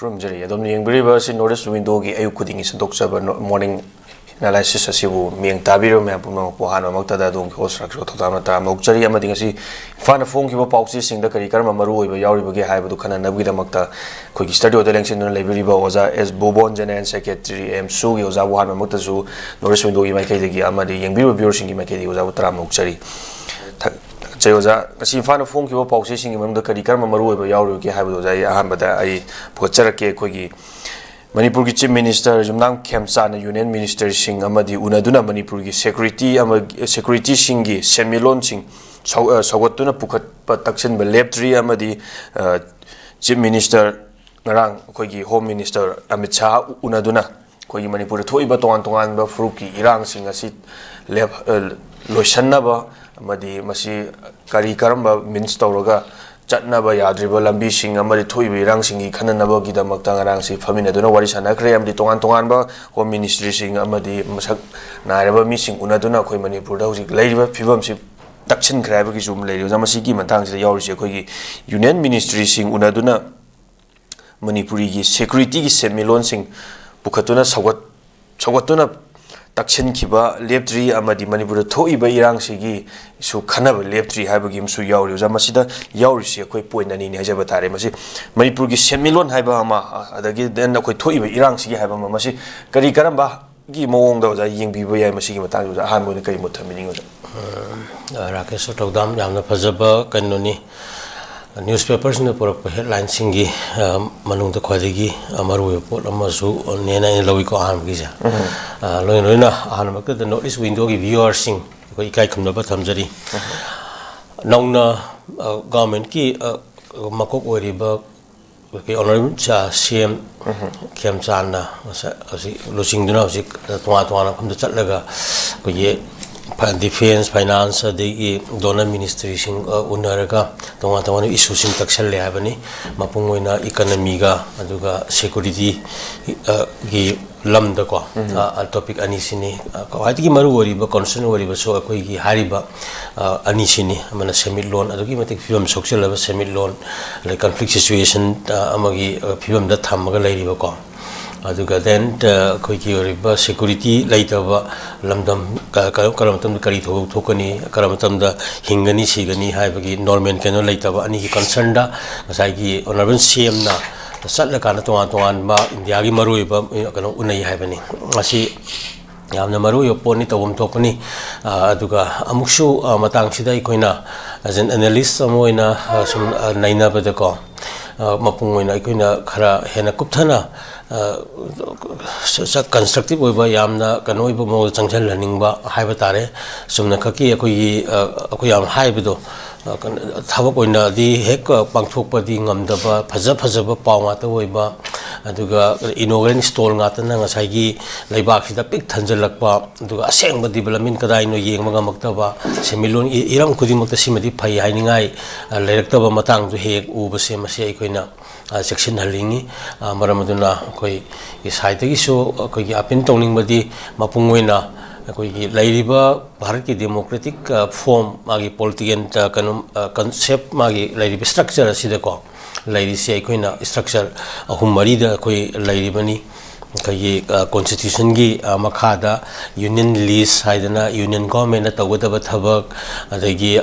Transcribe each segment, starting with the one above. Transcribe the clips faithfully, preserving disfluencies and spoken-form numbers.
ꯈꯨꯔꯨꯝꯖꯔꯤ꯫ ꯑꯗꯣꯝꯅ ꯌꯦꯡꯕꯤꯔꯤꯕ ꯑꯁꯤ North East Window-ꯒꯤ ꯑꯌꯨꯛ ꯈꯨꯗꯤꯡꯒꯤ ꯁꯟꯗꯣꯛꯆꯕ ꯅꯣ-, morning analysis ꯑꯁꯤꯕꯨ ꯃꯤꯠꯌꯦꯡ ꯇꯥꯕꯤꯔꯤꯕ ꯃꯌꯥꯝ ꯄꯨꯝꯅꯃꯛꯄꯨ ꯑꯍꯥꯟꯕꯃꯛꯇꯗ ꯑꯗꯣꯝꯒꯤ host ꯔꯥꯀꯦꯁ ꯊꯧꯗꯥꯝꯅ ꯇꯔꯥꯝꯅ ꯑꯣꯛꯆꯔꯤ꯫ ꯑꯃꯗꯤ ꯉꯁꯤ ꯏꯝꯐꯥꯜꯅ ꯐꯣꯡꯈꯤꯕ ꯄꯥꯎꯆꯦꯁꯤꯡꯗ ꯀꯔꯤ ꯀꯔꯝꯕ ꯃꯔꯨ ꯑꯣꯏꯕ ꯌꯥꯎꯔꯤꯕꯒꯦ ꯍꯥꯏꯕꯗꯨ ꯈꯟꯅꯅꯕꯒꯤꯗꯃꯛꯇ ꯑꯩꯈꯣꯏꯒꯤ studio-ꯗ ꯂꯦꯡꯁꯤꯟꯗꯨꯅ ꯂꯩꯕꯤꯔꯤꯕ ꯑꯣꯖꯥ ꯑꯦꯁ ꯕꯣꯕꯣꯟ, General Secretary, ꯑꯦꯝꯁꯨꯒꯤ ꯑꯣꯖꯥꯕꯨ ꯑꯍꯥꯟꯕꯃꯛꯇꯁꯨ North East Window-ꯒꯤ ꯃꯥꯏꯀꯩꯗꯒꯤ ꯑꯃꯗꯤ ꯌꯦꯡꯕꯤꯔꯤꯕ viewer-ꯁꯤꯡꯒꯤ ꯃꯥꯏꯀꯩꯗꯒꯤ ꯑꯣꯖꯥꯕꯨ ꯇꯔꯥꯝꯅ ꯑꯣꯛꯆꯔꯤ꯫ ꯊ-, ꯊꯥꯒꯠꯆꯔꯤ ꯑꯣꯖꯥ꯫ ꯉꯁꯤ ꯏꯝꯐꯥꯜꯅ ꯐꯣꯡꯈꯤꯕ ꯄꯥꯎꯆꯦꯁꯤꯡꯒꯤ ꯃꯅꯨꯡꯗ ꯀꯔꯤ ꯀꯔꯝꯕ ꯃꯔꯨ ꯑꯣꯏꯕ ꯌꯥꯎꯔꯤꯕꯒꯦ ꯍꯥꯏꯕꯗꯨ ꯑꯣꯖꯥ ꯑꯩ ꯑꯍꯥꯟꯕꯗ ꯑꯩ ꯄꯨꯈꯠꯆꯔꯛꯀꯦ꯫ ꯑꯩꯈꯣꯏꯒꯤ ꯃꯅꯤꯄꯨꯔꯒꯤ Chief Minister ꯌꯨꯝꯅꯥꯝ ꯈꯦꯝꯆꯥꯟꯅ Union Minister-ꯁꯤꯡ ꯑꯃꯗꯤ ꯎꯅꯗꯨꯅ ꯃꯅꯤꯄꯨꯔꯒꯤ security ꯑꯃ, security-ꯁꯤꯡꯒꯤ ꯁꯦꯟꯃꯤꯠꯂꯣꯟꯁꯤꯡ ꯁꯧ-, ꯑ, ꯁꯧꯒꯠꯇꯨꯅ ꯄꯨꯈꯠꯄ ꯇꯛꯁꯤꯟꯕ ꯂꯦꯞꯇ꯭ꯔꯤ ꯑꯃꯗꯤ, ꯑ, Chief Minister ꯉꯔꯥꯡ ꯑꯩꯈꯣꯏꯒꯤ Home Minister ꯑꯃꯤꯠ ꯁꯥꯍ ꯎꯅꯗꯨꯅ ꯑꯩꯈꯣꯏꯒꯤ ꯃꯅꯤꯄꯨꯔꯗ ꯊꯣꯛꯏꯕ ꯇꯣꯉꯥꯟ ꯇꯣꯉꯥꯟꯕ ꯐꯨꯔꯨꯞꯀꯤ ꯏꯔꯥꯡꯁꯤꯡ ꯑꯁꯤ ꯂꯦꯞ-, ꯑ, ꯂꯣꯏꯁꯟꯅꯕ ꯑꯃꯗꯤ ꯃꯁꯤ ꯀꯔꯤ ꯀꯔꯝꯕ means ꯇꯧꯔꯒ ꯆꯠꯅꯕ ꯌꯥꯗ꯭ꯔꯤꯕ ꯂꯝꯕꯤꯁꯤꯡ ꯑꯃꯗꯤ ꯊꯣꯛꯏꯕ ꯏꯔꯥꯡꯁꯤꯡꯒꯤ ꯈꯟꯅꯅꯕꯒꯤꯗꯃꯛꯇ ꯉꯔꯥꯡꯁꯤ ꯐꯝꯃꯤꯟꯅꯗꯨꯅ ꯋꯥꯔꯤ ꯁꯥꯟꯅꯈ꯭ꯔꯦ꯫ ꯑꯃꯗꯤ ꯇꯣꯉꯥꯟ ꯇꯣꯉꯥꯟꯕ Home Ministry-ꯁꯤꯡ ꯑꯃꯗꯤ ꯃꯁꯛ ꯅꯥꯏꯔꯕ ꯃꯤꯁꯤꯡ ꯎꯅꯗꯨꯅ ꯑꯩꯈꯣꯏ ꯃꯅꯤꯄꯨꯔꯗ ꯍꯧꯖꯤꯛ ꯂꯩꯔꯤꯕ ꯐꯤꯕꯝꯁꯤ ꯇꯛꯁꯤꯟꯈ꯭ꯔꯦ ꯍꯥꯏꯕꯒꯤꯁꯨ ꯑꯃ ꯂꯩꯔꯤ꯫ ꯑꯣꯖꯥ, ꯃꯁꯤꯒꯤ ꯃꯇꯥꯡꯁꯤꯗ ꯌꯥꯎꯔꯤꯁꯦ ꯑꯩꯈꯣꯏꯒꯤ Union Ministry-ꯁꯤꯡ ꯎꯅꯗꯨꯅ ꯃꯅꯤꯄꯨꯔꯤꯒꯤ security-ꯒꯤ ꯁꯦꯟꯃꯤꯠꯂꯣꯟꯁꯤꯡ ꯄꯨꯈꯠꯇꯨꯅ ꯁꯧꯒꯠ-, ꯁꯧꯒꯠꯇꯨꯅ ꯇꯛꯁꯤꯟꯈꯤꯕ ꯂꯦꯞꯇ꯭ꯔꯤ ꯑꯃꯗꯤ ꯃꯅꯤꯄꯨꯔꯗ ꯊꯣꯛꯏꯕ ꯏꯔꯥꯡꯁꯤꯒꯤꯁꯨ ꯈꯟꯅꯕ ꯂꯦꯞꯇ꯭ꯔꯤ ꯍꯥꯏꯕꯒꯤ ꯑꯃꯁꯨ ꯌꯥꯎꯔꯤ꯫ ꯑꯣꯖꯥ, ꯃꯁꯤꯗ ꯌꯥꯎꯔꯤꯁꯤ ꯑꯩꯈꯣꯏ point ꯑꯅꯤꯅꯤ ꯍꯥꯏꯖꯕ ꯇꯥꯔꯦ꯫ ꯃꯁꯤ ꯃꯅꯤꯄꯨꯔꯒꯤ ꯁꯦꯟꯃꯤꯠꯂꯣꯟ ꯍꯥꯏꯕ ꯑꯃ, ꯑꯗꯒꯤ then ꯑꯩꯈꯣꯏ ꯊꯣꯛꯏꯕ ꯏꯔꯥꯡꯁꯤꯒꯤ ꯍꯥꯏꯕ ꯑꯃ, ꯃꯁꯤ ꯀꯔꯤ ꯀꯔꯝꯕꯒꯤ ꯃꯑꯣꯡꯗ ꯑꯣꯖꯥ ꯌꯦꯡꯕꯤꯕ ꯌꯥꯏ? ꯃꯁꯤꯒꯤ ꯃꯇꯥꯡꯗ ꯑꯣꯖꯥ ꯑꯍꯥꯟꯕ ꯑꯣꯏꯅ ꯀꯔꯤ ꯃꯣꯠ ꯊꯝꯕꯤꯅꯤꯡꯉꯤ ꯑꯣꯖꯥ? ꯑ, ꯔꯥꯀꯦꯁ ꯊꯧꯗꯥꯝ, ꯌꯥꯝꯅ ꯐꯖꯕ ꯀꯩꯅꯣꯅꯤ꯫ Newspaper-ꯁꯤꯡꯅ ꯄꯨꯔꯛꯄ headline-ꯁꯤꯡꯒꯤ, ꯑ, ꯃꯅꯨꯡꯗ ꯈ꯭ꯋꯥꯏꯗꯒꯤ, ꯑ, ꯃꯔꯨꯑꯣꯏꯕ ꯄꯣꯠ ꯑꯃꯁꯨ ꯅꯦꯅ ꯑꯩꯅ ꯂꯧꯏꯀꯣ ꯑꯍꯥꯟꯕꯒꯤꯁꯦ꯫ ꯑ, ꯂꯣꯏꯅ ꯂꯣꯏꯅ ꯑꯍꯥꯟꯕꯃꯛꯇꯗ North East Window-ꯒꯤ viewer-ꯁꯤꯡ ꯑꯩꯈꯣꯏ ꯏꯀꯥꯏ ꯈꯨꯝꯅꯕ ꯊꯝꯖꯔꯤ꯫ ꯅꯧꯅ, ꯑ, government-ꯀꯤ, ꯑ, ꯃꯀꯣꯛ ꯑꯣꯏꯔꯤꯕ ꯑꯩꯈꯣꯏꯒꯤ Honourable ꯁꯤ ꯑꯦꯝ ꯈꯦꯝꯆꯥꯟꯅ ꯉꯁꯥꯏ ꯍꯧꯖꯤꯛ ꯂꯨꯆꯤꯡꯗꯨꯅ ꯍꯧꯖꯤꯛ ꯇꯣꯉꯥꯟ ꯇꯣꯉꯥꯟꯕ ꯃꯐꯝꯗ ꯆꯠꯂꯒ ꯑꯩꯈꯣꯏꯒꯤ ꯗꯤꯐꯦꯟꯁ, ꯐꯥꯏꯅꯥꯟꯁ, ꯑꯗꯒꯤ ꯗꯣꯅꯔ ꯃꯤꯅꯤꯁꯇ꯭ꯔꯤꯁꯤꯡ ꯎꯅꯔꯒ ꯇꯣꯉꯥꯟ ꯇꯣꯉꯥꯟꯕ ꯏꯁꯨꯁꯤꯡ ꯇꯛꯁꯜꯂꯦ ꯍꯥꯏꯕꯅꯤ꯫ ꯃꯄꯨꯡ ꯑꯣꯏꯅ ꯏꯀꯅꯃꯤꯒ ꯑꯗꯨꯒ ꯁꯦꯀꯨꯔꯤꯇꯤꯒꯤ ꯂꯝꯗꯀꯣ, ꯇꯣꯄꯤꯛ ꯑꯅꯤꯁꯤꯅꯤ꯫ ꯈ꯭ꯋꯥꯏꯗꯒꯤ ꯃꯔꯨ ꯑꯣꯏꯔꯤꯕ, ꯀꯟꯁꯔꯟ ꯑꯣꯏꯔꯤꯕꯁꯨ ꯑꯩꯈꯣꯏꯒꯤ ꯍꯥꯏꯔꯤꯕ ꯑꯅꯤꯁꯤꯅꯤ꯫ ꯑꯃꯅ ꯁꯦꯟꯃꯤꯠꯂꯣꯟ, ꯑꯗꯨꯛꯀꯤ ꯃꯇꯤꯛ ꯐꯤꯕꯝ ꯁꯣꯛꯆꯜꯂꯕ ꯁꯦꯟꯃꯤꯠꯂꯣꯟ, ꯑꯗꯩ ꯀꯟꯐ꯭ꯂꯤꯛ ꯁꯤꯆꯨꯋꯦꯁꯟ ꯑꯃꯒꯤ ꯐꯤꯕꯝꯗ ꯊꯝꯃꯒ ꯂꯩꯔꯤꯕꯀꯣ꯫ ꯑꯗꯨꯒ ꯗꯦꯟ ꯑꯩꯈꯣꯏꯒꯤ ꯑꯣꯏꯔꯤꯕ ꯁꯦꯀꯨꯔꯤꯇꯤ ꯂꯩꯇꯕ ꯂꯝꯗꯝ, ꯀꯔꯝꯕ ꯃꯇꯝꯗ ꯀꯔꯤ ꯊꯧꯗꯣꯛ ꯊꯣꯛꯀꯅꯤ, ꯀꯔꯝꯕ ꯃꯇꯝꯗ ꯍꯤꯡꯒꯅꯤ ꯁꯤꯒꯅꯤ ꯍꯥꯏꯕꯒꯤ ꯅꯣꯔꯃꯦꯜ ꯀꯩꯅꯣ ꯂꯩꯇꯕ ꯑꯅꯤꯒꯤ ꯀꯟꯁꯔꯟꯗ ꯉꯁꯥꯏꯒꯤ ꯑꯣꯅꯔꯦꯕꯜ ꯁꯤ ꯑꯦꯝꯅ ꯆꯠꯂꯀꯥꯟꯗ ꯇꯣꯉꯥꯟ ꯇꯣꯉꯥꯟꯕ ꯏꯟꯗꯤꯌꯥꯒꯤ ꯃꯔꯨꯑꯣꯏꯕ ꯀꯩꯅꯣ ꯎꯅꯩ ꯍꯥꯏꯕꯅꯤ꯫ ꯃꯁꯤ ꯌꯥꯝꯅ ꯃꯔꯨꯑꯣꯏꯕ ꯄꯣꯠꯅꯤ, ꯇꯧꯐꯝ ꯊꯣꯛꯄꯅꯤ꯫ ꯑꯗꯨꯒ ꯑꯃꯨꯛꯁꯨ ꯃꯇꯥꯡꯁꯤꯗ ꯑꯩꯈꯣꯏꯅ, as an analyst ꯑꯃ ꯑꯣꯏꯅ, ꯁꯨꯝ ꯅꯩꯅꯕꯗꯀꯣ, ꯃꯄꯨꯡ ꯑꯣꯏꯅ ꯑꯩꯈꯣꯏꯅ ꯈꯔ ꯍꯦꯟꯅ ꯀꯨꯞꯊꯅ ꯀꯟꯁꯇ꯭ꯔꯛꯇꯤꯞ ꯑꯣꯏꯕ, ꯌꯥꯝꯅ ꯀꯩꯅꯣ ꯑꯣꯏꯕ ꯃꯑꯣꯡꯗ ꯆꯪꯁꯤꯜꯍꯟꯅꯤꯡꯕ ꯍꯥꯏꯕ ꯇꯥꯔꯦ꯫ ꯆꯨꯝꯅꯈꯛꯀꯤ ꯑꯩꯈꯣꯏꯒꯤ, ꯑꯩꯈꯣꯏ ꯌꯥꯝ ꯍꯥꯏꯕꯗꯣ, ꯊꯕꯛ ꯑꯣꯏꯅꯗꯤ ꯍꯦꯛ ꯄꯥꯡꯊꯣꯛꯄꯗꯤ ꯉꯝꯗꯕ, ꯐꯖ ꯐꯖꯕ ꯄꯥꯎ ꯉꯥꯛꯇ ꯑꯣꯏꯕ, ꯑꯗꯨꯒ ꯏꯅꯣꯒ꯭ꯔꯦꯟ ꯁ꯭ꯇꯣꯜ ꯉꯥꯛꯇꯅ ꯉꯁꯥꯏꯒꯤ ꯂꯩꯕꯥꯛꯁꯤꯗ ꯄꯤꯛ ꯊꯟꯖꯜꯂꯛꯄ, ꯑꯗꯨꯒ ꯑꯁꯦꯡꯕ ꯗꯤꯕꯂꯞꯃꯦꯟ ꯀꯗꯥꯏꯅꯣ ꯌꯦꯡꯕ ꯉꯝꯃꯛꯇꯕ, ꯁꯦꯟꯃꯤꯠꯂꯣꯟꯒꯤ ꯏꯔꯝ ꯈꯨꯗꯤꯡꯃꯛꯇ ꯁꯤꯃꯗꯤ ꯐꯩ ꯍꯥꯏꯅꯤꯡꯉꯥꯏ ꯂꯩꯔꯛꯇꯕ ꯃꯇꯥꯡꯗꯨ ꯍꯦꯛ ꯍꯦꯛ ꯎꯕꯁꯦ, ꯃꯁꯤ ꯑꯩꯈꯣꯏꯅ ꯆꯦꯛꯁꯤꯟꯍꯟꯅꯤꯡꯉꯤ꯫ ꯃꯔꯝ ꯑꯗꯨꯅ ꯑꯩꯈꯣꯏꯒꯤ ꯁꯥꯏꯠꯇꯒꯤꯁꯨ ꯑꯩꯈꯣꯏꯒꯤ ꯑꯄꯤꯜ ꯇꯧꯅꯤꯡꯕꯗꯤ, ꯃꯄꯨꯡ ꯑꯣꯏꯅ ꯑꯩꯈꯣꯏꯒꯤ ꯂꯩꯔꯤꯕ ꯚꯥꯔꯠꯀꯤ ꯗꯦꯃꯣꯀ꯭ꯔꯦꯇꯤꯛ ꯐꯣꯔꯝ, ꯃꯥꯒꯤ ꯄꯣꯂꯤꯇꯤꯀꯦꯜ ꯀꯩꯅꯣ, ꯀꯟꯁꯦꯞ, ꯃꯥꯒꯤ ꯂꯩꯔꯤꯕ ꯁ꯭ꯇ꯭ꯔꯛꯆꯔ ꯑꯁꯤꯗꯀꯣ, ꯂꯩꯔꯤꯁꯦ ꯑꯩꯈꯣꯏꯅ ꯁ꯭ꯇ꯭ꯔꯛꯆꯔ ꯑꯍꯨꯝ ꯃꯔꯤꯗ ꯑꯩꯈꯣꯏ ꯂꯩꯔꯤꯕꯅꯤ꯫ ꯑꯩꯈꯣꯏꯒꯤ ꯀꯣꯟꯁꯇꯤꯇ꯭ꯌꯨꯁꯟꯒꯤ ꯃꯈꯥꯗ ꯌꯨꯅꯤꯌꯟ ꯂꯤꯁ ꯍꯥꯏꯗꯅ ꯌꯨꯅꯤꯌꯟ ꯒꯣꯔꯃꯦꯟꯅ ꯇꯧꯒꯗꯕ ꯊꯕꯛ, ꯑꯗꯒꯤ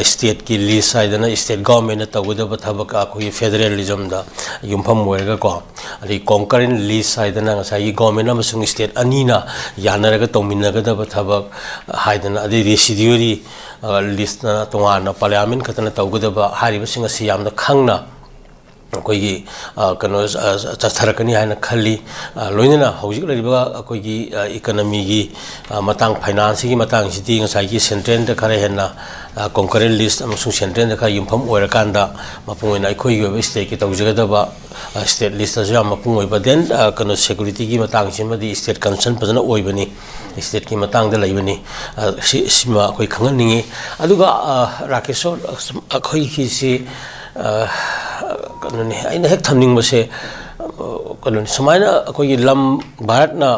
ꯁ꯭ꯇꯦꯠꯀꯤ ꯂꯤꯁ ꯍꯥꯏꯗꯅ ꯁ꯭ꯇꯦꯠ ꯒꯣꯔꯃꯦꯟꯅ ꯇꯧꯒꯗꯕ ꯊꯕꯛ, ꯑꯩꯈꯣꯏꯒꯤ ꯐꯦꯗꯔꯦꯂꯤꯖꯝꯗ ꯌꯨꯝꯐꯝ ꯑꯣꯏꯔꯒꯀꯣ, ꯑꯗꯩ ꯀꯣꯟꯀꯔꯦꯟ ꯂꯤꯁ ꯍꯥꯏꯗꯅ ꯉꯁꯥꯏꯒꯤ ꯒꯣꯔꯃꯦꯟ ꯑꯃꯁꯨꯡ ꯁ꯭ꯇꯦꯠ ꯑꯅꯤꯅ ꯌꯥꯅꯔꯒ ꯇꯧꯃꯤꯟꯅꯒꯗꯕ ꯊꯕꯛ ꯍꯥꯏꯗꯅ, ꯑꯗꯩ ꯔꯦꯁꯤꯗ꯭ꯌꯨꯑꯔꯤ ꯂꯤꯁꯅ ꯇꯣꯉꯥꯟꯅ ꯄꯥꯔꯂꯤꯌꯥꯃꯦꯟ ꯈꯛꯇꯅ ꯇꯧꯒꯗꯕ, ꯍꯥꯏꯔꯤꯕꯁꯤꯡ ꯑꯁꯤ ꯌꯥꯝꯅ ꯈꯪꯅ ꯑꯩꯈꯣꯏꯒꯤ, ꯑ, ꯀꯩꯅꯣ, ꯑ, ꯆꯠꯊꯔꯛꯀꯅꯤ ꯍꯥꯏꯅ ꯈꯜꯂꯤ꯫ ꯑ, ꯂꯣꯏꯅꯅ ꯍꯧꯖꯤꯛ ꯂꯩꯔꯤꯕ ꯑꯩꯈꯣꯏꯒꯤ, ꯑ, ꯏꯀꯅꯃꯤꯒꯤ, ꯑ, ꯃꯇꯥꯡ, ꯐꯥꯏꯅꯥꯟꯁꯀꯤ ꯃꯇꯥꯡꯁꯤꯗꯤ ꯉꯁꯥꯏꯒꯤ ꯁꯦꯟꯇ꯭ꯔꯦꯜꯗ ꯈꯔ ꯍꯦꯟꯅ, ꯑ, ꯀꯣꯡꯀꯔꯦꯟ ꯂꯤꯁ ꯑꯃꯁꯨꯡ ꯁꯦꯟꯇ꯭ꯔꯦꯜꯗ ꯈꯔ ꯌꯨꯝꯐꯝ ꯑꯣꯏꯔꯀꯥꯟꯗ, ꯃꯄꯨꯡ ꯑꯣꯏꯅ ꯑꯩꯈꯣꯏꯒꯤ ꯑꯣꯏꯕ ꯁ꯭ꯇꯦꯠꯀꯤ ꯇꯧꯖꯒꯗꯕ, ꯑ, ꯁ꯭ꯇꯦꯠ ꯂꯤꯁꯇꯁꯨ ꯌꯥꯝ ꯃꯄꯨꯡ ꯑꯣꯏꯕ, then, ꯑ, ꯀꯩꯅꯣ, ꯁꯦꯀ꯭ꯌꯨꯔꯤꯇꯤꯒꯤ ꯃꯇꯥꯡꯁꯤꯃꯗꯤ ꯁ꯭ꯇꯦꯠ ꯀꯟꯁꯔꯟ ꯐꯖꯅ ꯑꯣꯏꯕꯅꯤ, ꯁ꯭ꯇꯦꯠꯀꯤ ꯃꯇꯥꯡꯗ ꯂꯩꯕꯅꯤ꯫ ꯑ, ꯁꯤ, ꯁꯤꯃ ꯑꯩꯈꯣꯏ ꯈꯪꯍꯟꯅꯤꯡꯉꯤ꯫ ꯑꯗꯨꯒ, ꯑ, ꯔꯥꯀꯦꯁꯣꯔ, ꯑꯩꯈꯣꯏꯒꯤꯁꯤ, ꯑ, ꯀꯩꯅꯣꯅꯤ, ꯑꯩꯅ ꯍꯦꯛ ꯊꯝꯅꯤꯡꯕꯁꯦ, ꯑ, ꯀꯩꯅꯣꯅꯤ, ꯁꯨꯃꯥꯏꯅ ꯑꯩꯈꯣꯏꯒꯤ ꯂꯝ ꯚꯥꯔꯠꯅ,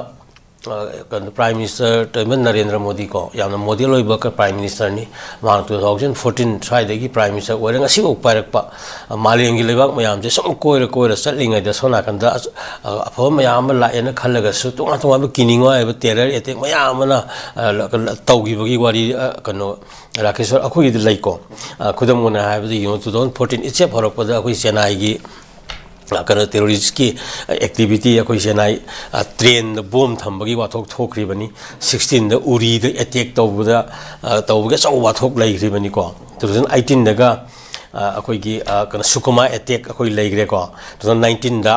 ꯑ, ꯀꯩꯅꯣ, ꯄ꯭ꯔꯥꯏꯝ ꯃꯤꯅꯤꯁꯇꯔ ꯇꯧꯔꯤꯕ ꯅꯔꯦꯟꯗ꯭ꯔ ꯃꯣꯗꯤ ꯀꯣ, ꯌꯥꯝꯅ ꯃꯣꯗꯦꯜ ꯑꯣꯏꯕ ꯀ-, ꯄ꯭ꯔꯥꯏꯝ ꯃꯤꯅꯤꯁꯇꯔꯅꯤ꯫ ꯃꯍꯥꯛꯅ two thousand fourteen ꯁ꯭ꯋꯥꯏꯗꯒꯤ ꯄ꯭ꯔꯥꯏꯝ ꯃꯤꯅꯤꯁꯇꯔ ꯑꯣꯏꯔꯒ ꯉꯁꯤꯐꯥꯎ ꯄꯥꯏꯔꯛꯄ, ꯑ, ꯃꯥꯂꯦꯝꯒꯤ ꯂꯩꯕꯥꯛ ꯃꯌꯥꯝꯁꯦ ꯁꯨꯝ ꯀꯣꯏꯔ ꯀꯣꯏꯔ ꯆꯠꯂꯤꯉꯩꯗ ꯁꯣꯝ ꯅꯥꯀꯟꯗ ꯑ-, ꯑ-, ꯑꯐꯕ ꯃꯌꯥꯝ ꯑꯃ ꯂꯥꯛꯑꯦꯅ ꯈꯜꯂꯒꯁꯨ ꯇꯣꯉꯥꯟ ꯇꯣꯉꯥꯟꯕ ꯀꯤꯅꯤꯡꯉꯥꯏ ꯑꯣꯏꯕ ꯇꯦꯔꯔ ꯑꯦꯇꯦꯛ ꯃꯌꯥꯝ ꯑꯃꯅ, ꯑ, ꯇꯧꯈꯤꯕꯒꯤ ꯋꯥꯔꯤ, ꯑ, ꯀꯩꯅꯣ, ꯔꯥꯀꯦꯁꯣꯔ, ꯑꯩꯈꯣꯏꯒꯤꯗꯤ ꯂꯩꯀꯣ꯫ ꯑ, ꯈꯨꯗꯝ ꯑꯣꯏꯅ ꯍꯥꯏꯔꯕꯗ ꯌꯦꯡꯉꯣ, two thousand fourteen ꯏꯆꯦꯞ ꯍꯧꯔꯛꯄꯗ ꯑꯩꯈꯣꯏ ꯆꯦꯟꯅꯥꯏꯒꯤ, ꯑ, ꯀꯩꯅꯣ, ꯇꯦꯔꯣꯔꯤꯁꯀꯤ ꯑꯦꯛꯇꯤꯚꯤꯇꯤ, ꯑꯩꯈꯣꯏ ꯆꯦꯟꯅꯥꯏ, ꯑ, ꯇ꯭ꯔꯦꯟꯗ ꯕꯣꯝ ꯊꯝꯕꯒꯤ ꯋꯥꯊꯣꯛ ꯊꯣꯛꯈ꯭ꯔꯤꯕꯅꯤ꯫ Sixteenꯗ ꯎꯔꯤꯗ ꯑꯦꯇꯦꯛ ꯇꯧꯕꯗ, ꯑ, ꯇꯧꯕꯒꯤ ꯑꯆꯧꯕ ꯋꯥꯊꯣꯛ ꯂꯩꯈ꯭ꯔꯤꯕꯅꯤꯀꯣ꯫ Two thousand eighteenꯗꯒ, ꯑ, ꯑꯩꯈꯣꯏꯒꯤ, ꯑ, ꯀꯩꯅꯣ, ꯁꯨꯀꯨꯃꯥ ꯑꯦꯇꯦꯛ ꯑꯩꯈꯣꯏ ꯂꯩꯈ꯭ꯔꯦꯀꯣ꯫ Two thousand nineteenꯗ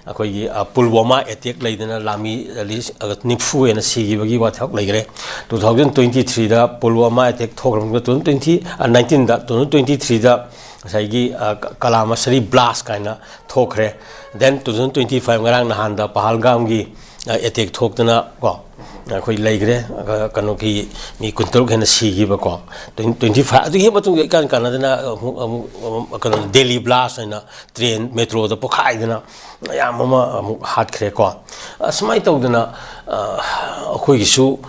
ꯑꯩꯈꯣꯏꯒꯤ, ꯑ, ꯄꯨꯜꯋꯥꯃꯥ ꯑꯦꯇꯦꯛ ꯂꯩꯗꯅ ꯂꯥꯟꯃꯤ ꯂꯤꯁ-, ꯑ, ꯅꯤꯐꯨ ꯍꯦꯟꯅ ꯁꯤꯈꯤꯕꯒꯤ ꯋꯥꯊꯣꯛ ꯂꯩꯈ꯭ꯔꯦ꯫ Two thousand twenty threeꯗ ꯄꯨꯜꯋꯥꯃꯥ ꯑꯦꯇꯦꯛ ꯊꯣꯛꯈ꯭ꯔꯕ ꯃꯇꯨꯡꯗ, twenty, ꯑ, nineteenꯗ, two thousand twenty threeꯗ ꯉꯁꯥꯏꯒꯤ, ꯑ, ꯀ-, ꯀꯂꯥꯃꯁꯔꯤ ꯕ꯭ꯂꯥꯁ ꯀꯥꯏꯅ ꯊꯣꯛꯈ꯭ꯔꯦ꯫ Then two thousand twenty five, ꯉꯔꯥꯡ ꯅꯍꯥꯟꯗ ꯄꯍꯜꯒꯥꯝꯒꯤ, ꯑ, ꯑꯦꯇꯦꯛ ꯊꯣꯛꯇꯅ ꯀꯣ, ꯑꯩꯈꯣꯏ ꯂꯩꯈ꯭ꯔꯦ꯫ ꯑ, ꯀꯩꯅꯣꯒꯤ ꯃꯤ ꯀꯨꯟꯇꯔꯨꯛ ꯍꯦꯟꯅ ꯁꯤꯈꯤꯕꯀꯣ꯫ Twenty, twenty five, ꯑꯗꯨꯒꯤ ꯍꯦꯛ ꯃꯇꯨꯡꯗ ꯏꯀꯥꯟ ꯀꯥꯟꯅꯗꯅ ꯑꯃꯨꯛ, ꯑꯃꯨꯛ, ꯑꯃꯨꯛ ꯀꯩꯅꯣ, ꯗꯦꯜꯂꯤ ꯕ꯭ꯂꯥꯁ ꯍꯥꯏꯅ ꯇ꯭ꯔꯦꯟ ꯃꯦꯇ꯭ꯔꯣꯗ ꯄꯣꯈꯥꯏꯗꯅ ꯃꯌꯥꯝ ꯑꯃ ꯑꯃꯨꯛ ꯍꯥꯠꯈ꯭ꯔꯦꯀꯣ꯫ ꯑꯁꯨꯃꯥꯏꯅ ꯇꯧꯗꯅ, ꯑ, ꯑꯩꯈꯣꯏꯒꯤꯁꯨ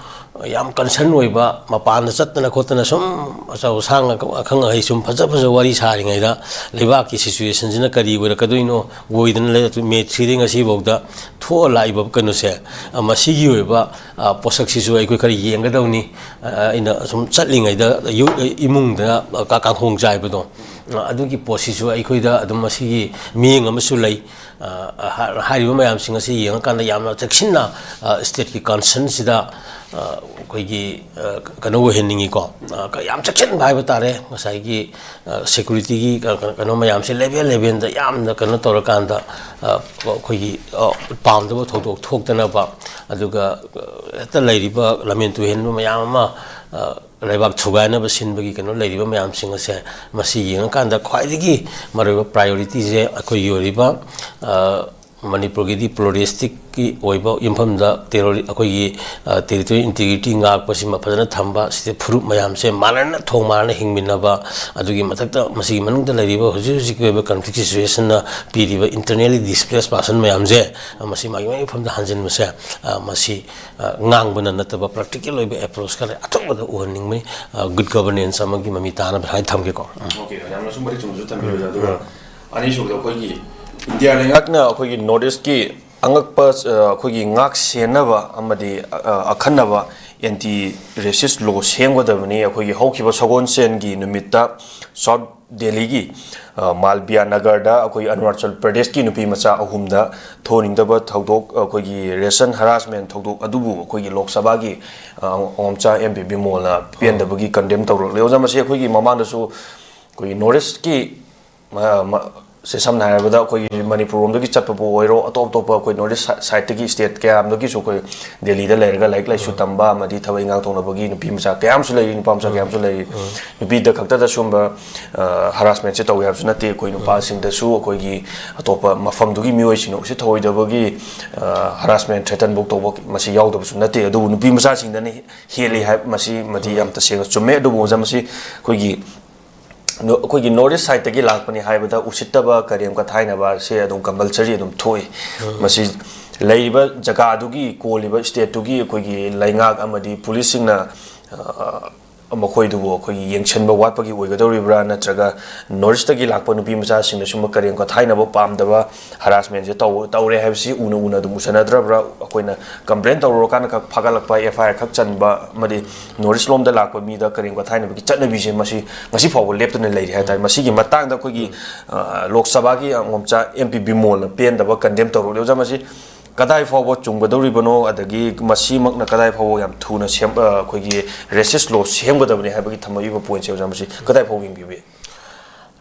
ꯌꯥꯝ ꯀꯟꯁꯔꯟ ꯑꯣꯏꯕ, ꯃꯄꯥꯟꯗ ꯆꯠꯇꯅ ꯈꯣꯠꯇꯅ ꯁꯨꯝ ꯑꯆꯧ ꯑꯁꯥꯡ, ꯑꯈꯪ ꯑꯍꯩ ꯁꯨꯝ ꯐꯖ ꯐꯖꯕ ꯋꯥꯔꯤ ꯁꯥꯔꯤꯉꯩꯗ, ꯂꯩꯕꯥꯛꯀꯤ ꯁꯤꯆꯨꯋꯦꯁꯟꯁꯤꯅ ꯀꯔꯤ ꯑꯣꯏꯔꯛꯀꯗꯣꯏꯅꯣ ꯑꯣꯏꯗꯅ ꯂꯩ꯫ May threeꯗꯒꯤ ꯉꯁꯤꯐꯥꯎꯗ ꯊꯣꯛꯑ ꯂꯥꯛꯏꯕ ꯀꯩꯅꯣꯁꯦ, ꯑ, ꯃꯁꯤꯒꯤ ꯑꯣꯏꯕ, ꯑ, ꯄꯣꯠꯁꯛꯁꯤꯁꯨ ꯑꯩꯈꯣꯏ ꯈꯔ ꯌꯦꯡꯒꯗꯧꯅꯤ꯫ ꯑ, ꯑꯩꯅ ꯁꯨꯝ ꯆꯠꯂꯤꯉꯩꯗ ꯌꯨ-, ꯏꯃꯨꯡꯗ, ꯑ, ꯀꯥ-, ꯀꯥꯡꯈꯣꯡ ꯆꯥꯏꯕꯗꯣ, ꯑ, ꯑꯗꯨꯒꯤ ꯄꯣꯠꯁꯤꯁꯨ ꯑꯩꯈꯣꯏꯗ ꯑꯗꯨꯝ ꯃꯁꯤꯒꯤ ꯃꯤꯠꯌꯦꯡ ꯑꯃꯁꯨ ꯂꯩ꯫ ꯑ, ꯍꯥ-, ꯍꯥꯏꯔꯤꯕ ꯃꯌꯥꯝꯁꯤꯡ ꯑꯁꯤ ꯌꯦꯡꯉꯀꯥꯟꯗ ꯌꯥꯝꯅ ꯆꯦꯛꯁꯤꯟꯅ, ꯑ, state ꯀꯤ concern ꯁꯤꯗ, ꯑ, ꯑꯩꯈꯣꯏꯒꯤ, ꯑ, ꯀꯩꯅꯣ ꯑꯣꯏꯍꯟꯅꯤꯡꯉꯤꯀꯣ꯫ ꯑ, ꯀ-, ꯌꯥꯝ ꯆꯦꯛꯁꯤꯟꯕ ꯍꯥꯏꯕ ꯇꯥꯔꯦ꯫ ꯉꯁꯥꯏꯒꯤ, ꯑ, security ꯒꯤ ꯀ-, ꯀ-, ꯀꯩꯅꯣ ꯃꯌꯥꯝꯁꯦ level level ꯗ ꯌꯥꯝꯅ ꯀꯩꯅꯣ ꯇꯧꯔꯀꯥꯟꯗ, ꯑ, ꯑꯩꯈꯣꯏꯒꯤ, ꯑ, ꯄꯥꯝꯗꯕ ꯊꯧꯗꯣꯛ ꯊꯣꯛꯇꯅꯕ, ꯑꯗꯨꯒ, ꯑ, ꯍꯦꯛꯇ ꯂꯩꯔꯤꯕ ꯂꯝꯍꯦꯟ ꯇꯨꯍꯦꯟꯕ ꯃꯌꯥꯝ ꯑꯃ, ꯑ, ꯂꯩꯕꯥꯛ ꯊꯨꯒꯥꯏꯅꯕ ꯁꯤꯟꯕꯒꯤ ꯀꯩꯅꯣ ꯂꯩꯔꯤꯕ ꯃꯌꯥꯝꯁꯤꯡ ꯑꯁꯦ, ꯃꯁꯤ ꯌꯦꯡꯉꯀꯥꯟꯗ ꯈ꯭ꯋꯥꯏꯗꯒꯤ ꯃꯔꯨꯑꯣꯏꯕ priority ꯁꯦ ꯑꯩꯈꯣꯏꯒꯤ ꯑꯣꯏꯔꯤꯕ, ꯑ, ꯃꯅꯤꯄꯨꯔꯒꯤꯗꯤ pluralistic ꯀꯤ ꯑꯣꯏꯕ ꯌꯨꯝꯐꯝꯗ terrori-, ꯑꯩꯈꯣꯏꯒꯤ, ꯑ, territorial integrity ꯉꯥꯛꯄꯁꯤꯃ ꯐꯖꯅ ꯊꯝꯕ, ꯁꯤꯗ ꯐꯨꯔꯨꯞ ꯃꯌꯥꯝꯁꯦ ꯃꯥꯟꯅꯅ, ꯊꯣꯡ ꯃꯥꯟꯅꯅ ꯍꯤꯡꯃꯤꯟꯅꯕ, ꯑꯗꯨꯒꯤ ꯃꯊꯛꯇ ꯃꯁꯤꯒꯤ ꯃꯅꯨꯡꯗ ꯂꯩꯔꯤꯕ ꯍꯧꯖꯤꯛ ꯍꯧꯖꯤꯛꯀꯤ ꯑꯣꯏꯕ conflict situation ꯅ ꯄꯤꯔꯤꯕ internally displaced person ꯃꯌꯥꯝꯁꯦ, ꯑ, ꯃꯁꯤ ꯃꯥꯒꯤ ꯃꯥꯒꯤ ꯃꯐꯝꯗ ꯍꯟꯖꯤꯟꯕꯁꯦ, ꯑ, ꯃꯁꯤ, ꯑ, ꯉꯥꯡꯕꯅ ꯅꯠꯇꯕ practical ꯑꯣꯏꯕ approach ꯈꯔ ꯑꯊꯨꯕꯗ ꯎꯍꯟꯅꯤꯡꯕꯅꯤ꯫ ꯑ, good governance ꯑꯃꯒꯤ ꯃꯃꯤ ꯇꯥꯅꯕ ꯍꯥꯏꯅ ꯊꯝꯒꯦꯀꯣ꯫ ꯎꯝ꯫ OK, ꯌꯥꯝꯅꯁꯨ ꯃꯔꯤꯛ ꯆꯨꯝꯅꯁꯨ ꯊꯝꯕꯤꯔꯦ꯫ ꯎꯝ꯫ ꯑꯗꯨꯒ ꯎꯝ꯫ ꯑꯅꯤꯁꯨꯕꯗ ꯑꯩꯈꯣꯏꯒꯤ ꯏꯟꯗꯤꯌꯥ ꯂꯩꯉꯥꯛꯅ ꯑꯩꯈꯣꯏꯒꯤ North East ꯀꯤ ꯑꯉꯛꯄ, ꯑ, ꯑꯩꯈꯣꯏꯒꯤ ꯉꯥꯛ ꯁꯦꯟꯅꯕ ꯑꯃꯗꯤ, ꯑ, ꯑꯈꯟꯅꯕ anti racist law ꯁꯦꯝꯒꯗꯕꯅꯤ꯫ ꯑꯩꯈꯣꯏꯒꯤ ꯍꯧꯈꯤꯕ ꯁꯒꯣꯜꯁꯦꯟꯒꯤ ꯅꯨꯃꯤꯠꯇ South Delhi ꯒꯤ, ꯑ, ꯃꯥꯜꯕꯤꯌꯥ ꯅꯒꯔꯗ ꯑꯩꯈꯣꯏ ꯑꯔꯨꯅꯥꯆꯜ ꯄ꯭ꯔꯗꯦꯁꯀꯤ ꯅꯨꯄꯤ ꯃꯆꯥ ꯑꯍꯨꯝꯗ ꯊꯣꯛꯍꯟꯅꯤꯡꯗꯕ ꯊꯧꯗꯣꯛ, ꯑꯩꯈꯣꯏꯒꯤ racial harassment ꯊꯧꯗꯣꯛ ꯑꯗꯨꯕꯨ ꯑꯩꯈꯣꯏꯒꯤ ꯂꯣꯛ ꯁꯚꯥꯒꯤ, ꯑ, ꯑꯉꯣꯝꯆꯥ ꯑꯦꯝ ꯄꯤ ꯕꯤꯃꯣꯜꯅ ꯄꯦꯟꯗꯕꯒꯤ condemn ꯇꯧꯔꯛꯂꯦ꯫ ꯑꯣꯖꯥ, ꯃꯁꯤ ꯑꯩꯈꯣꯏꯒꯤ ꯃꯃꯥꯡꯗꯁꯨ ꯑꯩꯈꯣꯏꯒꯤ North East ꯀꯤ ꯃ-, ꯃ-, ꯁꯦ ꯁꯝꯅ ꯍꯥꯏꯔꯕꯗ ꯑꯩꯈꯣꯏꯒꯤ ꯃꯅꯤꯄꯨꯔ ꯔꯣꯝꯗꯒꯤ ꯆꯠꯄꯕꯨ ꯑꯣꯏꯔꯣ, ꯑꯇꯣꯞ ꯑꯇꯣꯞꯄ ꯑꯩꯈꯣꯏ North East side ꯇꯒꯤ state ꯀꯌꯥ ꯑꯃꯗꯒꯤꯁꯨ ꯑꯩꯈꯣꯏ ꯗꯦꯜꯂꯤꯗ ꯂꯩꯔꯒ ꯂꯥꯏꯔꯤꯛ ꯂꯥꯏꯁꯨ ꯎꯝ꯫ ꯇꯝꯕ ꯑꯃꯗꯤ ꯊꯕꯛ ꯏꯪꯈꯥꯡ ꯇꯧꯅꯕꯒꯤ ꯅꯨꯄꯤ ꯃꯆꯥ ꯀꯌꯥ ꯑꯃꯁꯨ ꯂꯩꯔꯤ, ꯅꯨꯄꯥ ꯃꯆꯥ ꯀꯌꯥ ꯑꯃꯁꯨ ꯂꯩꯔꯤ꯫ ꯎꯝ꯫ ꯅꯨꯄꯤꯗ ꯈꯛꯇꯗ ꯁꯤꯒꯨꯝꯕ, ꯑ, harassment ꯁꯦ ꯇꯧꯏ ꯍꯥꯏꯕꯁꯨ ꯅꯠꯇꯦ꯫ ꯑꯩꯈꯣꯏ ꯎꯝ꯫ ꯅꯨꯄꯥꯁꯤꯡꯗꯁꯨ ꯑꯩꯈꯣꯏꯒꯤ ꯑꯇꯣꯞꯄ ꯃꯐꯝꯗꯨꯒꯤ ꯃꯤꯑꯣꯏꯁꯤꯡꯅ ꯎꯁꯤꯠ ꯊꯑꯣꯏꯗꯕꯒꯤ, ꯑ, harassment, threaten ꯐꯧ ꯇꯧꯕ ꯃꯁꯤ ꯌꯥꯎꯗꯕꯁꯨ ꯅꯠꯇꯦ꯫ ꯑꯗꯨꯕꯨ ꯅꯨꯄꯤ ꯃꯆꯥꯁꯤꯡꯗꯅ ꯍꯦꯜꯂꯤ ꯍꯥꯏꯕ ꯃꯁꯤ, ꯃꯗꯤ ꯌꯥꯝ ꯇꯁꯦꯡꯅ ꯆꯨꯝꯃꯦ꯫ ꯑꯗꯨꯕꯨ ꯑꯣꯖꯥ, ꯃꯁꯤ ꯑꯩꯈꯣꯏꯒꯤ ꯅꯣ-, ꯑꯩꯈꯣꯏꯒꯤ North East side ꯇꯒꯤ ꯂꯥꯛꯄꯅꯤ ꯍꯥꯏꯕꯗ ꯎꯁꯤꯠꯇꯕ, ꯀꯔꯦꯝ ꯀꯊꯥꯏꯅꯕ ꯑꯁꯦ ꯑꯗꯨꯝ compulsory ꯑꯗꯨꯝ ꯊꯣꯛꯏ꯫ ꯎꯝ꯫ ꯃꯁꯤ ꯂꯩꯔꯤꯕ ꯖꯒꯥꯗꯨꯒꯤ, ꯀꯣꯜꯂꯤꯕ state ꯇꯨꯒꯤ ꯑꯩꯈꯣꯏꯒꯤ ꯂꯩꯉꯥꯛ ꯑꯃꯗꯤ ꯄꯨꯂꯤꯁꯁꯤꯡꯅ, ꯑ, ꯃꯈꯣꯏꯗꯨꯕꯨ ꯑꯩꯈꯣꯏꯒꯤ ꯌꯦꯡꯁꯤꯟꯕ ꯋꯥꯠꯄꯒꯤ ꯑꯣꯏꯒꯗꯧꯔꯤꯕ꯭ꯔꯥ, ꯅꯠꯇ꯭ꯔꯒ ꯅꯣꯔꯠ ꯏꯁꯇꯒꯤ ꯂꯥꯛꯄ ꯅꯨꯄꯤ ꯃꯆꯥꯁꯤꯡꯅ ꯁꯨꯝꯕ ꯀꯔꯦꯝ ꯀꯊꯥꯏꯅꯕ ꯄꯥꯝꯗꯕ, ꯍꯔꯥꯁꯃꯦꯟꯁꯦ ꯇꯧ ꯇꯧꯔꯦ ꯍꯥꯏꯕꯁꯤ ꯎꯅ ꯎꯅ ꯑꯗꯨꯝ ꯎꯁꯟꯅꯗ꯭ꯔꯕ꯭ꯔꯥ? ꯑꯩꯈꯣꯏꯅ ꯀꯝꯄ꯭ꯂꯦꯟ ꯇꯧꯔꯨꯔꯀꯥꯟꯗ ꯈꯛ ꯐꯥꯒꯠꯂꯛꯄ, ꯑꯦꯐ ꯑꯥꯏ ꯑꯥꯔ ꯈꯛ ꯆꯟꯕ ꯑꯃꯗꯤ ꯅꯣꯔꯠ ꯏꯁ ꯂꯣꯝꯗ ꯂꯥꯛꯄ ꯃꯤꯗ ꯀꯔꯦꯝ ꯀꯊꯥꯏꯅꯕꯒꯤ ꯆꯠꯅꯕꯤꯁꯦ ꯃꯁꯤ ꯉꯁꯤ ꯐꯥꯎꯕ ꯂꯦꯞꯇꯅ ꯂꯩꯔꯤ ꯍꯥꯏ ꯇꯥꯔꯦ꯫ ꯃꯁꯤꯒꯤ ꯃꯇꯥꯡꯗ ꯑꯩꯈꯣꯏꯒꯤ ꯂꯣꯛ ꯁꯚꯥꯒꯤ ꯑꯉꯣꯝꯆꯥ ꯑꯦꯝ ꯄꯤ ꯕꯤꯃꯣꯜꯅ ꯄꯦꯟꯗꯕ ꯀꯟꯗꯦꯝ ꯇꯧꯔꯛꯂꯤ꯫ ꯑꯣꯖꯥ, ꯃꯁꯤ ꯀꯗꯥꯏ ꯐꯥꯎꯕ ꯆꯨꯝꯒꯗꯧꯔꯤꯕꯅꯣ, ꯑꯗꯒꯤ ꯃꯁꯤꯃꯛꯅ ꯀꯗꯥꯏ ꯐꯥꯎꯕ ꯌꯥꯝ ꯊꯨꯅ ꯁꯦꯝ ꯑꯩꯈꯣꯏꯒꯤ ꯔꯦꯁꯤꯁ ꯂꯣ ꯁꯦꯝꯒꯗꯕꯅꯤ ꯍꯥꯏꯕꯒꯤ ꯊꯝꯃꯛꯏꯕ ꯄꯣꯏꯟꯠꯁꯦ, ꯑꯣꯖꯥ, ꯃꯁꯤ ꯀꯗꯥꯏ ꯐꯥꯎꯕ ꯌꯦꯡꯕꯤꯕ ꯌꯥꯏ?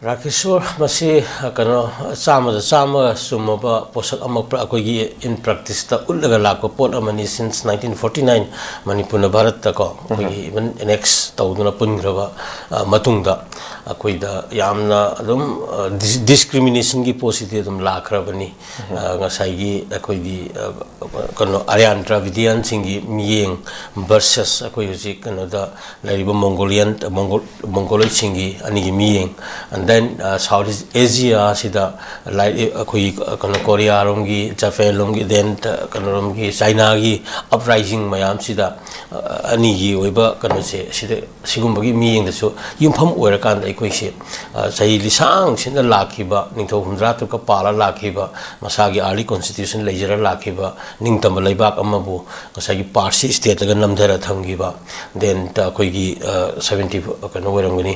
ꯔꯥꯀꯦꯁꯣꯔ, ꯃꯁꯤ ꯀꯩꯅꯣ, ꯆꯥꯝꯃꯗ ꯆꯥꯝꯃ ꯆꯨꯝꯃꯕ ꯄꯣꯠꯁꯛ ꯑꯃ ꯑꯩꯈꯣꯏꯒꯤ ꯏꯟ ꯄ꯭ꯔꯦꯛꯇꯤꯁꯇ ꯎꯠꯂꯒ ꯂꯥꯛꯄ ꯄꯣꯠ ꯑꯃꯅꯤ꯫ ꯁꯤꯟꯁ ꯅꯥꯏꯟꯇꯤꯟ ꯐꯣꯔꯇꯤ ꯅꯥꯏꯟ ꯃꯅꯤꯄꯨꯔꯅ ꯚꯥꯔꯠꯇꯀꯣ ꯑꯩꯈꯣꯏꯒꯤ ꯏꯚꯟ ꯑꯦꯅꯦꯛꯁ ꯇꯧꯗꯨꯅ ꯄꯨꯟꯈ꯭ꯔꯕ ꯃꯇꯨꯡꯗ ꯑꯩꯈꯣꯏꯗ ꯌꯥꯝꯅ ꯑꯗꯨꯝ ꯗꯤꯁꯀ꯭ꯔꯤꯃꯤꯅꯦꯁꯟꯒꯤ ꯄꯣꯠꯁꯤꯗꯤ ꯑꯗꯨꯝ ꯂꯥꯛꯈ꯭ꯔꯕꯅꯤ꯫ ꯉꯁꯥꯏꯒꯤ ꯑꯩꯈꯣꯏꯒꯤ ꯀꯩꯅꯣ, ꯑꯔꯤꯌꯥꯟ ꯗ꯭ꯔꯥꯕꯤꯗꯤꯌꯥꯟꯁꯤꯡꯒꯤ ꯃꯤꯠꯌꯦꯡ ꯚꯔꯁꯦꯁ ꯑꯩꯈꯣꯏ ꯍꯧꯖꯤꯛ ꯀꯩꯅꯣꯗ ꯂꯩꯔꯤꯕ ꯃꯣꯡꯒꯣꯂꯤꯌꯟ, ꯃꯣꯡꯒꯣꯂꯣꯏꯠꯁꯤꯡꯒꯤ ꯑꯅꯤꯒꯤ ꯃꯤꯠꯌꯦꯡ, and then South East Asia ꯁꯤꯗ ꯑꯩꯈꯣꯏꯒꯤ ꯀꯩꯅꯣ, ꯀꯣꯔꯤꯌꯥꯔꯣꯝꯒꯤ, ꯖꯄꯦꯟꯂꯣꯝꯒꯤ, then ꯀꯩꯅꯣꯔꯣꯝꯒꯤ, ꯆꯥꯏꯅꯥꯒꯤ ꯑꯞꯔꯥꯏꯖꯤꯡ ꯃꯌꯥꯝꯁꯤꯗ ꯑꯅꯤꯒꯤ ꯑꯣꯏꯕ ꯀꯩꯅꯣꯁꯦ, ꯁꯤꯗ ꯁꯤꯒꯨꯝꯕꯒꯤ ꯃꯤꯠꯌꯦꯡꯗꯁꯨ ꯌꯨꯝꯐꯝ ꯑꯣꯏꯔꯀꯥꯟꯗ ꯑꯩꯈꯣꯏꯁꯦ ꯆꯍꯤ ꯂꯤꯁꯥꯡ ꯁꯤꯠꯅ ꯂꯥꯛꯈꯤꯕ, ꯅꯤꯡꯊꯧ ꯍꯨꯝꯗ꯭ꯔꯥ ꯇꯔꯨꯛꯀ ꯄꯥꯜꯂ ꯂꯥꯛꯈꯤꯕ, ꯃꯁꯥꯒꯤ ꯑꯥꯔꯂꯤ ꯀꯣꯟꯁꯇꯤꯇ꯭ꯌꯨꯁꯟ ꯂꯩꯖꯔ ꯂꯥꯛꯈꯤꯕ ꯅꯤꯡꯇꯝꯕ ꯂꯩꯕꯥꯛ ꯑꯃꯕꯨ ꯉꯁꯥꯏꯒꯤ ꯄꯥꯔꯁꯤ ꯁ꯭ꯇꯦꯠꯇꯒ ꯅꯝꯊꯔ ꯊꯝꯈꯤꯕ, then ꯑꯩꯈꯣꯏꯒꯤ ꯁꯕꯦꯟꯇꯤ, ꯀꯩꯅꯣ ꯑꯣꯏꯔꯝꯒꯅꯤ,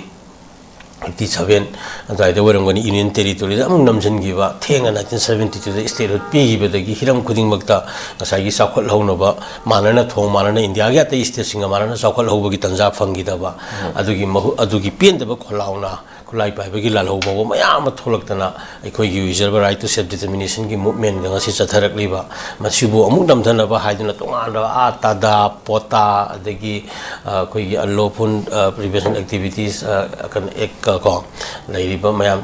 ꯑꯩꯠꯇꯤ ꯁꯕꯦꯟ ꯑꯗꯨꯋꯥꯏꯗ ꯑꯣꯏꯔꯝꯒꯅꯤ, ꯌꯨꯅꯤꯌꯟ ꯇꯦꯔꯤꯇꯣꯔꯤꯗ ꯑꯃꯨꯛ ꯅꯝꯁꯤꯟꯈꯤꯕ, ꯊꯦꯡꯅ ꯅꯥꯏꯟꯇꯤꯟ ꯁꯕꯦꯟꯇꯤ ꯇꯨꯗ ꯁ꯭ꯇꯦꯠꯍꯨꯗ ꯄꯤꯈꯤꯕꯗꯒꯤ ꯍꯤꯔꯝ ꯈꯨꯗꯤꯡꯃꯛꯇ ꯉꯁꯥꯏꯒꯤ ꯆꯥꯎꯈꯠꯍꯧꯅꯕ, ꯃꯥꯟꯅꯅ ꯊꯣꯡ ꯃꯥꯟꯅꯅ ꯏꯟꯗꯤꯌꯥꯒꯤ ꯑꯇꯩ ꯁ꯭ꯇꯦꯠꯁꯤꯡꯒ ꯃꯥꯟꯅꯅ ꯆꯥꯎꯈꯠꯍꯧꯕꯒꯤ ꯇꯥꯟꯖꯥ ꯐꯪꯈꯤꯗꯕ, ꯑꯗꯨꯒꯤ ꯃꯍꯨ-, ꯑꯗꯨꯒꯤ ꯄꯦꯟꯗꯕ ꯈꯣꯜꯂꯥꯎꯅ, ꯈꯨꯠꯂꯥꯏ ꯄꯥꯏꯕꯒꯤ ꯂꯥꯜꯍꯧ ꯐꯥꯎꯕ ꯃꯌꯥꯝ ꯑꯃ ꯊꯣꯛꯂꯛꯇꯅ ꯑꯩꯈꯣꯏꯒꯤ reserve right to self determination ꯒꯤ movement ꯒ ꯉꯁꯤ ꯆꯠꯊꯔꯛꯂꯤꯕ, ꯃꯁꯤꯕꯨ ꯑꯃꯨꯛ ꯅꯝꯊꯅꯕ ꯍꯥꯏꯗꯨꯅ ꯇꯣꯉꯥꯟꯕ ꯑꯥ ꯇꯥꯗꯥ, ꯄꯣꯇꯥ, ꯑꯗꯒꯤ ꯑꯩꯈꯣꯏꯒꯤ unlawful prevention activities, ꯀꯩꯅꯣ, act ꯀꯣ, ꯂꯩꯔꯤꯕ ꯃꯌꯥꯝ,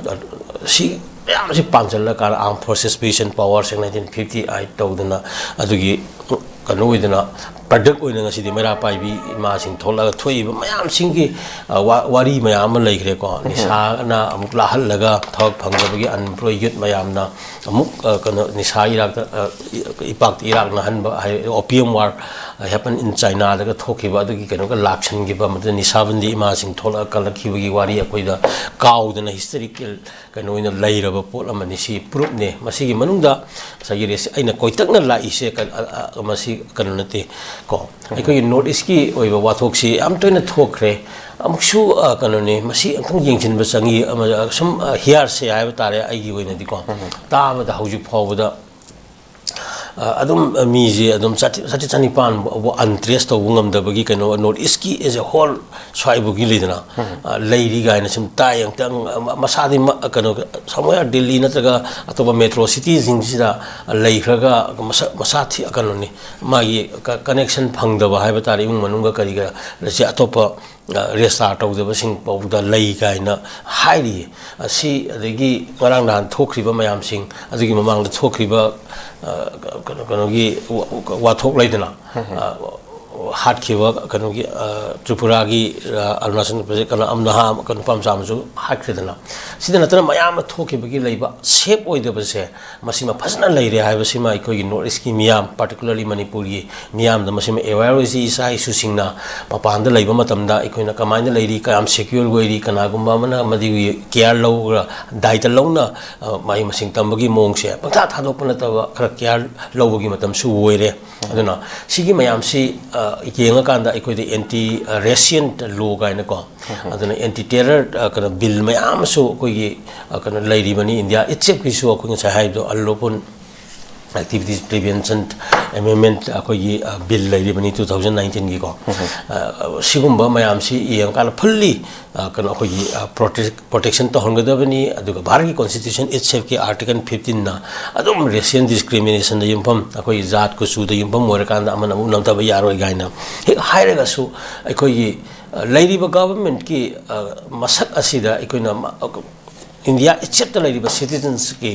ꯁꯤ ꯃꯌꯥꯝꯁꯤ ꯄꯥꯟꯁꯤꯜꯂꯀꯥꯟꯗ Armed Forces Special Power Act nineteen fifty eight ꯇꯧꯗꯅ ꯑꯗꯨꯒꯤ ꯀꯩꯅꯣ ꯑꯣꯏꯗꯅ, ꯄ꯭ꯔꯗꯛ ꯑꯣꯏꯅ ꯉꯁꯤꯗꯤ ꯃꯩꯔꯥ ꯄꯥꯏꯕꯤ ꯏꯃꯥꯁꯤꯡ ꯊꯣꯛꯂꯛꯑꯒ ꯊꯣꯛꯏꯕ ꯃꯌꯥꯝꯁꯤꯡꯒꯤ, ꯑ, ꯋꯥ-, ꯋꯥꯔꯤ ꯃꯌꯥꯝ ꯑꯃ ꯂꯩꯈ꯭ꯔꯦꯀꯣ꯫ ꯅꯤꯁꯥꯅ ꯑꯃꯨꯛ ꯂꯥꯛꯍꯜꯂꯒ ꯊꯕꯛ ꯐꯪꯗꯕꯒꯤ unemployed youth ꯃꯌꯥꯝꯅ ꯑꯃꯨꯛ, ꯑ, ꯀꯩꯅꯣ, ꯅꯤꯁꯥ ꯏꯔꯥꯛꯇ, ꯑ, E-, ꯏꯄꯥꯛꯇ ꯏꯔꯥꯛꯅꯍꯟꯕ high, opium war happen in Chinaꯗꯒ ꯊꯣꯛꯈꯤꯕ ꯑꯗꯨꯒꯤ ꯀꯩꯅꯣꯒ ꯂꯥꯛꯁꯟꯈꯤꯕ, ꯃꯗꯨꯗ ꯅꯤꯁꯥꯕꯟꯗꯤ ꯏꯃꯥꯁꯤꯡ ꯊꯣꯛꯂꯛꯑ ꯀꯜꯂꯛꯈꯤꯕꯒꯤ ꯋꯥꯔꯤ ꯑꯩꯈꯣꯏꯗ ꯀꯥꯎꯗꯅ historical ꯀꯩꯅꯣ ꯑꯣꯏꯅ ꯂꯩꯔꯕ ꯄꯣꯠ ꯑꯃꯅꯤ꯫ ꯁꯤ proofꯅꯦ꯫ ꯃꯁꯤꯒꯤ ꯃꯅꯨꯡꯗ ꯉꯁꯥꯏꯒꯤ ꯔꯦꯁ-, ꯑꯩꯅ ꯀꯣꯏꯇꯛꯅ ꯂꯥꯛꯏꯁꯦ ꯀ-, ꯑ, ꯑ, ꯃꯁꯤ ꯀꯩꯅꯣ ꯅꯠꯇꯦ ꯀꯣ꯫ ꯑꯩꯈꯣꯏꯒꯤ North Eastꯀꯤ ꯑꯣꯏꯕ ꯋꯥꯊꯣꯛꯁꯤ ꯌꯥꯝ ꯇꯣꯏꯅ ꯊꯣꯛꯈ꯭ꯔꯦ꯫ ꯑꯃꯨꯛꯁꯨ, ꯑ, ꯀꯩꯅꯣꯅꯤ, ꯃꯁꯤ ꯑꯃꯨꯛꯇꯪ ꯌꯦꯡꯁꯤꯟꯕ ꯆꯪꯉꯤ꯫ ꯑꯃ, ꯑ, ꯁꯨꯝ, ꯑ, hearsay ꯍꯥꯏꯕ ꯇꯥꯔꯦ ꯑꯩꯒꯤ ꯑꯣꯏꯅꯗꯤꯀꯣ꯫ ꯇꯥꯕꯗ ꯍꯧꯖꯤꯛ ꯐꯥꯎꯕꯗ ꯑ, ꯑꯗꯨꯝ, ꯑ, ꯃꯤꯁꯦ ꯑꯗꯨꯝ ꯆꯥꯇ꯭ꯔꯦꯠ, ꯆꯥꯇ꯭ꯔꯦꯠ ꯆꯅꯤꯄꯥꯟ ꯐꯥꯎꯕ untrace ꯇꯧꯕ ꯉꯝꯗꯕꯒꯤ ꯀꯩꯅꯣ, North Eastꯀꯤ as a whole ꯁ꯭ꯋꯥꯏꯐꯥꯎꯒꯤ ꯂꯩꯗꯅ, ꯑ, ꯂꯩꯔꯤ ꯀꯥꯏꯅ ꯁꯨꯝ ꯇꯥꯏ꯫ ꯑꯃꯨꯛꯇꯪ, ꯑ, ꯃ-, ꯃꯁꯥꯗꯤ ꯃ-, ꯀꯩꯅꯣ, somewhere ꯗꯤꯜꯂꯤ ꯅꯠꯇ꯭ꯔꯒ ꯑꯇꯣꯞꯄ metro cityꯁꯤꯡꯁꯤꯗ ꯂꯩꯈ꯭ꯔꯒ ꯃꯁꯥ, ꯃꯁꯥ ꯊꯤ-, ꯀꯩꯅꯣꯅꯤ, ꯃꯥꯒꯤ ꯀ-, connection ꯐꯪꯗꯕ ꯍꯥꯏꯕ ꯇꯥꯔꯦ, ꯏꯃꯨꯡ ꯃꯅꯨꯡꯒ ꯀꯔꯤꯒ, ꯁꯤ ꯑꯇꯣꯞꯄ ꯑ, register ꯇꯧꯗꯕꯁꯤꯡ ꯐꯥꯎꯕꯗ ꯂꯩ ꯀꯥꯏꯅ ꯍꯥꯏꯔꯤ꯫ ꯑꯁꯤ ꯑꯗꯒꯤ ꯉꯔꯥꯡ ꯅꯍꯥꯟ ꯊꯣꯛꯈ꯭ꯔꯤꯕ ꯃꯌꯥꯝꯁꯤꯡ, ꯑꯗꯨꯒꯤ ꯃꯃꯥꯡꯗ ꯊꯣꯛꯈ꯭ꯔꯤꯕ, ꯑ, ꯀꯩꯅꯣ, ꯀꯩꯅꯣꯒꯤ ꯋꯥ-, ꯋꯥꯊꯣꯛ ꯂꯩꯗꯅ, ꯑ, ꯍꯥꯠꯈꯤꯕ ꯀꯩꯅꯣꯒꯤ, ꯑ, ꯇ꯭ꯔꯤꯄꯨꯔꯥꯒꯤ, ꯑ, ꯑꯔꯨꯅꯥꯆꯜ ꯄ꯭ꯔꯗꯦꯁ ꯀꯩꯅꯣ ꯑꯃ ꯅꯍꯥ ꯑꯃ, ꯀꯩꯅꯣ, ꯅꯨꯄꯥ ꯃꯆꯥ ꯑꯃꯁꯨ ꯍꯥꯠꯈ꯭ꯔꯦꯗꯅ꯫ ꯁꯤꯗ ꯅꯠꯇꯅ ꯃꯌꯥꯝ ꯑꯃ ꯊꯣꯛꯈꯤꯕꯒꯤ ꯂꯩꯕ safe ꯑꯣꯏꯗꯕꯁꯦ ꯃꯁꯤꯃ ꯐꯖꯅ ꯂꯩꯔꯦ ꯍꯥꯏꯕꯁꯤꯃ ꯑꯩꯈꯣꯏꯒꯤ North Eastꯀꯤ ꯃꯤꯌꯥꯝ, particularly ꯃꯅꯤꯄꯨꯔꯒꯤ ꯃꯤꯌꯥꯝꯗ ꯃꯁꯤꯃ aware ꯑꯣꯏꯁꯤ꯫ ꯏꯆꯥ ꯏꯁꯨꯁꯤꯡꯅ ꯃꯄꯥꯟꯗ ꯂꯩꯕ ꯃꯇꯝꯗ ꯑꯩꯈꯣꯏꯅ ꯀꯃꯥꯏꯅ ꯂꯩꯔꯤ, ꯀꯌꯥꯝ secure ꯑꯣꯏꯔꯤ, ꯀꯅꯥꯒꯨꯝꯕ ꯑꯃꯅ ꯃꯗꯨꯒꯤ care ꯂꯧꯔꯒ, ꯗꯥꯏꯇ ꯂꯧꯅ, ꯑ, ꯃꯍꯩ ꯃꯁꯤꯡ ꯇꯝꯕꯒꯤ ꯃꯑꯣꯡꯁꯦ ꯄꯪꯊꯥ ꯊꯥꯗꯣꯛꯄ ꯅꯠꯇꯕ ꯈꯔ care ꯂꯧꯕꯒꯤ ꯃꯇꯝꯁꯨ ꯑꯣꯏꯔꯦ꯫ ꯑꯗꯨꯅ ꯁꯤꯒꯤ ꯃꯌꯥꯝꯁꯤ, ꯑ, ꯌꯦꯡꯉꯀꯥꯟꯗ ꯑꯩꯈꯣꯏꯗ anti, ꯑ, racist law ꯀꯥꯏꯅꯀꯣ, ꯑꯗꯨꯅ anti terror, ꯑ, ꯀꯩꯅꯣ, bill ꯃꯌꯥꯝ ꯑꯃꯁꯨ ꯑꯩꯈꯣꯏꯒꯤ, ꯑ, ꯀꯩꯅꯣ, ꯂꯩꯔꯤꯕꯅꯤ꯫ India itselfꯀꯤꯁꯨ ꯑꯩꯈꯣꯏ ꯉꯁꯥꯏ ꯍꯥꯏꯕꯗꯣ unlawful activities prevention amendment ꯑꯩꯈꯣꯏꯒꯤ, ꯑ, bill ꯂꯩꯔꯤꯕꯅꯤ two thousand nineteenꯒꯤꯀꯣ꯫ ꯑ, ꯁꯤꯒꯨꯝꯕ ꯃꯌꯥꯝꯁꯤ ꯌꯦꯡꯉꯀꯥꯟꯗ fully, ꯑ, ꯀꯩꯅꯣ, ꯑꯩꯈꯣꯏꯒꯤ, ꯑ, protect-, protection ꯇꯧꯍꯟꯒꯗꯕꯅꯤ꯫ ꯑꯗꯨꯒ ꯚꯥꯔꯠꯀꯤ constitution itselfꯀꯤ article fifteenꯅ ꯑꯗꯨꯝ racial discriminationꯗ ꯌꯨꯝꯐꯝ, ꯑꯩꯈꯣꯏꯒꯤ ꯖꯥꯠ ꯀꯨꯆꯨꯗ ꯌꯨꯝꯐꯝ ꯑꯣꯏꯔꯀꯥꯟꯗ ꯑꯃꯅ ꯑꯃꯨꯛ ꯅꯝꯊꯕ ꯌꯥꯔꯣꯏ ꯀꯥꯏꯅ ꯍꯦꯛ ꯍꯥꯏꯔꯒꯁꯨ, ꯑꯩꯈꯣꯏꯒꯤ, ꯑ, ꯂꯩꯔꯤꯕ governmentꯀꯤ, ꯑ, ꯃꯁꯛ ꯑꯁꯤꯗ ꯑꯩꯈꯣꯏꯅ ꯃ-, ꯏꯟꯗꯤꯌꯥ ꯏꯆꯦꯠꯇ ꯂꯩꯔꯤꯕ ꯁꯤꯇꯤꯖꯟꯁꯀꯤ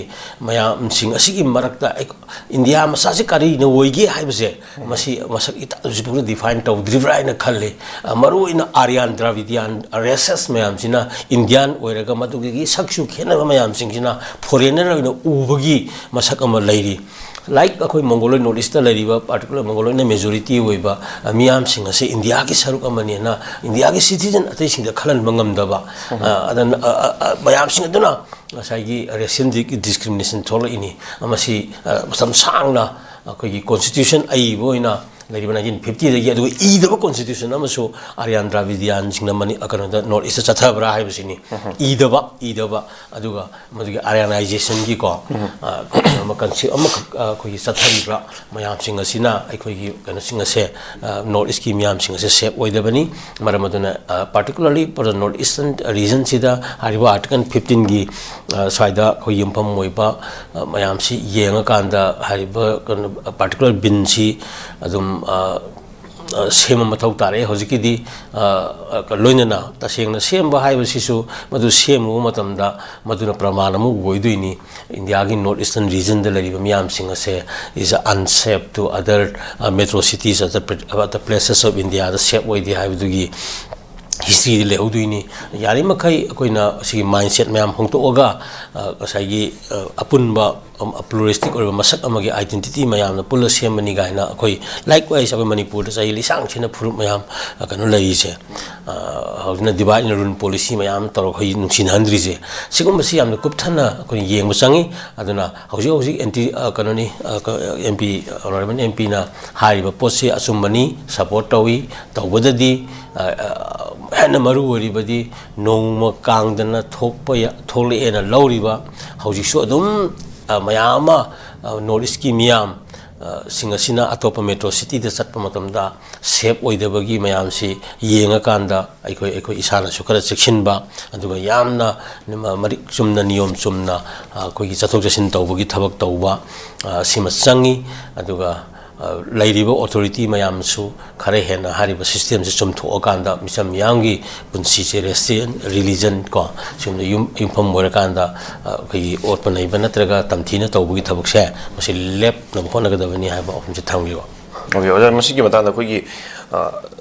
ꯃꯌꯥꯝꯁꯤꯡ ꯑꯁꯤꯒꯤ ꯃꯔꯛꯇ ꯑꯩ-, ꯏꯟꯗꯤꯌꯥ ꯃꯆꯥꯁꯤ ꯀꯔꯤꯅ ꯑꯣꯏꯒꯦ ꯍꯥꯏꯕꯁꯦ, ꯃꯁꯤ ꯃꯁꯛ ꯏꯇꯥ ꯍꯧꯖꯤꯛ ꯐꯥꯎꯗ ꯗꯤꯐꯥꯏꯟ ꯇꯧꯗ꯭ꯔꯤꯕ꯭ꯔꯥ ꯍꯥꯏꯅ ꯈꯜꯂꯤ꯫ ꯑ, ꯃꯔꯨꯑꯣꯏꯅ ꯑꯥꯔꯌꯥꯟ ꯗ꯭ꯔꯥꯕꯤꯗꯤꯌꯥꯟ ꯔꯦꯁꯦꯁ ꯃꯌꯥꯝꯁꯤꯅ ꯏꯟꯗꯤꯌꯥꯟ ꯑꯣꯏꯔꯒ, ꯃꯗꯨꯒꯤ ꯁꯛꯁꯨ ꯈꯦꯠꯅꯕ ꯃꯌꯥꯝꯁꯤꯡꯁꯤꯅ ꯐꯣꯔꯦꯟꯅꯔ ꯑꯣꯏꯅ ꯎꯕꯒꯤ ꯃꯁꯛ ꯑꯃ ꯂꯩꯔꯤ꯫ ꯂꯥꯏꯛ ꯑꯩꯈꯣꯏ ꯃꯣꯡꯒꯣꯂꯣꯏ ꯅꯣꯔꯠ ꯏꯁꯇ ꯂꯩꯔꯤꯕ, ꯄꯥꯔꯇꯤꯀꯨꯂꯔ ꯃꯣꯡꯒꯣꯂꯣꯏꯅ ꯃꯦꯖꯣꯔꯤꯇꯤ ꯑꯣꯏꯕ, ꯑ, ꯃꯤꯌꯥꯝꯁꯤꯡ ꯑꯁꯤ ꯏꯟꯗꯤꯌꯥꯒꯤ ꯁꯔꯨꯛ ꯑꯃꯅꯦꯅ ꯏꯟꯗꯤꯌꯥꯒꯤ ꯁꯤꯇꯤꯖꯟ ꯑꯇꯩꯁꯤꯡꯗ ꯈꯜꯍꯟꯕ ꯉꯝꯗꯕ, ꯑ, ꯑꯗꯨꯅ, ꯑ, ꯑ, ꯑ, ꯃꯌꯥꯝꯁꯤꯡ ꯑꯗꯨꯅ ꯉꯁꯥꯏꯒꯤ ꯔꯦꯁꯤꯌꯦꯜ ꯗꯤ-, ꯗꯤꯁꯀ꯭ꯔꯤꯃꯤꯅꯦꯁꯟ ꯊꯣꯛꯂꯛꯏꯅꯤ꯫ ꯃꯁꯤ, ꯑ, ꯃꯇꯝ ꯁꯥꯡꯅ ꯑꯩꯈꯣꯏꯒꯤ ꯀꯣꯟꯁꯇꯤꯇ꯭ꯌꯨꯁꯟ ꯑꯏꯕ ꯑꯣꯏꯅ ꯂꯩꯔꯤꯕ ꯅꯥꯏꯟꯇꯤꯟ ꯐꯤꯐꯇꯤꯗꯒꯤ, ꯑꯗꯨꯒ ꯏꯗꯕ ꯀꯣꯟꯁꯇꯤꯇ꯭ꯌꯨꯁꯟ ꯑꯃꯁꯨ ꯑꯥꯔꯌꯥꯟ ꯗ꯭ꯔꯥꯕꯤꯗꯤꯌꯥꯟꯁꯤꯡꯅ ꯃꯅꯤ-, ꯀꯩꯅꯣꯗ, ꯅꯣꯔꯠ ꯏꯁꯇ ꯆꯠꯊꯕ꯭ꯔꯥ ꯍꯥꯏꯕꯁꯤꯅꯤ꯫ ꯏꯗꯕ, ꯏꯗꯕ, ꯑꯗꯨꯒ ꯃꯗꯨꯒꯤ ꯑꯥꯔꯌꯥꯅꯥꯏꯖꯦꯁꯟꯒꯤꯀꯣ, ꯑ, ꯑꯃ ꯀꯟꯁꯦꯞ ꯑꯃꯈꯛ, ꯑ, ꯑꯩꯈꯣꯏꯒꯤ ꯆꯠꯊꯔꯤꯕ ꯃꯌꯥꯝꯁꯤꯡ ꯑꯁꯤꯅ ꯑꯩꯈꯣꯏꯒꯤ ꯀꯩꯅꯣꯁꯤꯡ ꯑꯁꯦ, ꯑ, ꯅꯣꯔꯠ ꯏꯁꯀꯤ ꯃꯤꯌꯥꯝꯁꯤꯡ ꯑꯁꯦ ꯁꯦꯞ ꯑꯣꯏꯗꯕꯅꯤ꯫ ꯃꯔꯝ ꯑꯗꯨꯅ, ꯑ, ꯄꯥꯔꯇꯤꯀꯨꯂꯔꯂꯤ ꯐꯣꯔ ꯗ ꯅꯣꯔꯠ ꯏꯁꯇꯔꯟ ꯔꯤꯖꯟꯁꯤꯗ ꯍꯥꯏꯔꯤꯕ ꯑꯥꯔꯇꯤꯀꯜ ꯐꯤꯐꯇꯤꯟꯒꯤ, ꯑ, ꯁ꯭ꯋꯥꯏꯗ ꯑꯩꯈꯣꯏ ꯌꯨꯝꯐꯝ ꯑꯣꯏꯕ, ꯑ, ꯃꯌꯥꯝꯁꯤ ꯌꯦꯡꯉꯀꯥꯟꯗ ꯍꯥꯏꯔꯤꯕ ꯀꯩꯅꯣ, ꯄꯥꯔꯇꯤꯀꯨꯂꯔ ꯕꯤꯟꯁꯤ ꯑꯗꯨꯝ, ꯑ, ꯑ, ꯁꯦꯝꯕ ꯃꯊꯧ ꯇꯥꯔꯛꯑꯦ꯫ ꯍꯧꯖꯤꯛꯀꯤꯗꯤ, ꯑ, ꯑ, ꯂꯣꯏꯅꯅ ꯇꯁꯦꯡꯅ ꯁꯦꯝꯕ ꯍꯥꯏꯕꯁꯤꯁꯨ ꯃꯗꯨ ꯁꯦꯝꯃꯨꯕ ꯃꯇꯝꯗ ꯃꯗꯨꯅ ꯄ꯭ꯔꯃꯥꯟ ꯑꯃ ꯑꯣꯏꯗꯣꯏꯅꯤ꯫ ꯏꯟꯗꯤꯌꯥꯒꯤ ꯅꯣꯔꯠ ꯏꯁꯇꯔꯟ ꯔꯤꯖꯟꯗ ꯂꯩꯔꯤꯕ ꯃꯤꯌꯥꯝꯁꯤꯡ ꯑꯁꯦ is unsafe to other, uh, metro cities, other, other places of India ꯗ ꯁꯦꯞ ꯑꯣꯏꯗꯦ ꯍꯥꯏꯕꯗꯨꯒꯤ ꯍꯤꯁꯇ꯭ꯔꯤꯗꯤ ꯂꯩꯍꯧꯗꯣꯏꯅꯤ꯫ ꯌꯥꯔꯤꯃꯈꯩ ꯑꯩꯈꯣꯏꯅ ꯁꯤꯒꯤ ꯃꯥꯏꯟꯁꯦꯠ ꯃꯌꯥꯝ ꯍꯣꯡꯗꯣꯛꯑꯒ, ꯑ, ꯉꯁꯥꯏꯒꯤ, ꯑ, ꯑꯄꯨꯟꯕ, ꯑꯝ, ꯄ꯭ꯂꯨꯔꯤꯁꯇꯤꯛ ꯑꯣꯏꯕ ꯃꯁꯛ ꯑꯃꯒꯤ ꯑꯥꯏꯗꯦꯟꯇꯤꯇꯤ ꯃꯌꯥꯝꯅ ꯄꯨꯜꯂ ꯁꯦꯝꯕꯅꯤ ꯀꯥꯏꯅ ꯑꯩꯈꯣꯏ, ꯂꯥꯏꯛꯋꯥꯏꯁ ꯑꯩꯈꯣꯏ ꯃꯅꯤꯄꯨꯔꯗ ꯆꯍꯤ ꯂꯤꯁꯥꯡ ꯁꯤꯠꯅ ꯐꯨꯔꯨꯞ ꯃꯌꯥꯝ, ꯑ, ꯀꯩꯅꯣ ꯂꯩꯔꯤꯁꯦ, ꯑ, ꯍꯧꯖꯤꯛꯅ ꯗꯤꯚꯥꯏꯠ ꯑꯦꯟ ꯔꯨꯜ ꯄꯣꯂꯤꯁꯤ ꯃꯌꯥꯝ ꯇꯧꯔꯒ ꯑꯩꯈꯣꯏ ꯅꯨꯡꯁꯤꯅꯍꯟꯗ꯭ꯔꯤꯁꯦ, ꯁꯤꯒꯨꯝꯕꯁꯤ ꯌꯥꯝꯅ ꯀꯨꯞꯊꯅ ꯑꯩꯈꯣꯏꯅ ꯌꯦꯡꯕ ꯆꯪꯉꯤ꯫ ꯑꯗꯨꯅ ꯍꯧꯖꯤꯛ ꯍꯧꯖꯤꯛ ꯑꯦꯟꯇꯤ, ꯑ, ꯀꯩꯅꯣꯅꯤ, ꯑ, ꯀ-, ꯑꯦꯝ ꯄꯤ, ꯑꯣꯅꯔꯦꯕꯜ ꯑꯦꯝ ꯄꯤꯅ ꯍꯥꯏꯔꯤꯕ ꯄꯣꯠꯁꯤ ꯑꯆꯨꯝꯕꯅꯤ, ꯁꯄꯣꯔꯠ ꯇꯧꯏ꯫ ꯇꯧꯕꯗꯗꯤ, ꯑ, ꯑ, ꯍꯦꯟꯅ ꯃꯔꯨ ꯑꯣꯏꯔꯤꯕꯗꯤ ꯅꯣꯡꯃ ꯀꯥꯡꯗꯅ ꯊꯣꯛꯄ ꯌꯥ-, ꯊꯣꯛꯂꯛꯑꯦꯅ ꯂꯧꯔꯤꯕ, ꯍꯧꯖꯤꯛꯁꯨ ꯑꯗꯨꯝ, ꯑ, ꯃꯌꯥꯝ ꯑꯃ, ꯑ, ꯅꯣꯔꯠ ꯏꯁꯀꯤ ꯃꯤꯌꯥꯝ, ꯑ, ꯁꯤꯡ ꯑꯁꯤꯅ ꯑꯇꯣꯞꯄ ꯃꯦꯇ꯭ꯔꯣ ꯁꯤꯇꯤꯗ ꯆꯠꯄ ꯃꯇꯝꯗ ꯁꯦꯞ ꯑꯣꯏꯗꯕꯒꯤ ꯃꯌꯥꯝꯁꯤ ꯌꯦꯡꯉꯀꯥꯟꯗ ꯑꯩꯈꯣꯏ, ꯑꯩꯈꯣꯏ ꯏꯁꯥꯅꯁꯨ ꯈꯔ ꯆꯦꯛꯁꯤꯟꯕ, ꯑꯗꯨꯒ ꯌꯥꯝꯅ ꯃ-, ꯃꯔꯤꯛ ꯆꯨꯝꯅ, ꯅꯤꯌꯣꯝ ꯆꯨꯝꯅ, ꯑ, ꯑꯩꯈꯣꯏꯒꯤ ꯆꯠꯊꯣꯛ ꯆꯠꯁꯤꯟ ꯇꯧꯕꯒꯤ ꯊꯕꯛ ꯇꯧꯕ, ꯑ, ꯁꯤꯃ ꯆꯪꯉꯤ꯫ ꯑꯗꯨꯒ ꯂꯩꯔꯤꯕ ꯑꯣꯊꯣꯔꯤꯇꯤ ꯃꯌꯥꯝꯁꯨ ꯈꯔ ꯍꯦꯟꯅ ꯍꯥꯏꯔꯤꯕ ꯁꯤꯁꯇꯦꯝꯁꯦ ꯆꯨꯝꯊꯣꯛꯑꯀꯥꯟꯗ, ꯃꯤꯆꯝ ꯃꯤꯌꯥꯝꯒꯤ ꯄꯨꯟꯁꯤꯁꯦ, ꯔꯦꯁꯇꯦꯟ, ꯔꯤꯂꯤꯖꯟ ꯀꯣ, ꯁꯤꯒꯨꯝꯕꯗ ꯌꯨꯝ, ꯌꯨꯝꯐꯝ ꯑꯣꯏꯔꯀꯥꯟꯗ, ꯑ, ꯑꯩꯈꯣꯏꯒꯤ ꯑꯣꯠꯄ ꯅꯩꯕ ꯅꯠꯇ꯭ꯔꯒ ꯇꯝꯊꯤꯅ ꯇꯧꯕꯒꯤ ꯊꯕꯛꯁꯦ, ꯃꯁꯤ ꯂꯦꯞꯅꯕ ꯍꯣꯠꯅꯒꯗꯕꯅꯤ ꯍꯥꯏꯕ ꯋꯥꯐꯝꯁꯦ ꯊꯝꯕꯤꯕ꯫ ꯑꯣꯀꯦ, ꯑꯣꯖꯥ, ꯃꯁꯤꯒꯤ ꯃꯇꯥꯡꯗ ꯑꯩꯈꯣꯏꯒꯤ, ꯑ,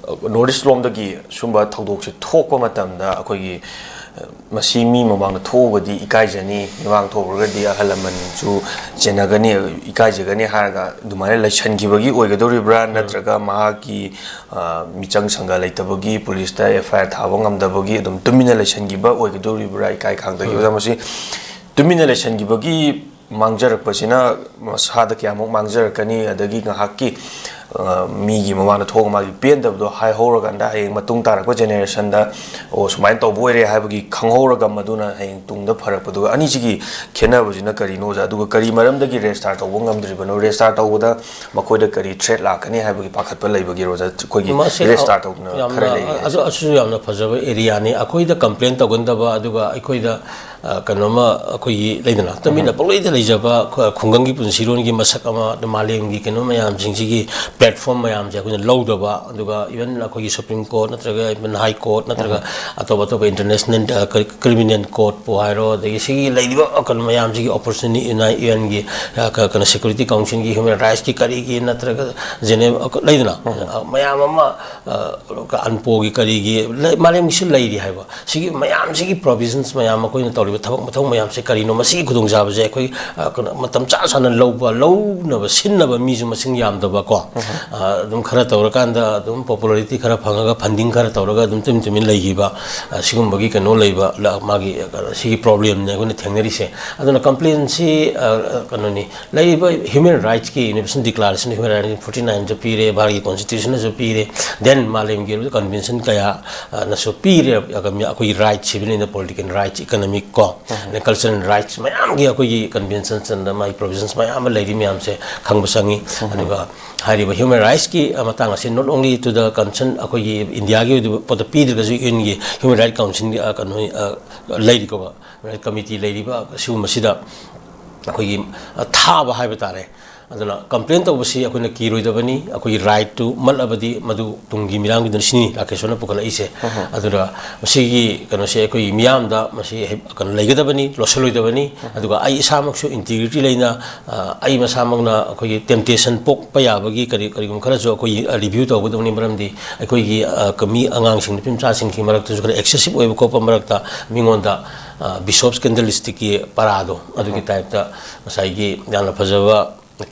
ꯅꯣꯔꯠ ꯏꯁ ꯂꯣꯝꯗꯒꯤ ꯁꯨꯝꯕ ꯊꯧꯗꯣꯛꯁꯦ ꯊꯣꯛꯄ ꯃꯇꯝꯗ ꯑꯩꯈꯣꯏꯒꯤ, ꯑ, ꯃꯁꯤ ꯃꯤ ꯃꯃꯥꯡꯗ ꯊꯣꯛꯎꯕꯗꯤ ꯏꯀꯥꯏꯖꯅꯤ, ꯃꯤꯃꯥꯡ ꯊꯣꯛꯎꯔꯒꯗꯤ ꯑꯍꯜ ꯂꯃꯟꯁꯨ ꯆꯦꯟꯅꯒꯅꯤ, ꯏꯀꯥꯏꯖꯒꯅꯤ ꯍꯥꯏꯔꯒ ꯑꯗꯨꯃꯥꯏꯅ ꯂꯩꯁꯟꯈꯤꯕꯒꯤ ꯑꯣꯏꯒꯗꯧꯔꯤꯕ꯭ꯔꯥ? ꯎꯝ꯫ ꯅꯠꯇ꯭ꯔꯒ ꯃꯍꯥꯛꯀꯤ, ꯑ, ꯃꯤꯆꯪ ꯁꯪꯒ ꯂꯩꯇꯕꯒꯤ, ꯄꯨꯂꯤꯁꯇ ꯑꯦꯐ ꯑꯥꯏ ꯑꯥꯔ ꯊꯥꯕ ꯉꯝꯗꯕꯒꯤ ꯑꯗꯨꯝ ꯇꯨꯃꯤꯟꯅ ꯂꯩꯁꯟꯈꯤꯕ ꯑꯣꯏꯒꯗꯧꯔꯤꯕ꯭ꯔꯥ? ꯏꯀꯥꯏ ꯈꯪꯗꯒꯤ꯫ ꯎꯝ꯫ ꯑꯣꯖꯥ, ꯃꯁꯤ ꯇꯨꯃꯤꯟꯅ ꯂꯩꯁꯟꯈꯤꯕꯒꯤ ꯃꯥꯡꯖꯔꯛꯄꯁꯤꯅ ꯃꯁꯥꯗ ꯀꯌꯥꯃꯨꯛ ꯃꯥꯡꯖꯔꯛꯀꯅꯤ? ꯑꯗꯒꯤ ꯉꯥꯏꯍꯥꯛꯀꯤ, ꯑ, ꯃꯤꯒꯤ ꯃꯃꯥꯡꯗ ꯊꯣꯛꯑꯒ ꯃꯥꯒꯤ ꯄꯦꯟꯗꯕꯗꯣ ꯍꯥꯏꯍꯧꯔꯀꯥꯟꯗ ꯍꯌꯦꯡ ꯃꯇꯨꯡ ꯇꯥꯔꯛꯄ ꯖꯦꯅꯦꯔꯦꯁꯟꯗ, "ꯑꯣ, ꯁꯨꯃꯥꯏꯅ ꯇꯧꯕ ꯑꯣꯏꯔꯦ" ꯍꯥꯏꯕꯒꯤ ꯈꯪꯍꯧꯔꯒ ꯃꯗꯨꯅ ꯍꯌꯦꯡ ꯇꯨꯡꯗ ꯐꯔꯛꯄꯗꯨꯒ꯫ ꯑꯅꯤꯁꯤꯒꯤ ꯈꯦꯠꯅꯕꯁꯤꯅ ꯀꯔꯤꯅꯣ, ꯑꯣꯖꯥ? ꯑꯗꯨꯒ ꯀꯔꯤ ꯃꯔꯝꯗꯒꯤ ꯔꯦꯖꯤꯁꯇꯥꯔ ꯇꯧꯕ ꯉꯝꯗ꯭ꯔꯤꯕꯅꯣ? ꯔꯦꯖꯤꯁꯇꯥꯔ ꯇꯧꯕꯗ ꯃꯈꯣꯏꯗ ꯀꯔꯤ ꯊ꯭ꯔꯦꯠ ꯂꯥꯛꯀꯅꯤ ꯍꯥꯏꯕꯒꯤ ꯄꯥꯈꯠꯄ ꯂꯩꯕꯒꯤꯔꯣ, ꯑꯣꯖꯥ? ꯑꯩꯈꯣꯏꯒꯤ ꯃꯁꯤ ꯔꯦꯖꯤꯁꯇꯥꯔ ꯇꯧꯗꯅ ꯌꯥꯝꯅ, ꯈꯔ ꯂꯩꯔꯤ ꯍꯥꯏꯁꯦ꯫ ꯑꯗꯨ, ꯑꯁꯤꯁꯨ ꯌꯥꯝꯅ ꯐꯖꯕ ꯑꯦꯔꯤꯌꯥꯅꯤ꯫ ꯑꯩꯈꯣꯏꯗ ꯀꯝꯄ꯭ꯂꯦꯟ ꯇꯧꯒꯟꯗꯕ, ꯑꯗꯨꯒ ꯑꯩꯈꯣꯏꯗ ꯑ, ꯀꯩꯅꯣꯝꯃ ꯑꯩꯈꯣꯏꯒꯤ ꯂꯩꯗꯅ, ꯇꯨꯃꯤꯟꯅ ꯎꯝ꯫ ꯄꯪꯂꯩꯗ ꯂꯩꯖꯕ ꯈ-, ꯈꯨꯡꯒꯪꯒꯤ ꯄꯨꯟꯁꯤꯔꯣꯟꯒꯤ ꯃꯁꯛ ꯑꯃ, ꯑꯗ ꯃꯥꯂꯦꯝꯒꯤ ꯀꯩꯅꯣ ꯃꯌꯥꯝꯁꯤꯡꯁꯤꯒꯤ ꯄ꯭ꯂꯦꯠꯐꯣꯝ ꯃꯌꯥꯝꯁꯦ ꯑꯩꯈꯣꯏꯅ ꯂꯧꯗꯕ, ꯑꯗꯨꯒ ꯏꯚꯟ ꯑꯩꯈꯣꯏꯒꯤ ꯁꯨꯄ꯭ꯔꯤꯝ ꯀꯣꯔꯠ ꯅꯠꯇ꯭ꯔꯒ ꯏꯚꯟ ꯍꯥꯏ ꯀꯣꯔꯠ ꯅꯠꯇ꯭ꯔꯒ ꯎꯝ꯫ ꯑꯇꯣꯞ ꯑꯇꯣꯞꯄ ꯏꯟꯇꯔꯅꯦꯁꯅꯦꯜ, ꯑ, ꯀꯔꯤ-, ꯀ꯭ꯔꯤꯃꯤꯅꯦꯜ ꯀꯣꯔꯠꯄꯨ ꯍꯥꯏꯔꯣ, ꯑꯗꯒꯤ ꯁꯤꯒꯤ ꯂꯩꯔꯤꯕ ꯀꯩꯅꯣ ꯃꯌꯥꯝꯁꯤꯒꯤ ꯑꯣꯄꯣꯔꯆꯨꯅꯤ-, ꯏꯟ-, ꯏꯚꯟꯒꯤ, ꯑ, ꯀ-, ꯀꯩꯅꯣ, ꯁꯦꯀ꯭ꯌꯨꯔꯤꯇꯤ ꯀꯥꯎꯟꯁꯤꯜꯒꯤ, ꯍ꯭ꯌꯨꯃꯦꯟ ꯔꯥꯏꯠꯁꯀꯤ ꯀꯔꯤꯒꯤ ꯅꯠꯇ꯭ꯔꯒ ꯖꯦꯅꯦꯕ, ꯑ, ꯂꯩꯗꯅ, ꯎꯝ꯫ ꯑ, ꯃꯌꯥꯝ ꯑꯃ, ꯑ, ꯑꯟꯄꯣꯒꯤ ꯀꯔꯤꯒꯤ ꯂꯩ-, ꯃꯥꯂꯦꯝꯒꯤꯁꯨ ꯂꯩꯔꯤ ꯍꯥꯏꯕ꯫ ꯁꯤꯒꯤ ꯃꯌꯥꯝꯁꯤꯒꯤ ꯄ꯭ꯔꯣꯕꯤꯖꯟꯁ ꯃꯌꯥꯝ, ꯑꯩꯈꯣꯏꯅ ꯇꯧꯔꯤꯕ ꯊꯕꯛ ꯃꯊꯧ ꯃꯌꯥꯝꯁꯦ ꯀꯔꯤꯅꯣ? ꯃꯁꯤꯒꯤ ꯈꯨꯗꯣꯡꯆꯥꯕꯁꯦ ꯑꯩꯈꯣꯏ, ꯑ, ꯀꯩꯅꯣ, ꯃꯇꯝ ꯆꯥ ꯆꯥꯅ ꯂꯧꯕ, ꯂꯧꯅꯕ ꯁꯤꯟꯅꯕ ꯃꯤꯁꯨ ꯃꯁꯤꯡ ꯌꯥꯝꯗꯕ ꯀꯣ꯫ ꯎꯝ꯫ ꯑ, ꯑꯗꯨꯝ ꯈꯔ ꯇꯧꯔꯀꯥꯟꯗ ꯑꯗꯨꯝ ꯄꯣꯄꯨꯂꯔꯤꯇꯤ ꯈꯔ ꯐꯪꯉꯒ, ꯐꯟꯗꯤꯡ ꯈꯔ ꯇꯧꯔꯒ ꯑꯗꯨꯝ ꯇꯨꯃꯤꯟ ꯇꯨꯃꯤꯟ ꯂꯩꯈꯤꯕ, ꯑ, ꯁꯤꯒꯨꯝꯕꯒꯤ ꯀꯩꯅꯣ ꯂꯩꯕ, ꯂ-, ꯃꯥꯒꯤ, ꯑ, ꯁꯤꯒꯤ ꯄ꯭ꯔꯣꯕ꯭ꯂꯦꯝꯅꯦ ꯑꯩꯈꯣꯏꯅ ꯊꯦꯡꯅꯔꯤꯁꯦ꯫ ꯑꯗꯨꯅ ꯀꯝꯄ꯭ꯂꯦꯟꯁꯤ, ꯑ, ꯀꯩꯅꯣꯅꯤ, ꯂꯩꯔꯤꯕ ꯍ꯭ꯌꯨꯃꯦꯟ ꯔꯥꯏꯠꯁꯀꯤ, universal declaration human rights forty ꯅꯥꯏꯟꯁꯨ ꯄꯤꯔꯦ, ꯚꯥꯔꯠꯀꯤ ꯀꯣꯟꯁꯇꯤꯇ꯭ꯌꯨꯁꯟꯅꯁꯨ ꯄꯤꯔꯦ, ꯗꯦꯟ ꯃꯥꯂꯦꯝꯒꯤ ꯑꯣꯏꯕ ꯀꯟꯚꯦꯟꯁꯟ ꯀꯌꯥ, ꯑ, ꯅꯁꯨ ꯄꯤꯔꯦ, ꯑꯩꯈꯣꯏꯒꯤ right, civil and political rights, economic ꯀꯣ, ꯎꯝ꯫ ꯑꯗꯩ ꯀꯜꯆꯔꯦꯜ ꯔꯥꯏꯠꯁ ꯃꯌꯥꯝꯒꯤ ꯑꯩꯈꯣꯏꯒꯤ ꯀꯟꯚꯦꯟꯁꯟꯁꯤꯡꯗ ꯃꯥꯒꯤ ꯄ꯭ꯔꯣꯕꯤꯖꯟꯁ ꯃꯌꯥꯝ ꯑꯃ ꯂꯩꯔꯤ ꯃꯌꯥꯝꯁꯦ ꯈꯪꯕ ꯆꯪꯉꯤ꯫ ꯎꯝ꯫ ꯑꯗꯨꯒ ꯍꯥꯏꯔꯤꯕ ꯍ꯭ꯌꯨꯃꯦꯟ ꯔꯥꯏꯠꯁꯀꯤ, ꯑ, ꯃꯇꯥꯡ ꯑꯁꯤ not only to the concern ꯑꯩꯈꯣꯏꯒꯤ ꯏꯟꯗꯤꯌꯥꯒꯤ ꯑꯣꯏꯕ ꯄꯣꯠꯇ ꯄꯤꯗ꯭ꯔꯒꯁꯨ, ꯌꯨ ꯑꯦꯟꯒꯤ ꯍ꯭ꯌꯨꯃꯦꯟ ꯔꯥꯏꯠ ꯀꯥꯎꯟꯁꯤꯜꯒꯤ, ꯑ, ꯀꯩꯅꯣ, ꯑ, ꯂꯩꯔꯤꯀꯣ, ꯀꯃꯤꯇꯤ ꯂꯩꯔꯤꯕ ꯁꯤꯒꯨꯝꯕꯁꯤꯗ ꯑꯩꯈꯣꯏꯒꯤ, ꯑ, ꯊꯥꯕ ꯍꯥꯏꯕ ꯇꯥꯔꯦ꯫ ꯑꯗꯨꯅ ꯀꯝꯄ꯭ꯂꯦꯟ ꯇꯧꯕꯁꯤ ꯑꯩꯈꯣꯏꯅ ꯀꯤꯔꯣꯏꯗꯕꯅꯤ꯫ ꯑꯩꯈꯣꯏꯒꯤ ꯔꯥꯏꯠꯇꯨ ꯃꯠꯂꯕꯗꯤ ꯃꯗꯨ ꯇꯨꯡꯒꯤ ꯃꯤꯔꯥꯡꯒꯤꯗꯨꯅ ꯁꯤꯅꯤ ꯔꯥꯀꯦꯁꯣꯔꯅ ꯄꯨꯈꯠꯂꯛꯏꯁꯦ꯫ ꯑꯗꯨꯅ ꯃꯁꯤꯒꯤ ꯀꯩꯅꯣꯁꯦ ꯑꯩꯈꯣꯏꯒꯤ ꯃꯤꯌꯥꯝꯗ ꯃꯁꯤ ꯍꯦꯛ ꯀꯩꯅꯣ ꯂꯩꯒꯗꯕꯅꯤ, ꯂꯣꯠꯁꯤꯜꯂꯣꯏꯗꯕꯅꯤ꯫ ꯑꯗꯨꯒ ꯑꯩ ꯏꯁꯥꯃꯛꯁꯨ ꯏꯟꯇꯤꯒ꯭ꯔꯤꯇꯤ ꯂꯩꯅ, ꯑ, ꯑꯩ ꯃꯁꯥꯃꯛꯅ ꯑꯩꯈꯣꯏꯒꯤ ꯇꯦꯝꯇꯦꯁꯟ ꯄꯣꯛꯄ ꯌꯥꯕꯒꯤ ꯀꯔꯤ, ꯀꯔꯤꯒꯨꯝꯕ ꯈꯔꯁꯨ ꯑꯩꯈꯣꯏ, ꯑ, ꯔꯤꯚ꯭ꯌꯨ ꯇꯧꯒꯗꯕꯅꯤ꯫ ꯃꯔꯝꯗꯤ ꯑꯩꯈꯣꯏꯒꯤ, ꯑ, ꯃꯤ ꯑꯉꯥꯡꯁꯤꯡ, ꯅꯨꯄꯤ ꯃꯆꯥꯁꯤꯡꯒꯤ ꯃꯔꯛꯇꯁꯨ ꯈꯔ ꯑꯦꯛꯁꯦꯁꯤꯞ ꯑꯣꯏꯕ ꯈꯣꯠꯄ ꯃꯔꯛꯇ ꯃꯤꯉꯣꯟꯗ, ꯑ, ꯕꯤꯁꯣꯞꯁ ꯀꯦꯟꯗꯜꯁ꯭ꯇꯤꯛꯀꯤ ꯄꯔꯥꯗꯣ ꯑꯗꯨꯒꯤ ꯇꯥꯏꯞꯇ ꯉꯁꯥꯏꯒꯤ ꯌꯥꯝꯅ ꯐꯖꯕ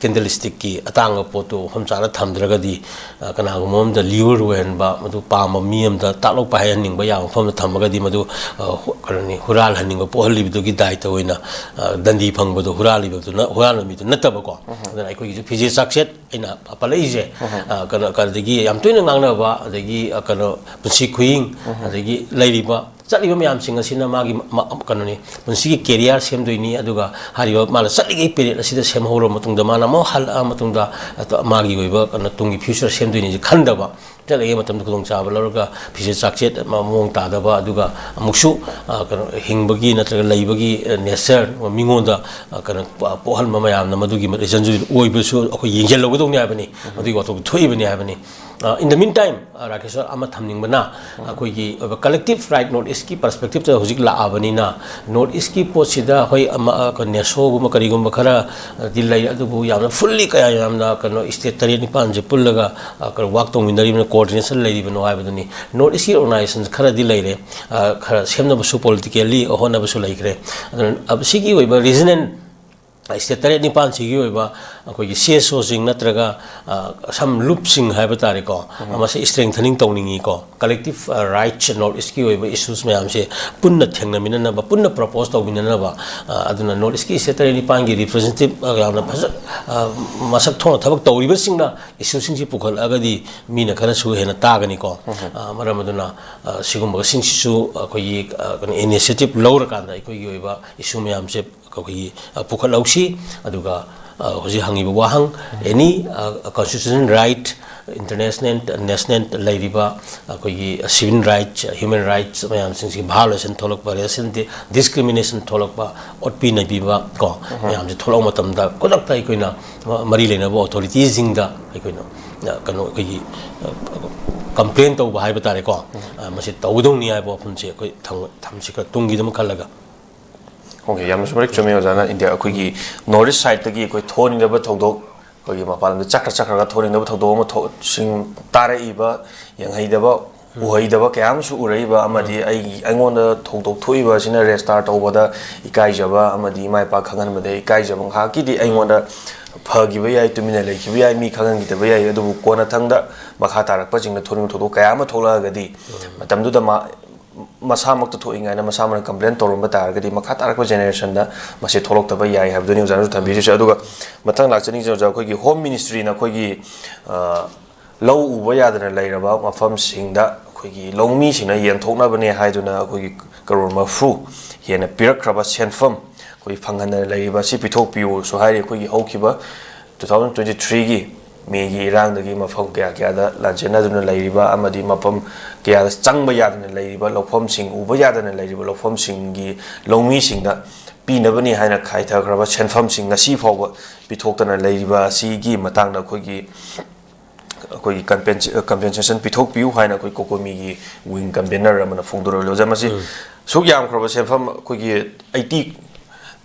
ꯀꯦꯟꯗꯜꯁ꯭ꯇꯤꯛꯀꯤ ꯑꯇꯥꯡꯕ ꯄꯣꯠꯇꯨ ꯃꯐꯝ ꯆꯥꯅ ꯊꯝꯗ꯭ꯔꯒꯗꯤ, ꯑ, ꯀꯅꯥꯒꯨꯝꯕ ꯑꯃꯗ ꯂ꯭ꯌꯨꯔ ꯑꯣꯏꯍꯟꯕ, ꯃꯗꯨ ꯄꯥꯝꯕ ꯃꯤ ꯑꯃꯗ ꯇꯥꯛꯂꯧ ꯄꯥꯏꯍꯟꯅꯤꯡꯕ ꯌꯥꯕ ꯃꯐꯝꯗ ꯊꯝꯃꯒꯗꯤ ꯃꯗꯨ, ꯑ, ꯍꯨ-, ꯀꯩꯅꯣꯅꯤ, ꯍꯨꯔꯥꯜꯍꯟꯅꯤꯡꯕ ꯄꯣꯛꯍꯜꯂꯤꯕꯗꯨꯒꯤ ꯗꯥꯏꯇ ꯑꯣꯏꯅ, ꯑ, ꯗꯟꯗꯤ ꯐꯪꯕꯗꯣ ꯍꯨꯔꯥꯜꯂꯤꯕꯗꯨꯅ, ꯍꯨꯔꯥꯜꯕ ꯃꯤꯗꯨ ꯅꯠꯇꯕꯀꯣ꯫ ꯑꯗꯨꯅ ꯑꯩꯈꯣꯏꯒꯤꯁꯨ ꯐꯤꯖꯦꯠ ꯆꯥꯛꯁꯦꯠ ꯑꯩꯅ ꯄꯜꯂꯛꯏꯁꯦ, ꯑ, ꯀꯩꯅꯣ, ꯑꯗꯒꯤ ꯌꯥꯝ ꯇꯣꯏꯅ ꯉꯥꯡꯅꯕ, ꯑꯗꯒꯤ, ꯑ, ꯀꯩꯅꯣ, ꯄꯨꯟꯁꯤ ꯈꯨꯍꯤꯡ, ꯑꯗꯒꯤ ꯂꯩꯔꯤꯕ ꯆꯠꯂꯤꯕ ꯃꯌꯥꯝꯁꯤꯡ ꯑꯁꯤꯅ ꯃꯥꯒꯤ ꯃ-, ꯃ-, ꯀꯩꯅꯣꯅꯤ, ꯄꯨꯟꯁꯤꯒꯤ ꯀꯦꯔꯤꯌꯔ ꯁꯦꯝꯗꯣꯏꯅꯤ꯫ ꯑꯗꯨꯒ ꯍꯥꯏꯔꯤꯕ ꯃꯥꯅ ꯆꯠꯂꯤꯉꯩ ꯄꯦꯔꯦꯠ ꯑꯁꯤꯗ ꯁꯦꯝꯍꯧꯔꯕ ꯃꯇꯨꯡꯗ ꯃꯥꯅ ꯑꯃꯨꯛ ꯍꯜꯂꯛꯑ ꯃꯇꯨꯡꯗ ꯑꯇꯣ-, ꯃꯥꯒꯤ ꯑꯣꯏꯕ ꯀꯩꯅꯣ ꯇꯨꯡꯒꯤ ꯐ꯭ꯌꯨꯆꯔ ꯁꯦꯝꯗꯣꯏꯅꯤꯁꯦ ꯈꯟꯗꯕ, ꯆꯠꯂꯤꯉꯩ ꯃꯇꯝꯗ ꯈꯨꯗꯣꯡꯆꯥꯕ ꯂꯧꯔꯒ ꯐꯤꯖꯦꯠ ꯆꯥꯛꯆꯦꯠ ꯑꯃ ꯃꯑꯣꯡ ꯇꯥꯗꯕ, ꯑꯗꯨꯒ ꯑꯃꯨꯛꯁꯨ, ꯑ, ꯀꯩꯅꯣ, ꯍꯤꯡꯕꯒꯤ ꯅꯠꯇ꯭ꯔꯒ ꯂꯩꯕꯒꯤ, ꯑ, ꯅꯦꯆꯔ, ꯃꯤꯉꯣꯟꯗ, ꯑ, ꯀꯩꯅꯣ, ꯄ-, ꯄꯣꯛꯍꯟꯕ ꯃꯌꯥꯝꯅ ꯃꯗꯨꯒꯤ ꯔꯤꯖꯟꯁꯨ ꯑꯣꯏꯕꯁꯨ ꯑꯩꯈꯣꯏ ꯌꯦꯡꯁꯤꯜꯍꯧꯒꯗꯧꯅꯤ ꯍꯥꯏꯕꯅꯤ꯫ ꯃꯗꯨꯒꯤ ꯋꯥꯊꯣꯛꯇꯣ ꯊꯣꯛꯏꯕꯅꯤ ꯍꯥꯏꯕꯅꯤ꯫ ꯑ, in the meantime, ꯑ, ꯔꯥꯀꯦꯁꯣꯔ, ꯑꯃ ꯊꯝꯅꯤꯡꯕꯅ, ꯑꯩꯈꯣꯏꯒꯤ ꯑꯣꯏꯕ ꯀꯂꯦꯛꯇꯤꯞ ꯔꯥꯏꯠ ꯅꯣꯔꯠ ꯏꯁꯀꯤ ꯄꯔꯁꯄꯦꯛꯇꯤꯞꯇ ꯍꯧꯖꯤꯛ ꯂꯥꯛꯑꯕꯅꯤꯅ, ꯅꯣꯔꯠ ꯏꯁꯀꯤ ꯄꯣꯠꯁꯤꯗ ꯑꯩꯈꯣꯏ ꯑꯃ, ꯑ, ꯀ-, ꯅꯦꯁꯣꯒꯨꯝꯕ ꯀꯔꯤꯒꯨꯝꯕ ꯈꯔꯗꯤ ꯂꯩ, ꯑꯗꯨꯕꯨ ꯌꯥꯝꯅ ꯐꯨꯜꯂꯤ ꯀꯌꯥ ꯌꯥꯝꯅ ꯀꯩꯅꯣ ꯏꯁꯇꯦꯠ ꯇꯔꯦꯠ ꯅꯤꯄꯥꯟꯁꯦ ꯄꯨꯜꯂꯒ, ꯑ, ꯀꯩꯅꯣ ꯋꯥꯛ ꯇꯧꯃꯤꯟꯅꯔꯤꯕꯅ, ꯀꯣꯑꯣꯔꯗꯤꯅꯦꯁꯟ ꯂꯩꯔꯤꯕꯅꯣ ꯍꯥꯏꯕꯗꯨꯅꯤ꯫ ꯅꯣꯔꯠ ꯏꯁꯀꯤ ꯑꯣꯔꯒꯅꯥꯏꯖꯦꯁꯟ ꯈꯔꯗꯤ ꯂꯩꯔꯦ, ꯑ, ꯈꯔ ꯁꯦꯝꯅꯕꯁꯨ ꯄꯣꯂꯤꯇꯤꯀꯦꯜꯂꯤ ꯍꯣꯠꯅꯕꯁꯨ ꯂꯩꯈ꯭ꯔꯦ꯫ ꯑꯗꯨꯅ, ꯑ, ꯁꯤꯒꯤ ꯑꯣꯏꯕ ꯔꯤꯖꯅꯦꯜ ꯁ꯭ꯇꯦꯠ ꯇꯔꯦꯠ ꯅꯤꯄꯥꯟꯁꯤꯒꯤ ꯑꯣꯏꯕ ꯑꯩꯈꯣꯏꯒꯤ ꯁꯤ ꯑꯦꯁ ꯑꯣꯁꯤꯡ ꯅꯠꯇ꯭ꯔꯒ, ꯑ, ꯁꯝ ꯂꯨꯞꯁꯤꯡ ꯍꯥꯏꯕ ꯇꯥꯔꯦꯀꯣ, ꯎꯝ꯫ ꯃꯁꯤ ꯁ꯭ꯇꯔꯦꯡꯊꯅꯤꯡ ꯇꯧꯅꯤꯡꯉꯤꯀꯣ꯫ ꯀꯂꯦꯛꯇꯤꯞ, ꯑ, ꯔꯥꯏꯠꯁ ꯅꯣꯔꯠ ꯏꯁꯀꯤ ꯑꯣꯏꯕ ꯏꯁꯨꯁ ꯃꯌꯥꯝꯁꯦ ꯄꯨꯟꯅ ꯊꯦꯡꯅꯃꯤꯟꯅꯅꯕ, ꯄꯨꯟꯅ ꯄ꯭ꯔꯣꯄꯣꯁ ꯇꯧꯃꯤꯟꯅꯅꯕ, ꯑ, ꯑꯗꯨꯅ ꯅꯣꯔꯠ ꯏꯁꯀꯤ ꯁ꯭ꯇꯦꯠ ꯇꯔꯦꯠ ꯅꯤꯄꯥꯟꯒꯤ ꯔꯤꯄ꯭ꯔꯖꯦꯟꯇꯦꯇꯤꯞ, ꯑ, ꯌꯥꯝꯅ ꯐꯖ-, ꯑ, ꯃꯁꯛ ꯊꯣꯛꯅ ꯊꯕꯛ ꯇꯧꯔꯤꯕꯁꯤꯡꯅ ꯏꯁꯨꯁꯤꯡꯁꯤ ꯄꯨꯈꯠꯂꯛꯑꯒꯗꯤ ꯃꯤꯅ ꯈꯔꯁꯨ ꯍꯦꯟꯅ ꯇꯥꯒꯅꯤꯀꯣ꯫ ꯎꯝ꯫ ꯑ, ꯃꯔꯝ ꯑꯗꯨꯅ, ꯑ, ꯁꯤꯒꯨꯝꯕꯁꯤꯡꯁꯤꯁꯨ ꯑꯩꯈꯣꯏꯒꯤ, ꯑ, ꯀꯩꯅꯣ, ꯏꯅꯤꯁꯤꯌꯦꯇꯤꯞ ꯂꯧꯔꯀꯥꯟꯗ ꯑꯩꯈꯣꯏꯒꯤ ꯑꯣꯏꯕ ꯏꯁꯨ ꯃꯌꯥꯝꯁꯦ ꯑꯩꯈꯣꯏꯒꯤ, ꯑ, ꯄꯨꯈꯠꯍꯧꯁꯤ꯫ ꯑꯗꯨꯒ, ꯑ, ꯍꯧꯖꯤꯛ ꯍꯪꯉꯤꯕ ꯋꯥꯍꯪ, ꯑꯦꯅꯤ, ꯑ, ꯀꯣꯟꯁꯇꯤꯇ꯭ꯌꯨꯁꯅꯦꯜ ꯔꯥꯏꯠ, ꯏꯟꯇꯔꯅꯦꯁꯅꯦꯜ, ꯅꯦꯁꯅꯦꯜ ꯂꯩꯔꯤꯕ ꯑꯩꯈꯣꯏꯒꯤ ꯁꯤꯚꯤꯜ ꯔꯥꯏꯠꯁ, ꯍ꯭ꯌꯨꯃꯦꯟ ꯔꯥꯏꯠꯁ ꯃꯌꯥꯝꯁꯤꯡꯁꯤ ꯚꯥꯌꯣꯂꯦꯁꯟ ꯊꯣꯛꯂꯛꯄ, ꯔꯦꯁꯤꯌꯦꯜ ꯗꯤꯁꯀ꯭ꯔꯤꯃꯤꯅꯦꯁꯟ ꯊꯣꯛꯂꯛꯄ, ꯑꯣꯠꯄꯤ ꯅꯩꯕꯤꯕ ꯀꯣ, ꯃꯌꯥꯝꯁꯦ ꯊꯣꯛꯂꯛꯄ ꯃꯇꯝꯗ ꯈꯨꯗꯛꯇ ꯑꯩꯈꯣꯏꯅ ꯃꯔꯤ ꯂꯩꯅꯕ ꯑꯣꯊꯣꯔꯤꯇꯤꯁꯤꯡꯗ ꯑꯩꯈꯣꯏꯅ ꯀꯩꯅꯣ, ꯑꯩꯈꯣꯏꯒꯤ ꯀꯝꯄ꯭ꯂꯦꯟ ꯇꯧꯕ ꯍꯥꯏꯕ ꯇꯥꯔꯦꯀꯣ, ꯃꯁꯤ ꯇꯧꯒꯗꯧꯅꯤ ꯍꯥꯏꯕ ꯋꯥꯐꯝꯁꯦ ꯑꯩꯈꯣꯏ ꯊꯝ-, ꯊꯝꯁꯤ ꯈꯔ ꯇꯨꯡꯒꯤꯗꯃꯛ ꯈꯜꯂꯒ꯫ ꯑꯣꯀꯦ, ꯌꯥꯝꯅꯁꯨ ꯃꯔꯤꯛ ꯆꯨꯝꯃꯤ ꯑꯣꯖꯥꯅ꯫ ꯏꯟꯗꯤꯌꯥ, ꯑꯩꯈꯣꯏꯒꯤ ꯅꯣꯔꯠ ꯏꯁ ꯁꯥꯏꯠꯇꯒꯤ ꯑꯩꯈꯣꯏ ꯊꯣꯛꯍꯟꯅꯤꯡꯗꯕ ꯊꯧꯗꯣꯛ, ꯑꯩꯈꯣꯏꯒꯤ ꯃꯄꯥꯟ ꯂꯝꯗ ꯆꯠꯈ꯭ꯔ ꯆꯠꯈ꯭ꯔꯒ ꯊꯣꯛꯍꯟꯅꯤꯡꯗꯕ ꯊꯧꯗꯣꯛ ꯑꯃ ꯊꯣꯛ-, ꯁꯤꯡ ꯇꯥꯔꯛꯏꯕ, ꯌꯦꯡꯍꯩꯗꯕ, ꯎꯍꯩꯗꯕ ꯀꯌꯥ ꯑꯃꯁꯨ ꯎꯔꯛꯏꯕ, ꯑꯃꯗꯤ ꯑꯩꯒꯤ, ꯑꯩꯉꯣꯟꯗ ꯊꯧꯗꯣꯛ ꯊꯣꯛꯏꯕ ꯑꯁꯤꯅ ꯔꯦꯖꯤꯁꯇꯥꯔ ꯇꯧꯕꯗ ꯏꯀꯥꯏꯖꯕ ꯑꯃꯗꯤ ꯏꯃꯥ ꯏꯄꯥ ꯈꯪꯍꯟꯕꯗ ꯏꯀꯥꯏꯖꯕ, ꯉꯥꯏꯍꯥꯛꯀꯤꯗꯤ ꯑꯩꯉꯣꯟꯗ ꯐꯈꯤꯕ ꯌꯥꯏ, ꯇꯨꯃꯤꯟꯅ ꯂꯩꯈꯤꯕ ꯌꯥꯏ, ꯃꯤ ꯈꯪꯍꯟꯈꯤꯗꯕ ꯌꯥꯏ, ꯑꯗꯨꯕꯨ ꯀꯣꯟꯅꯊꯪꯗ ꯃꯈꯥ ꯇꯥꯔꯛꯄꯁꯤꯡꯅ ꯊꯣꯛꯅꯤꯡꯕ ꯊꯧꯗꯣꯛ ꯀꯌꯥ ꯑꯃ ꯊꯣꯛꯂꯛꯑꯒꯗꯤ ꯃꯇꯝꯗꯨꯗ ꯃꯥ ꯃꯁꯥꯃꯛꯇ ꯊꯣꯛꯏꯉꯥꯏꯅ ꯃꯁꯥꯃꯛꯅ ꯀꯝꯄ꯭ꯂꯦꯟ ꯇꯧꯔꯝꯕ ꯇꯥꯔꯒꯗꯤ ꯃꯈꯥ ꯇꯥꯔꯛꯄ ꯖꯦꯅꯦꯔꯦꯁꯟꯗ ꯃꯁꯤ ꯊꯣꯛꯂꯛꯇꯕ ꯌꯥꯏ ꯍꯥꯏꯕꯗꯨꯅꯤ ꯑꯣꯖꯥꯅꯁꯨ ꯊꯝꯕꯤꯔꯤꯁꯦ꯫ ꯑꯗꯨꯒ ꯃꯊꯪ ꯂꯥꯛꯆꯅꯤꯡꯁꯦ ꯑꯣꯖꯥ, ꯑꯩꯈꯣꯏꯒꯤ ꯍꯣꯝ ꯃꯤꯅꯤꯁꯇ꯭ꯔꯤꯅ ꯑꯩꯈꯣꯏꯒꯤ, ꯑ, ꯂꯧ ꯎꯕ ꯌꯥꯗꯅ ꯂꯩꯔꯕ ꯃꯐꯝꯁꯤꯡꯗ ꯑꯩꯈꯣꯏꯒꯤ ꯂꯧꯃꯤꯁꯤꯡꯅ ꯌꯦꯟꯊꯣꯛꯅꯕꯅꯦ ꯍꯥꯏꯗꯨꯅ ꯑꯩꯈꯣꯏꯒꯤ ꯀꯔꯣꯔ ꯃꯔꯐꯨ ꯍꯦꯟꯅ ꯄꯤꯔꯛꯈ꯭ꯔꯕ ꯁꯦꯟꯐꯝ ꯑꯩꯈꯣꯏ ꯐꯪꯍꯟꯗꯅ ꯂꯩꯔꯤꯕ ꯑꯁꯤ ꯄꯤꯊꯣꯛꯄꯤꯌꯨꯁꯨ ꯍꯥꯏꯔꯤ꯫ ꯑꯩꯈꯣꯏꯒꯤ ꯍꯧꯈꯤꯕ two thousand twenty threeꯒꯤ ꯃꯦꯒꯤ ꯏꯔꯥꯡꯗꯒꯤ ꯃꯐꯝ ꯀꯌꯥ ꯀꯌꯥꯗ ꯂꯥꯟꯖꯦꯟꯅꯗꯨꯅ ꯂꯩꯔꯤꯕ ꯑꯃꯗꯤ ꯃꯐꯝ ꯀꯌꯥꯗ ꯆꯪꯕ ꯌꯥꯗꯅ ꯂꯩꯔꯤꯕ ꯂꯧꯐꯝꯁꯤꯡ, ꯎꯕ ꯌꯥꯗꯅ ꯂꯩꯔꯤꯕ ꯂꯧꯐꯝꯁꯤꯡꯒꯤ ꯂꯧꯃꯤꯁꯤꯡꯗ ꯄꯤꯅꯕꯅꯤ ꯍꯥꯏꯅ ꯈꯥꯏꯊꯈ꯭ꯔꯕ ꯁꯦꯟꯐꯝꯁꯤꯡ ꯉꯁꯤ ꯐꯥꯎꯕ ꯄꯤꯊꯣꯛꯇꯅ ꯂꯩꯔꯤꯕ ꯑꯁꯤꯒꯤ ꯃꯇꯥꯡꯗ ꯑꯩꯈꯣꯏꯒꯤ, ꯑꯩꯈꯣꯏꯒꯤ ꯀꯝꯄꯦꯟꯁꯦꯁꯟ ꯄꯤꯊꯣꯛꯄꯤꯌꯨ ꯍꯥꯏꯅ ꯑꯩꯈꯣꯏ ꯀꯣꯀꯣꯃꯤꯒꯤ ꯋꯤꯡ ꯀꯟꯚꯦꯅꯔ ꯑꯃꯅ ꯐꯣꯡꯗꯣꯔꯛꯂꯤ꯫ ꯑꯣꯖꯥ, ꯃꯁꯤ ꯁꯨꯛ ꯌꯥꯝꯈ꯭ꯔꯕ ꯁꯦꯟꯐꯝ ꯑꯩꯈꯣꯏꯒꯤ eighty,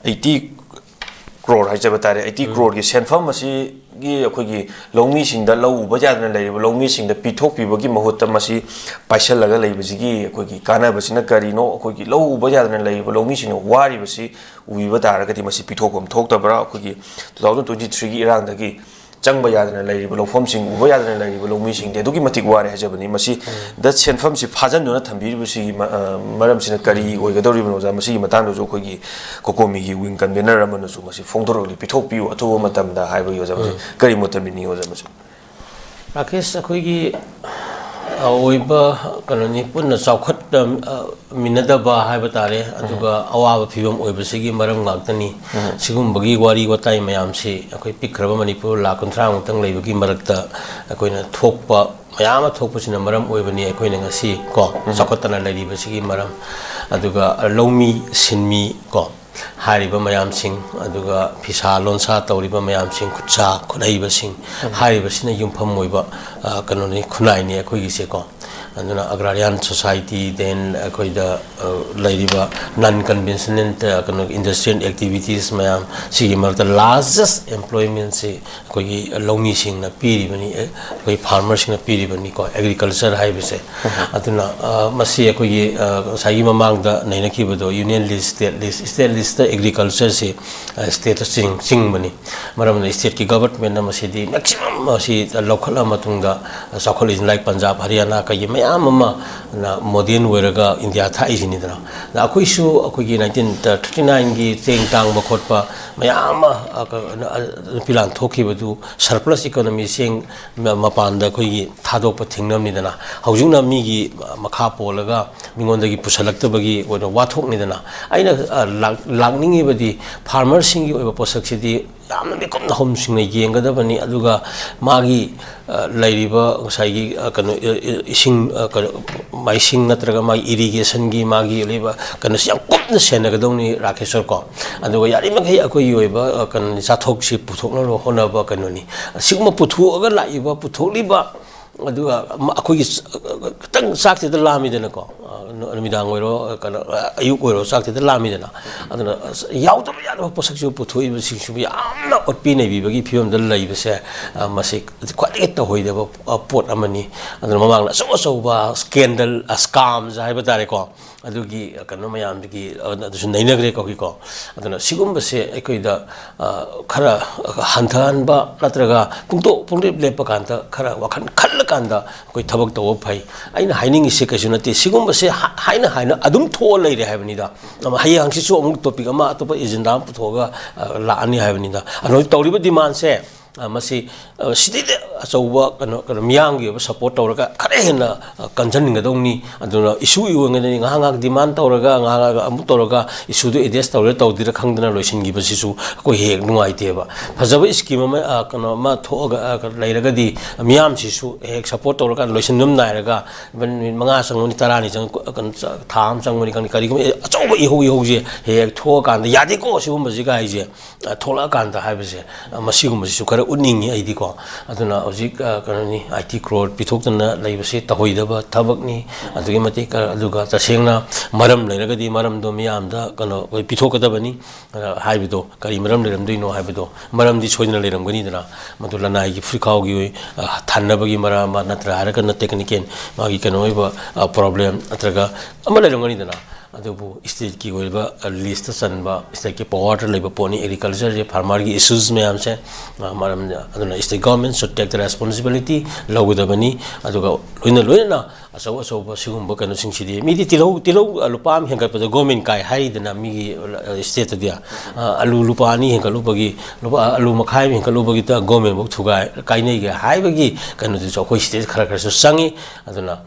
eighty crore ꯍꯥꯏꯖꯕ ꯇꯥꯔꯦ, eighty croreꯒꯤ ꯁꯦꯟꯐꯝ ꯑꯁꯤꯒꯤ ꯑꯩꯈꯣꯏꯒꯤ ꯂꯧꯃꯤꯁꯤꯡꯗ, ꯂꯧ ꯎꯕ ꯌꯥꯗꯅ ꯂꯩꯔꯤꯕ ꯂꯧꯃꯤꯁꯤꯡꯗ ꯄꯤꯊꯣꯛꯄꯤꯕꯒꯤ ꯃꯍꯨꯠꯇ ꯃꯁꯤ ꯄꯥꯏꯁꯜꯂꯒ ꯂꯩꯕꯁꯤꯒꯤ ꯑꯩꯈꯣꯏꯒꯤ ꯀꯥꯟꯅꯕꯁꯤꯅ ꯀꯔꯤꯅꯣ? ꯑꯩꯈꯣꯏꯒꯤ ꯂꯧ ꯎꯕ ꯌꯥꯗꯅ ꯂꯩꯔꯤꯕ ꯂꯧꯃꯤꯁꯤꯡꯅ ꯋꯥꯔꯤꯕꯁꯤ ꯎꯕꯤꯕ ꯇꯥꯔꯒꯗꯤ ꯃꯁꯤ ꯄꯤꯊꯣꯛꯐꯝ ꯊꯣꯛꯇꯕ꯭ꯔꯥ? ꯑꯩꯈꯣꯏꯒꯤ two thousand twenty threeꯒꯤ ꯏꯔꯥꯡꯗꯒꯤ ꯆꯪꯕ ꯌꯥꯗꯅ ꯂꯩꯔꯤꯕ ꯂꯧꯐꯝꯁꯤꯡ, ꯎꯕ ꯌꯥꯗꯅ ꯂꯩꯔꯤꯕ ꯂꯧꯃꯤꯁꯤꯡꯗꯤ ꯑꯗꯨꯛꯀꯤ ꯃꯇꯤꯛ ꯋꯥꯔꯦ ꯍꯥꯏꯖꯕꯅꯤ꯫ ꯃꯁꯤꯗ ꯁꯦꯟꯐꯝꯁꯤ ꯐꯥꯖꯤꯟꯗꯨꯅ ꯊꯝꯕꯤꯔꯤꯕꯁꯤꯒꯤ ꯃ-, ꯑ, ꯃꯔꯝꯁꯤꯅ ꯀꯔꯤ ꯑꯣꯏꯒꯗꯧꯔꯤꯕꯅꯣ, ꯑꯣꯖꯥ? ꯃꯁꯤꯒꯤ ꯃꯇꯥꯡꯗꯁꯨ ꯑꯩꯈꯣꯏꯒꯤ ꯀꯣꯀꯣꯃꯤꯒꯤ ꯋꯤꯡ ꯀꯟꯚꯦꯅꯔ ꯑꯃꯅꯁꯨ ꯃꯁꯤ ꯐꯣꯡꯗꯣꯔꯛꯂꯤ, "ꯄꯤꯊꯣꯛꯄꯤꯌꯨ ꯑꯊꯨꯕ ꯃꯇꯝꯗ" ꯍꯥꯏꯕꯒꯤ, ꯑꯣꯖꯥ, ꯃꯁꯤ ꯀꯔꯤ ꯃꯣꯠ ꯊꯝꯕꯤꯅꯤꯡꯉꯤ, ꯑꯣꯖꯥ, ꯃꯁꯤ? ꯔꯥꯀꯦꯁ, ꯑꯩꯈꯣꯏꯒꯤ ꯑꯣꯏꯕ ꯀꯩꯅꯣꯅꯤ, ꯄꯨꯟꯅ ꯆꯥꯎꯈꯠꯃꯤꯟꯅꯗꯕ ꯍꯥꯏꯕ ꯇꯥꯔꯦ, ꯑꯗꯨꯒ ꯑꯋꯥꯕ ꯐꯤꯕꯝ ꯑꯣꯏꯕꯁꯤꯒꯤ ꯃꯔꯝ ꯉꯥꯛꯇꯅꯤ꯫ ꯁꯤꯒꯨꯝꯕꯒꯤ ꯋꯥꯔꯤ ꯋꯥꯇꯥꯏ ꯃꯌꯥꯝꯁꯤ ꯑꯩꯈꯣꯏ ꯄꯤꯛꯈ꯭ꯔꯕ ꯃꯅꯤꯄꯨꯔ ꯂꯥꯈ ꯀꯨꯟꯊ꯭ꯔꯥꯃꯨꯛꯇꯪ ꯂꯩꯕꯒꯤ ꯃꯔꯛꯇ ꯑꯩꯈꯣꯏꯅ ꯊꯣꯛꯄ ꯃꯌꯥꯝ ꯑꯃ ꯊꯣꯛꯄꯁꯤꯅ ꯃꯔꯝ ꯑꯣꯏꯕꯅꯤ ꯑꯩꯈꯣꯏꯅ ꯉꯁꯤ ꯀꯣ ꯆꯥꯎꯈꯠꯇꯅ ꯂꯩꯔꯤꯕꯁꯤꯒꯤ ꯃꯔꯝ꯫ ꯑꯗꯨꯒ ꯂꯧꯃꯤ ꯁꯤꯟꯃꯤ ꯀꯣ ꯍꯥꯏꯔꯤꯕ ꯃꯌꯥꯝꯁꯤꯡ, ꯑꯗꯨꯒ ꯐꯤꯁꯥ ꯂꯣꯟꯁꯥ ꯇꯧꯔꯤꯕ ꯃꯌꯥꯝꯁꯤꯡ, ꯈꯨꯠꯁꯥ ꯈꯨꯠꯍꯩꯕꯁꯤꯡ, ꯍꯥꯏꯔꯤꯕꯁꯤꯅ ꯌꯨꯝꯐꯝ ꯑꯣꯏꯕ, ꯑ, ꯀꯩꯅꯣꯅꯤ, ꯈꯨꯟꯅꯥꯏꯅꯤ ꯑꯩꯈꯣꯏꯒꯤꯁꯦꯀꯣ꯫ ꯑꯗꯨꯅ agrarian society, then ꯑꯩꯈꯣꯏꯗ, ꯑ, ꯂꯩꯔꯤꯕ non conventional, ꯑ, ꯀꯩꯅꯣ, industrial activities ꯃꯌꯥꯝ, ꯁꯤꯒꯤ ꯃꯔꯛꯇ largest employmentꯁꯤ ꯑꯩꯈꯣꯏꯒꯤ ꯂꯧꯃꯤꯁꯤꯡꯅ ꯄꯤꯔꯤꯕꯅꯤ, ꯑꯩꯈꯣꯏ farmerꯁꯤꯡꯅ ꯄꯤꯔꯤꯕꯅꯤꯀꯣ, agriculture ꯍꯥꯏꯕꯁꯦ꯫ ꯑꯗꯨꯅ, ꯑ, ꯃꯁꯤ ꯑꯩꯈꯣꯏꯒꯤ, ꯑ, ꯉꯁꯥꯏꯒꯤ ꯃꯃꯥꯡꯗ ꯅꯩꯅꯈꯤꯕꯗꯣ, union list, state list, state listꯇ agricultureꯁꯤ, ꯑ, stateꯇ ꯆꯤꯡ-, ꯆꯤꯡꯕꯅꯤ꯫ ꯃꯔꯝ ꯑꯗꯨꯅ stateꯀꯤ governmentꯅ ꯃꯁꯤꯗꯤ maximum ꯃꯁꯤ ꯂꯧꯈꯠꯂ ꯃꯇꯨꯡꯗ, ꯑ, ꯆꯥꯎꯈꯠꯂꯛꯏꯁꯤꯡ like ꯄꯟꯖꯥꯕ, ꯍꯔꯤꯌꯥꯅꯥ ꯀꯩꯒꯤ ꯃꯌꯥꯝ ꯑꯃꯅ modern ꯑꯣꯏꯔꯒ ꯏꯟꯗꯤꯌꯥ ꯊꯥꯛꯏꯁꯤꯅꯤꯗꯅ꯫ ꯑꯗ ꯑꯩꯈꯣꯏꯁꯨ ꯑꯩꯈꯣꯏꯒꯤ nineteen thirty nineꯒꯤ ꯆꯦꯡ ꯇꯥꯡꯕ ꯈꯣꯠꯄ ꯃꯌꯥꯝ ꯑꯃ, ꯑ, ꯀ-, ꯑ, ꯅꯨꯄꯤ ꯂꯥꯟ ꯊꯣꯛꯈꯤꯕꯗꯨ surplus economy, ꯆꯦꯡ ꯃ-, ꯃꯄꯥꯟꯗ ꯑꯩꯈꯣꯏꯒꯤ ꯊꯥꯗꯣꯛꯄ ꯊꯤꯡꯅꯕꯅꯤꯗꯅ꯫ ꯍꯧꯖꯤꯛꯅ ꯃꯤꯒꯤ ꯃꯈꯥ ꯄꯣꯜꯂꯒ ꯃꯤꯉꯣꯟꯗꯒꯤ ꯄꯨꯁꯜꯂꯛꯇꯕꯒꯤ ꯑꯣꯏꯅ ꯋꯥꯊꯣꯛꯅꯤꯗꯅ꯫ ꯑꯩꯅ, ꯑ, ꯂꯥꯛ-, ꯂꯥꯛꯅꯤꯡꯉꯤꯕꯗꯤ farmerꯁꯤꯡꯒꯤ ꯑꯣꯏꯕ ꯄꯣꯠꯁꯛꯁꯤꯗꯤ ꯌꯥꯝꯅ ꯃꯤꯀꯨꯞꯅ ꯍꯨꯝꯁꯤꯡꯅ ꯌꯦꯡꯒꯗꯕꯅꯤ, ꯑꯗꯨꯒ ꯃꯥꯒꯤ, ꯑ, ꯂꯩꯔꯤꯕ ꯉꯁꯥꯏꯒꯤ, ꯑ, ꯀꯩꯅꯣ, ꯏ-, ꯏ-, ꯏꯁꯤꯡ, ꯑ, ꯀꯩꯅꯣ, ꯃꯥꯏꯁꯤꯡ ꯅꯠꯇ꯭ꯔꯒ ꯃꯥꯒꯤ irrigationꯒꯤ ꯃꯥꯒꯤ ꯂꯩꯕ ꯀꯩꯅꯣꯁꯤ ꯌꯥꯝ ꯀꯨꯞꯅ ꯁꯦꯟꯅꯒꯗꯧꯅꯤ ꯔꯥꯀꯦꯁꯣꯔ ꯀꯣ꯫ ꯑꯗꯨꯒ ꯌꯥꯔꯤꯃꯈꯩ ꯑꯩꯈꯣꯏꯒꯤ ꯑꯣꯏꯕ, ꯑ, ꯀꯩꯅꯣꯅꯤ, ꯆꯥꯊꯣꯛꯁꯤ ꯄꯨꯊꯣꯛꯅꯕ ꯍꯣꯠꯅꯕ ꯀꯩꯅꯣꯅꯤ꯫ ꯑꯁꯤꯒꯨꯝꯕ ꯄꯨꯊꯣꯛꯑꯒ ꯂꯥꯛꯏꯕ, ꯄꯨꯊꯣꯛꯂꯤꯕ, ꯑꯗꯨꯒ ꯃ-, ꯑꯩꯈꯣꯏꯒꯤ ꯆ-, ꯈꯤꯇꯪ ꯆꯥꯛꯁꯤꯗ ꯂꯥꯝꯃꯤꯗꯅꯀꯣ, ꯑ, ꯅꯨ-, ꯅꯨꯃꯤꯗꯥꯡ ꯑꯣꯏꯔꯣ, ꯀꯩꯅꯣ, ꯑ, ꯑꯌꯨꯛ ꯑꯣꯏꯔꯣ, ꯆꯥꯛꯁꯤꯗ ꯂꯥꯝꯃꯤꯗꯅ꯫ ꯑꯗꯨꯅ, ꯑꯁ, ꯌꯥꯎꯗꯕ ꯌꯥꯗꯕ ꯄꯣꯠꯁꯛꯁꯤꯕꯨ ꯄꯨꯊꯣꯛꯏꯕꯁꯤꯡꯁꯤꯕꯨ ꯌꯥꯝꯅ ꯑꯣꯠꯄꯤ ꯅꯩꯕꯤꯕꯒꯤ ꯐꯤꯕꯝꯗ ꯂꯩꯕꯁꯦ, ꯑ, ꯃꯁꯤ ꯈ꯭ꯋꯥꯏꯗꯒꯤ ꯇꯧꯍꯩꯗꯕ, ꯑ, ꯄꯣꯠ ꯑꯃꯅꯤ꯫ ꯑꯗꯨꯅ ꯃꯃꯥꯡꯗ ꯑꯆꯧ ꯑꯆꯧꯕ scandal, ꯑ, scams ꯍꯥꯏꯕ ꯇꯥꯔꯦꯀꯣ, ꯑꯗꯨꯒꯤ, ꯑ, ꯀꯩꯅꯣ ꯃꯌꯥꯝꯗꯒꯤ, ꯑ, ꯑꯗꯨꯁꯨ ꯅꯩꯅꯈ꯭ꯔꯦꯀꯣ ꯍꯧꯖꯤꯛꯀꯣ꯫ ꯑꯗꯨꯅ ꯁꯤꯒꯨꯝꯕꯁꯦ ꯑꯩꯈꯣꯏꯗ, ꯑ, ꯈꯔ ꯍꯟꯊꯍꯟꯕ ꯅꯠꯇ꯭ꯔꯒ ꯄꯨꯡꯇꯣꯛ ꯄꯨꯡꯂꯦꯞ ꯂꯦꯞꯄ ꯀꯥꯟꯗ ꯈꯔ ꯋꯥꯈꯜ ꯈꯜꯂꯀꯥꯟꯗ ꯑꯩꯈꯣꯏ ꯊꯕꯛ ꯇꯧꯕ ꯐꯩ꯫ ꯑꯩꯅ ꯍꯥꯏꯅꯤꯡꯉꯤꯁꯦ ꯀꯩꯁꯨ ꯅꯠꯇꯦ, ꯁꯤꯒꯨꯝꯕꯁꯦ ꯍꯥ-, ꯍꯥꯏꯅ ꯍꯥꯏꯅ ꯑꯗꯨꯝ ꯊꯣꯛꯑ ꯂꯩꯔꯦ ꯍꯥꯏꯕꯅꯤꯗ꯫ ꯑꯃ ꯍꯌꯦꯡ ꯍꯪꯆꯤꯠꯁꯨ ꯑꯃꯨꯛ topic ꯑꯃ, ꯑꯇꯣꯞꯄ agenda ꯑꯃ ꯄꯨꯊꯣꯛꯑꯒ, ꯑ, ꯂꯥꯛꯑꯅꯤ ꯍꯥꯏꯕꯅꯤꯗ꯫ ꯑꯗꯣ ꯍꯧꯖꯤꯛ ꯇꯧꯔꯤꯕ demandꯁꯦ ꯑ, ꯃꯁꯤ, ꯑ, ꯁꯤꯗꯩꯗ ꯑꯆꯧꯕ ꯀꯩꯅꯣ, ꯀꯩꯅꯣ, ꯃꯤꯌꯥꯝꯒꯤ ꯑꯣꯏꯕ ꯁꯄꯣꯔꯠ ꯇꯧꯔꯒ ꯈꯔ ꯍꯦꯟꯅ, ꯑ, ꯀꯟꯁꯤꯟꯒꯗꯧꯅꯤ꯫ ꯑꯗꯨꯅ ꯏꯁꯨ ꯑꯣꯏꯒꯗꯅꯤ, ꯉꯥꯏꯍꯥꯛ ꯉꯥꯏꯍꯥꯛ ꯗꯤꯃꯥꯟ ꯇꯧꯔꯒ, ꯉꯥꯏꯍꯥꯛ ꯉꯥꯏꯍꯥꯛ ꯑꯃꯨꯛ ꯇꯧꯔꯒ ꯏꯁꯨꯗꯨ ꯑꯦꯗ꯭ꯔꯦꯁ ꯇꯧꯔꯦ ꯇꯧꯗꯦꯔꯥ ꯈꯪꯗꯅ ꯂꯣꯏꯁꯤꯟꯈꯤꯕꯁꯤꯁꯨ ꯑꯩꯈꯣꯏ ꯍꯦꯛ ꯍꯦꯛ ꯅꯨꯡꯉꯥꯏꯇꯦꯕ꯫ ꯐꯖꯕ ꯁ꯭ꯀꯤꯝ ꯑꯃ, ꯑ, ꯀꯩꯅꯣ ꯑꯃ ꯊꯣꯛꯑꯒ, ꯑ, ꯂꯩꯔꯒꯗꯤ ꯃꯤꯌꯥꯝꯁꯤꯁꯨ ꯍꯦꯛ ꯁꯄꯣꯔꯠ ꯇꯧꯔꯒ ꯂꯣꯏꯁꯤꯟꯕ ꯑꯃ ꯅꯥꯏꯔꯒ, ꯏꯚꯟ ꯅꯨꯃꯤꯠ ꯃꯉꯥ ꯆꯪꯕꯅꯤ, ꯇꯔꯥꯅꯤ ꯆꯪ-, ꯀꯩꯅꯣ, ꯊꯥ ꯑꯃ ꯆꯪꯕꯅꯤ ꯈꯪꯗꯦ, ꯀꯔꯤꯒꯨꯝꯕ ꯑꯆꯧꯕ ꯏꯍꯧ ꯏꯍꯧꯁꯦ ꯍꯦꯛ ꯍꯦꯛ ꯊꯣꯛꯑꯀꯥꯟꯗ ꯌꯥꯗꯦꯀꯣ ꯁꯤꯒꯨꯝꯕꯁꯤꯒ ꯍꯥꯏꯁꯦ, ꯑ, ꯊꯣꯛꯂꯛꯑꯀꯥꯟꯗ ꯍꯥꯏꯕꯁꯦ, ꯑ, ꯃꯁꯤꯒꯨꯝꯕꯁꯤꯁꯨ ꯈꯔ ꯎꯠꯅꯤꯡꯉꯤ ꯑꯩꯗꯤꯀꯣ꯫ ꯑꯗꯨꯅ ꯍꯧꯖꯤꯛ, ꯑ, ꯀꯩꯅꯣꯅꯤ, ꯑꯥꯏꯇꯤ ꯀ꯭ꯔꯣꯔ ꯄꯤꯊꯣꯛꯇꯅ ꯂꯩꯕꯁꯤ ꯇꯧꯍꯩꯗꯕ ꯊꯕꯛꯅꯤ꯫ ꯑꯗꯨꯛꯀꯤ ꯃꯇꯤꯛ, ꯑ, ꯑꯗꯨꯒ ꯇꯁꯦꯡꯅ ꯃꯔꯝ ꯂꯩꯔꯒꯗꯤ ꯃꯔꯝꯗꯣ ꯃꯤꯌꯥꯝꯗ, ꯀꯩꯅꯣ, ꯑꯩꯈꯣꯏ ꯄꯤꯊꯣꯛꯀꯗꯕꯅꯤ, ꯑ, ꯍꯥꯏꯕꯗꯣ, ꯀꯔꯤ ꯃꯔꯝ ꯂꯩꯔꯝꯗꯣꯏꯅꯣ ꯍꯥꯏꯕꯗꯣ, ꯃꯔꯝꯗꯤ ꯁꯣꯏꯗꯅ ꯂꯩꯔꯝꯒꯅꯤꯗꯅ꯫ ꯃꯗꯨ ꯂꯅꯥꯏꯒꯤ ꯐꯨꯔꯤꯠꯈꯥꯎꯒꯤ ꯑꯣꯏ-, ꯑ, ꯊꯟꯅꯕꯒꯤ ꯃꯔꯝ ꯑꯃ ꯅꯠꯇ꯭ꯔꯥ ꯍꯥꯏꯔꯒꯅ ꯇꯦꯛꯅꯤꯀꯦꯜ ꯃꯥꯒꯤ ꯀꯩꯅꯣ ꯑꯣꯏꯕ, ꯑ, ꯄ꯭ꯔꯣꯕ꯭ꯂꯦꯝ ꯅꯠꯇ꯭ꯔꯒ ꯑꯃ ꯂꯩꯔꯝꯒꯅꯤꯗꯅ꯫ ꯑꯗꯨꯕꯨ ꯁ꯭ꯇꯦꯠꯀꯤ ꯑꯣꯏꯕ, ꯑ, ꯂꯤꯁꯇ ꯆꯟꯕ, ꯁ꯭ꯇꯦꯠꯀꯤ ꯄꯋꯥꯔꯗ ꯂꯩꯕ ꯄꯣꯠꯅꯤ꯫ ꯑꯦꯒ꯭ꯔꯤꯀꯜꯆꯔꯁꯦ, ꯐꯥꯔꯃꯔꯒꯤ ꯏꯁꯨꯁ ꯃꯌꯥꯝꯁꯦ, ꯑ, ꯃꯔꯝ ꯑꯗꯨꯅ state government should take the responsibility ꯂꯧꯒꯗꯕꯅꯤ꯫ ꯑꯗꯨꯒ ꯂꯣꯏꯅ ꯂꯣꯏꯅꯅ ꯑꯆꯧ ꯑꯆꯧꯕ ꯁꯤꯒꯨꯝꯕ ꯀꯩꯅꯣꯁꯤꯡꯁꯤꯗꯤ ꯃꯤꯗꯤ ꯇꯤꯜꯍꯧ, ꯇꯤꯜꯍꯧ, ꯑ, ꯂꯨꯄꯥ ꯑꯃ ꯍꯦꯟꯒꯠꯄꯗ ꯒꯣꯔꯃꯦꯟ ꯀꯥꯏ ꯍꯥꯏꯗꯅ ꯃꯤꯒꯤ, ꯑ, ꯁ꯭ꯇꯦꯠꯇꯗꯤ, ꯑ, ꯑꯂꯨ ꯂꯨꯄꯥ ꯑꯅꯤ ꯍꯦꯟꯒꯠꯂꯨꯕꯒꯤ, ꯂꯨꯄꯥ, ꯑꯂꯨ ꯃꯈꯥꯏ ꯑꯃ ꯍꯦꯟꯒꯠꯂꯨꯕꯒꯤꯗ ꯒꯣꯔꯃꯦꯟꯐꯧ ꯊꯨꯒꯥꯏ, ꯀꯥꯏꯅꯩꯒ ꯍꯥꯏꯕꯒꯤ ꯀꯩꯅꯣꯗꯨꯁꯨ ꯑꯩꯈꯣꯏ ꯁ꯭ꯇꯦꯠ ꯈꯔ ꯈꯔꯁꯨ ꯆꯪꯉꯤ꯫ ꯑꯗꯨꯅ,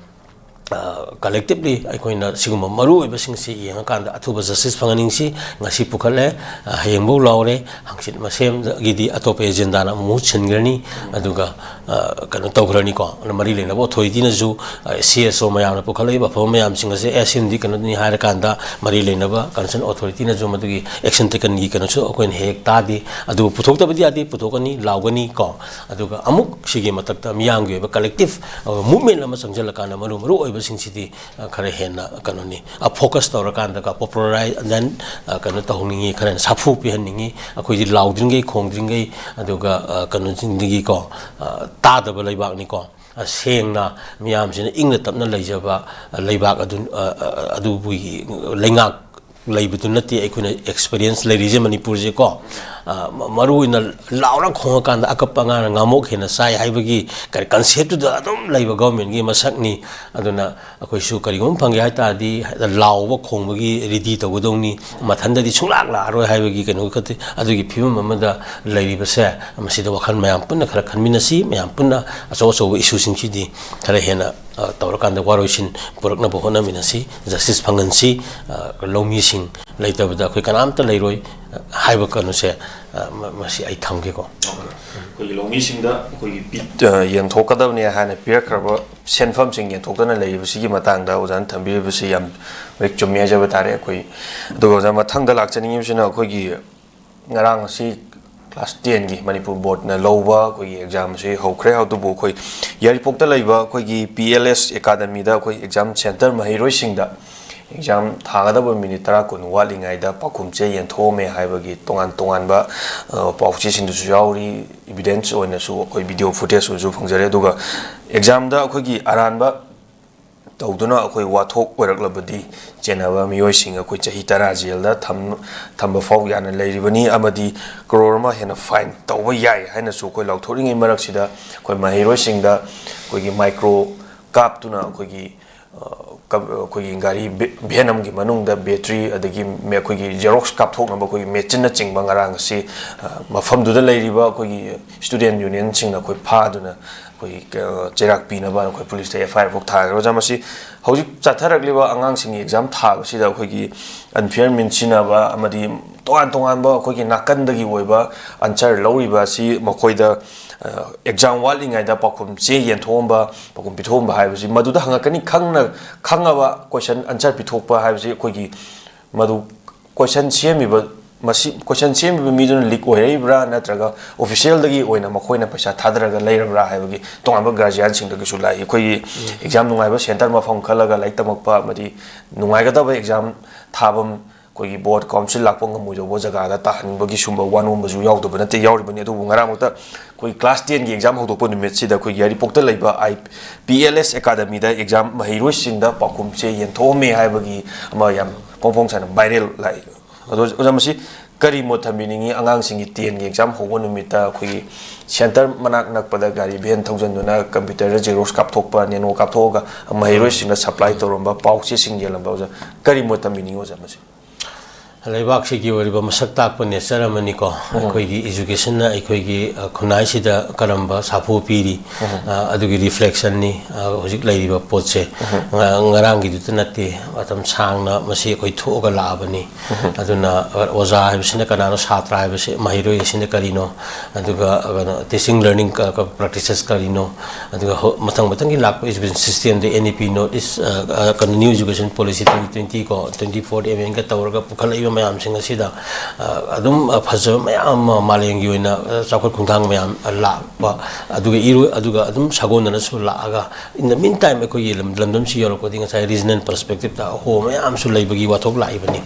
ꯑ, ꯀꯂꯦꯛꯇꯤꯞꯂꯤ ꯑꯩꯈꯣꯏꯅ ꯁꯤꯒꯨꯝꯕ ꯃꯔꯨꯑꯣꯏꯕꯁꯤꯡꯁꯤ ꯌꯦꯡꯉꯀꯥꯟꯗ ꯑꯊꯨꯕ ꯖꯁꯇꯤꯁ ꯐꯪꯍꯟꯅꯤꯡꯁꯤ꯫ ꯉꯁꯤ ꯄꯨꯈꯠꯂꯦ, ꯑ, ꯍꯌꯦꯡꯐꯧ ꯂꯥꯎꯔꯦ, ꯍꯪꯆꯤꯠ ꯃꯁꯦꯝꯗꯒꯤꯗꯤ ꯑꯇꯣꯞꯄ ꯑꯦꯖꯦꯟꯗꯥꯅ ꯑꯃꯨꯛ ꯃꯍꯨꯠ ꯁꯤꯟꯈ꯭ꯔꯅꯤ꯫ ꯑꯗꯨꯒ, ꯑ, ꯀꯩꯅꯣ ꯇꯧꯈ꯭ꯔꯅꯤꯀꯣ꯫ ꯑꯗꯨꯅ ꯃꯔꯤ ꯂꯩꯅꯕ ꯑꯣꯊꯣꯔꯤꯇꯤꯅꯁꯨ, ꯑ, ꯁꯤ ꯑꯦꯁ ꯑꯣ ꯃꯌꯥꯝꯅ ꯄꯨꯈꯠꯂꯛꯏꯕ ꯑꯐꯕ ꯃꯌꯥꯝꯁꯤꯡ ꯑꯁꯦ, "ꯑꯦ, ꯁꯤꯃꯗꯤ ꯀꯩꯅꯣꯅꯤ" ꯍꯥꯏꯔꯀꯥꯟꯗ ꯃꯔꯤ ꯂꯩꯅꯕ ꯀꯟꯁꯔꯟ ꯑꯣꯊꯣꯔꯤꯇꯤꯅꯁꯨ ꯃꯗꯨꯒꯤ ꯑꯦꯛꯁꯟ ꯇꯦꯀꯟꯒꯤ ꯀꯩꯅꯣꯁꯨ ꯑꯩꯈꯣꯏꯅ ꯍꯦꯛ ꯍꯦꯛ ꯇꯥꯗꯦ꯫ ꯑꯗꯨꯕꯨ ꯄꯨꯊꯣꯛꯇꯕꯗꯤ ꯌꯥꯗꯦ, ꯄꯨꯊꯣꯛꯀꯅꯤ, ꯂꯥꯎꯒꯅꯤ ꯀꯣ꯫ ꯑꯗꯨꯒ ꯑꯃꯨꯛ ꯁꯤꯒꯤ ꯃꯊꯛꯇ ꯃꯤꯌꯥꯝꯒꯤ ꯑꯣꯏꯕ ꯀꯂꯦꯛꯇꯤꯞ, ꯑ, ꯃꯨꯞꯃꯦꯟ ꯑꯃ ꯆꯪꯁꯤꯜꯂꯀꯥꯟꯗ ꯃꯔꯨ ꯃꯔꯨ ꯑꯣꯏꯕꯁꯤꯡꯁꯤꯗꯤ, ꯑ, ꯈꯔ ꯍꯦꯟꯅ ꯀꯩꯅꯣꯅꯤ, ꯑ, ꯐꯣꯀꯁ ꯇꯧꯔꯀꯥꯟꯗ ꯀꯣ, ꯄꯣꯄꯨꯂꯔꯥꯏ-, then, ꯑ, ꯀꯩꯅꯣ ꯇꯧꯍꯟꯅꯤꯡꯉꯤ, ꯈꯔ ꯍꯦꯟꯅ ꯁꯥꯐꯨ ꯄꯤꯍꯟꯅꯤꯡꯉꯤ꯫ ꯑꯩꯈꯣꯏꯗꯤ ꯂꯥꯎꯗ꯭ꯔꯤꯉꯩ, ꯈꯣꯡꯗ꯭ꯔꯤꯉꯩ, ꯑꯗꯨꯒ, ꯑ, ꯀꯩꯅꯣꯁꯤꯡꯗꯒꯤꯀꯣ, ꯑ, ꯇꯥꯗꯕ ꯂꯩꯕꯥꯛꯅꯤꯀꯣ꯫ ꯑ, ꯁꯦꯡꯅ ꯃꯤꯌꯥꯝꯁꯤꯅ ꯏꯪꯅ ꯇꯞꯅ ꯂꯩꯖꯕ, ꯑ, ꯂꯩꯕꯥꯛ ꯑꯗꯨ, ꯑ, ꯑ, ꯑꯗꯨꯕꯨꯒꯤ ꯂꯩꯉꯥꯛ ꯂꯩꯕꯗꯨ ꯅꯠꯇꯦ ꯑꯩꯈꯣꯏꯅ ꯑꯦꯛꯁꯄꯤꯔꯤꯌꯦꯟꯁ ꯂꯩꯔꯤꯁꯦ ꯃꯅꯤꯄꯨꯔꯁꯦꯀꯣ꯫ ꯑ, ꯃ-, ꯃꯔꯨ ꯑꯣꯏꯅ ꯂꯥꯎꯔ ꯈꯣꯡꯉꯀꯥꯟꯗ ꯑꯀꯞꯄ ꯑꯉꯥꯡꯅ ꯉꯥꯃꯣꯛ ꯍꯦꯟꯅ ꯆꯥꯏ ꯍꯥꯏꯕꯒꯤ ꯀꯔꯤ concept ꯇꯨꯗ ꯑꯗꯨꯝ ꯂꯩꯕ government ꯀꯤ ꯃꯁꯛꯅꯤ꯫ ꯑꯗꯨꯅ ꯑꯩꯈꯣꯏꯁꯨ ꯀꯔꯤꯒꯨꯝꯕ ꯐꯪꯒꯦ ꯍꯥꯏ ꯇꯥꯔꯗꯤ ꯍꯦꯛꯇ ꯂꯥꯎꯕ ꯈꯣꯡꯕꯒꯤ ready ꯇꯧꯒꯗꯧꯅꯤ, ꯃꯊꯟꯗꯗꯤ ꯁꯨꯡꯂꯥꯛ ꯂꯥꯛꯑꯔꯣꯏ ꯍꯥꯏꯕꯒꯤ ꯀꯩꯅꯣ ꯈꯛꯇ, ꯑꯗꯨꯒꯤ ꯐꯤꯕꯝ ꯑꯃꯗ ꯂꯩꯔꯤꯕꯁꯦ, ꯃꯁꯤꯗ ꯋꯥꯈꯜ ꯃꯌꯥꯝ ꯄꯨꯟꯅ ꯈꯔ ꯈꯟꯃꯤꯟꯅꯁꯤ, ꯃꯌꯥꯝ ꯄꯨꯟꯅ ꯑꯆꯧ ꯑꯆꯧꯕ issue ꯁꯤꯡꯁꯤꯗꯤ ꯈꯔ ꯍꯦꯟꯅ, ꯑ, ꯇꯧꯔꯀꯥꯟꯗ ꯋꯥꯔꯣꯏꯁꯤꯟ ꯄꯨꯔꯛꯅꯕ ꯍꯣꯠꯅꯃꯤꯟꯅꯁꯤ꯫ Justice ꯐꯪꯍꯟꯁꯤ꯫ ꯑ, ꯂꯧꯃꯤꯁꯤꯡ ꯂꯩꯇꯕꯗ ꯑꯩꯈꯣꯏ ꯀꯅꯥꯝꯇ ꯂꯩꯔꯣꯏ, ꯑ, ꯍꯥꯏꯕ ꯀꯩꯅꯣꯁꯦ, ꯑ, ꯃ-, ꯃꯁꯤ ꯑꯩ ꯊꯝꯒꯦꯀꯣ꯫ ꯑꯩꯈꯣꯏꯒꯤ ꯂꯧꯃꯤꯁꯤꯡꯗ ꯑꯩꯈꯣꯏꯒꯤ ꯄꯤ-, ꯑ, ꯌꯦꯟꯊꯣꯛꯀꯗꯕꯅꯦ ꯍꯥꯏꯅ ꯄꯤꯔꯛꯈ꯭ꯔꯕ ꯁꯦꯟꯐꯝꯁꯤꯡ ꯌꯦꯟꯊꯣꯛꯇꯅ ꯂꯩꯔꯤꯕꯁꯤꯒꯤ ꯃꯇꯥꯡꯗ ꯑꯣꯖꯥꯅ ꯊꯝꯕꯤꯔꯤꯕꯁꯤ ꯌꯥꯝ ꯍꯦꯛ ꯆꯨꯝꯃꯤ ꯍꯥꯏꯖꯕ ꯇꯥꯔꯦ ꯑꯩꯈꯣꯏ꯫ ꯑꯗꯨꯒ ꯑꯣꯖꯥ, ꯃꯊꯪꯗ ꯂꯥꯛꯆꯅꯤꯡꯉꯤꯕꯁꯤꯅ ꯑꯩꯈꯣꯏꯒꯤ ꯉꯔꯥꯡ ꯑꯁꯤ class ten ꯒꯤ ꯃꯅꯤꯄꯨꯔ board ꯅ ꯂꯧꯕ ꯑꯩꯈꯣꯏꯒꯤ exam ꯑꯁꯤ ꯍꯧꯈ꯭ꯔꯦ꯫ ꯑꯗꯨꯕꯨ ꯑꯩꯈꯣꯏ ꯌꯥꯏꯔꯤꯄꯣꯛꯇ ꯂꯩꯕ ꯑꯩꯈꯣꯏꯒꯤ P L S Academy ꯗ ꯑꯩꯈꯣꯏ exam center ꯃꯍꯩꯔꯣꯏꯁꯤꯡꯗ exam ꯊꯥꯒꯗꯕ minute ꯇꯔꯥ ꯀꯨꯟ ꯋꯥꯠꯂꯤꯉꯩꯗ ꯄꯥꯎꯈꯨꯝ ꯆꯦ ꯌꯦꯟꯊꯣꯛꯑꯝꯃꯦ ꯍꯥꯏꯕꯒꯤ ꯇꯣꯉꯥꯟ ꯇꯣꯉꯥꯟꯕ, ꯑ, ꯄꯥꯎꯆꯦꯁꯤꯡꯗꯨꯁꯨ ꯌꯥꯎꯔꯤ꯫ Evidence ꯑꯣꯏꯅꯁꯨ ꯑꯩꯈꯣꯏ video footage ꯑꯣꯏꯅꯁꯨ ꯐꯪꯖꯔꯦ꯫ ꯑꯗꯨꯒ exam ꯗ ꯑꯩꯈꯣꯏꯒꯤ ꯑꯔꯥꯟꯕ ꯇꯧꯗꯨꯅ ꯑꯩꯈꯣꯏ ꯋꯥꯊꯣꯛ ꯑꯣꯏꯔꯛꯂꯕꯗꯤ ꯆꯦꯟꯅꯕ ꯃꯤꯑꯣꯏꯁꯤꯡ ꯑꯩꯈꯣꯏ ꯆꯍꯤ ꯇꯔꯥ ꯖꯦꯜꯗ ꯊꯝ-, ꯊꯝꯕ ꯐꯥꯎ ꯌꯥꯅ ꯂꯩꯔꯤꯕꯅꯤ ꯑꯃꯗꯤ ꯀ꯭ꯔꯣꯔ ꯑꯃ ꯍꯦꯟꯅ fine ꯇꯧꯕ ꯌꯥꯏ ꯍꯥꯏꯅꯁꯨ ꯑꯩꯈꯣꯏ ꯂꯥꯎꯊꯣꯛꯂꯤꯉꯩ ꯃꯔꯛꯁꯤꯗ ꯑꯩꯈꯣꯏ ꯃꯍꯩꯔꯣꯏꯁꯤꯡꯗ ꯑꯩꯈꯣꯏꯒꯤ micro ꯀꯥꯞꯇꯨꯅ ꯑꯩꯈꯣꯏꯒꯤ, ꯑ, ꯀꯞ-, ꯑꯩꯈꯣꯏꯒꯤ ꯒꯥꯔꯤ ꯚꯦ-, van ꯑꯃꯒꯤ ꯃꯅꯨꯡꯗ battery ꯑꯗꯒꯤ ꯃꯦ-, ꯑꯩꯈꯣꯏꯒꯤ Xerox ꯀꯥꯞꯊꯣꯛꯅꯕ ꯑꯩꯈꯣꯏꯒꯤ ꯃꯦꯆꯤꯟꯅꯆꯤꯡꯕ ꯉꯔꯥꯡ ꯑꯁꯤ, ꯑ, ꯃꯐꯝꯗꯨꯗ ꯂꯩꯔꯤꯕ ꯑꯩꯈꯣꯏꯒꯤ student union ꯁꯤꯡꯅ ꯑꯩꯈꯣꯏ ꯐꯥꯗꯨꯅ ꯑꯩꯈꯣꯏꯒꯤ, ꯑ, ꯆꯩꯔꯥꯛ ꯄꯤꯅꯕ ꯑꯩꯈꯣꯏ ꯄꯨꯂꯤꯁꯇ F I R ꯐꯥꯎ ꯊꯥꯈ꯭ꯔꯦ꯫ ꯑꯣꯖꯥ, ꯃꯁꯤ ꯍꯧꯖꯤꯛ ꯆꯠꯊꯔꯛꯂꯤꯕ ꯑꯉꯥꯡꯁꯤꯡꯒꯤ exam ꯊꯥꯕꯁꯤꯗ ꯑꯩꯈꯣꯏꯒꯤ unfair means ꯁꯤꯖꯤꯟꯅꯕ ꯑꯃꯗꯤ ꯇꯣꯉꯥꯟ ꯇꯣꯉꯥꯟꯕ ꯑꯩꯈꯣꯏꯒꯤ ꯅꯥꯀꯟꯗꯒꯤ ꯑꯣꯏꯕ answer ꯂꯧꯔꯤꯕ ꯑꯁꯤ ꯃꯈꯣꯏꯗ, ꯑ, exam ꯋꯥꯠꯂꯤꯉꯩꯗ ꯄꯥꯎꯈꯨꯝ ꯆꯦ ꯌꯦꯟꯊꯣꯛꯑꯝꯕ, ꯄꯥꯎꯈꯨꯝ ꯄꯤꯊꯣꯛꯑꯝꯕ ꯍꯥꯏꯕꯁꯤ ꯃꯗꯨꯗ ꯍꯪꯉꯛꯀꯅꯤ ꯈꯪꯅ, ꯈꯪꯉꯕ question answer ꯄꯤꯊꯣꯛꯄ ꯍꯥꯏꯕꯁꯤ ꯑꯩꯈꯣꯏꯒꯤ ꯃꯗꯨ question ꯁꯦꯝꯃꯤꯕ, ꯃꯁꯤ question ꯁꯦꯝꯃꯤꯕ ꯃꯤꯗꯨꯅ leak ꯑꯣꯏꯔꯛꯏꯕ꯭ꯔꯥ ꯅꯠꯇ꯭ꯔꯒ official ꯗꯒꯤ ꯑꯣꯏꯅ ꯃꯈꯣꯏꯅ ꯄꯩꯁꯥ ꯊꯥꯗꯔꯒ ꯂꯩꯔꯕ꯭ꯔꯥ ꯍꯥꯏꯕꯒꯤ ꯇꯣꯉꯥꯟꯕ guardian ꯁꯤꯡꯗꯒꯤꯁꯨ ꯂꯥꯛꯏ꯫ ꯑꯩꯈꯣꯏꯒꯤ exam ꯅꯨꯡꯉꯥꯏꯕ center ꯃꯐꯝ ꯈꯜꯂꯒ ꯂꯥꯏꯔꯤꯛ ꯇꯝꯃꯛꯄ ꯑꯃꯗꯤ ꯅꯨꯡꯉꯥꯏꯒꯗꯕ exam ꯊꯥꯐꯝ ꯑꯩꯈꯣꯏꯒꯤ board council ꯂꯥꯛꯄ ꯉꯝꯃꯣꯏꯗꯧꯕ ꯖꯒꯥꯗ ꯇꯥꯍꯟꯕꯒꯤ ꯁꯨꯝꯕ ꯋꯥꯅꯣꯝꯕꯁꯨ ꯌꯥꯎꯗꯕ ꯅꯠꯇꯦ, ꯌꯥꯎꯔꯤꯕꯅꯤ꯫ ꯑꯗꯨꯕꯨ ꯉꯔꯥꯡꯃꯛꯇ ꯑꯩꯈꯣꯏ class ten ꯒꯤ exam ꯍꯧꯗꯣꯛꯄ ꯅꯨꯃꯤꯠꯁꯤꯗ ꯑꯩꯈꯣꯏꯒꯤ ꯌꯥꯏꯔꯤꯄꯣꯛꯇ ꯂꯩꯕ I-, P L S Academy the exam ꯃꯍꯩꯔꯣꯏꯁꯤꯡꯗ ꯄꯥꯎꯈꯨꯝ ꯆꯦ ꯌꯦꯟꯊꯣꯛꯑꯝꯃꯦ ꯍꯥꯏꯕꯒꯤ ꯑꯃ ꯌꯥꯝ ꯐꯣꯡ ꯐꯣꯡ ꯁꯥꯅ viral ꯂꯥꯛꯏ꯫ ꯑꯗꯣ ꯑꯣꯖꯥ, ꯃꯁꯤ ꯀꯔꯤ ꯃꯣꯠ ꯊꯝꯕꯤꯅꯤꯡꯉꯤ? ꯑꯉꯥꯡꯁꯤꯡꯒꯤ ꯇꯦꯟꯒꯤ ꯑꯦꯛꯖꯥꯝ ꯍꯧꯕ ꯅꯨꯃꯤꯠꯇ ꯑꯩꯈꯣꯏꯒꯤ ꯁꯦꯟꯇꯔ ꯃꯅꯥꯛ ꯅꯛꯄꯗ ꯒꯥꯔꯤ ꯚꯦꯟ ꯊꯧꯖꯤꯟꯗꯨꯅ ꯀꯝꯄ꯭ꯌꯨꯇꯔꯗ ꯖꯦꯔꯣꯛꯁ ꯀꯥꯞꯊꯣꯛꯄ, ꯅꯦꯅꯣ ꯀꯥꯞꯊꯣꯛꯑꯒ ꯃꯍꯩꯔꯣꯏꯁꯤꯡꯅ ꯁꯄ꯭ꯂꯥꯏ ꯇꯧꯔꯝꯕ, ꯄꯥꯎꯆꯦꯁꯤꯡ ꯌꯦꯜꯂꯝꯕ, ꯑꯣꯖꯥ, ꯀꯔꯤ ꯃꯣꯠ ꯊꯝꯕꯤꯅꯤꯡꯉꯤ, ꯑꯣꯖꯥ, ꯃꯁꯤ? ꯂꯩꯕꯥꯛꯁꯤꯒꯤ ꯑꯣꯏꯔꯤꯕ ꯃꯁꯛ ꯇꯥꯛꯄ ꯅꯦꯆꯔ ꯑꯃꯅꯤꯀꯣ꯫ ꯑꯩꯈꯣꯏꯒꯤ ꯏꯖꯨꯀꯦꯁꯟꯅ ꯑꯩꯈꯣꯏꯒꯤ, ꯑ, ꯈꯨꯟꯅꯥꯏꯁꯤꯗ ꯀꯔꯝꯕ ꯁꯥꯐꯨ ꯄꯤꯔꯤ, ꯑ, ꯑꯗꯨꯒꯤ ꯔꯤꯐ꯭ꯂꯦꯛꯁꯟꯅꯤ, ꯑ, ꯍꯧꯖꯤꯛ ꯂꯩꯔꯤꯕ ꯄꯣꯠꯁꯦ꯫ ꯉ-, ꯉꯔꯥꯡꯒꯤꯗꯨꯇ ꯅꯠꯇꯦ, ꯃꯇꯝ ꯁꯥꯡꯅ ꯃꯁꯤ ꯑꯩꯈꯣꯏ ꯊꯣꯛꯑꯒ ꯂꯥꯛꯑꯕꯅꯤ꯫ ꯑꯗꯨꯅ, ꯑ, ꯑꯣꯖꯥ ꯍꯥꯏꯕꯁꯤꯅ ꯀꯅꯥꯅꯣ, ꯁꯥꯇ꯭ꯔ ꯍꯥꯏꯕꯁꯤ, ꯃꯍꯩꯔꯣꯏ ꯑꯁꯤꯅ ꯀꯔꯤꯅꯣ, ꯑꯗꯨꯒ, ꯑ, ꯀꯩꯅꯣ, ꯇꯤꯆꯤꯡ ꯂꯔꯅꯤꯡ ꯀ-, ꯀ-, ꯄ꯭ꯔꯦꯛꯇꯤꯁꯦꯁ ꯀꯔꯤꯅꯣ, ꯑꯗꯨꯒ ꯍꯧ-, ꯃꯊꯪ ꯃꯊꯪꯒꯤ ꯂꯥꯛꯄ ꯏꯖꯨꯀꯦꯁꯟ ꯁꯤꯁꯇꯦꯝꯗ N E P, North East, ꯑ, ꯑ, ꯀꯩꯅꯣ, New Education Policy twenty twenty ꯀꯣ, twenty forty M N ꯒ ꯇꯧꯔꯒ ꯄꯨꯈꯠꯂꯛꯏꯕ ꯃꯌꯥꯝꯁꯤꯡ ꯑꯁꯤꯗ, ꯑ, ꯑꯗꯨꯝ, ꯑ, ꯐꯖꯕ ꯃꯌꯥꯝ ꯑꯃ, ꯃꯥꯂꯦꯝꯒꯤ ꯑꯣꯏꯅ, ꯑ, ꯆꯥꯎꯈꯠ ꯈꯣꯡꯊꯥꯡ ꯃꯌꯥꯝ, ꯑ, ꯂꯥꯛꯄ, ꯑꯗꯨꯒ ꯏꯔꯣꯏ-, ꯑꯗꯨꯒ ꯑꯗꯨꯝ ꯁꯥꯒꯣꯟꯅꯅꯁꯨ ꯂꯥꯛꯑꯒ, in the meantime ꯑꯩꯈꯣꯏꯒꯤ ꯂꯝ-, ꯂꯝꯗꯝꯁꯤ ꯌꯧꯔꯛꯄꯗꯤ ꯉꯁꯥꯏ ꯔꯤꯖꯅꯦꯜ ꯄꯔꯁꯄꯦꯛꯇꯤꯞꯇ ꯑꯍꯣꯕ ꯃꯌꯥꯝꯁꯨ ꯂꯩꯕꯒꯤ ꯋꯥꯊꯣꯛ ꯂꯥꯛꯏꯕꯅꯤ꯫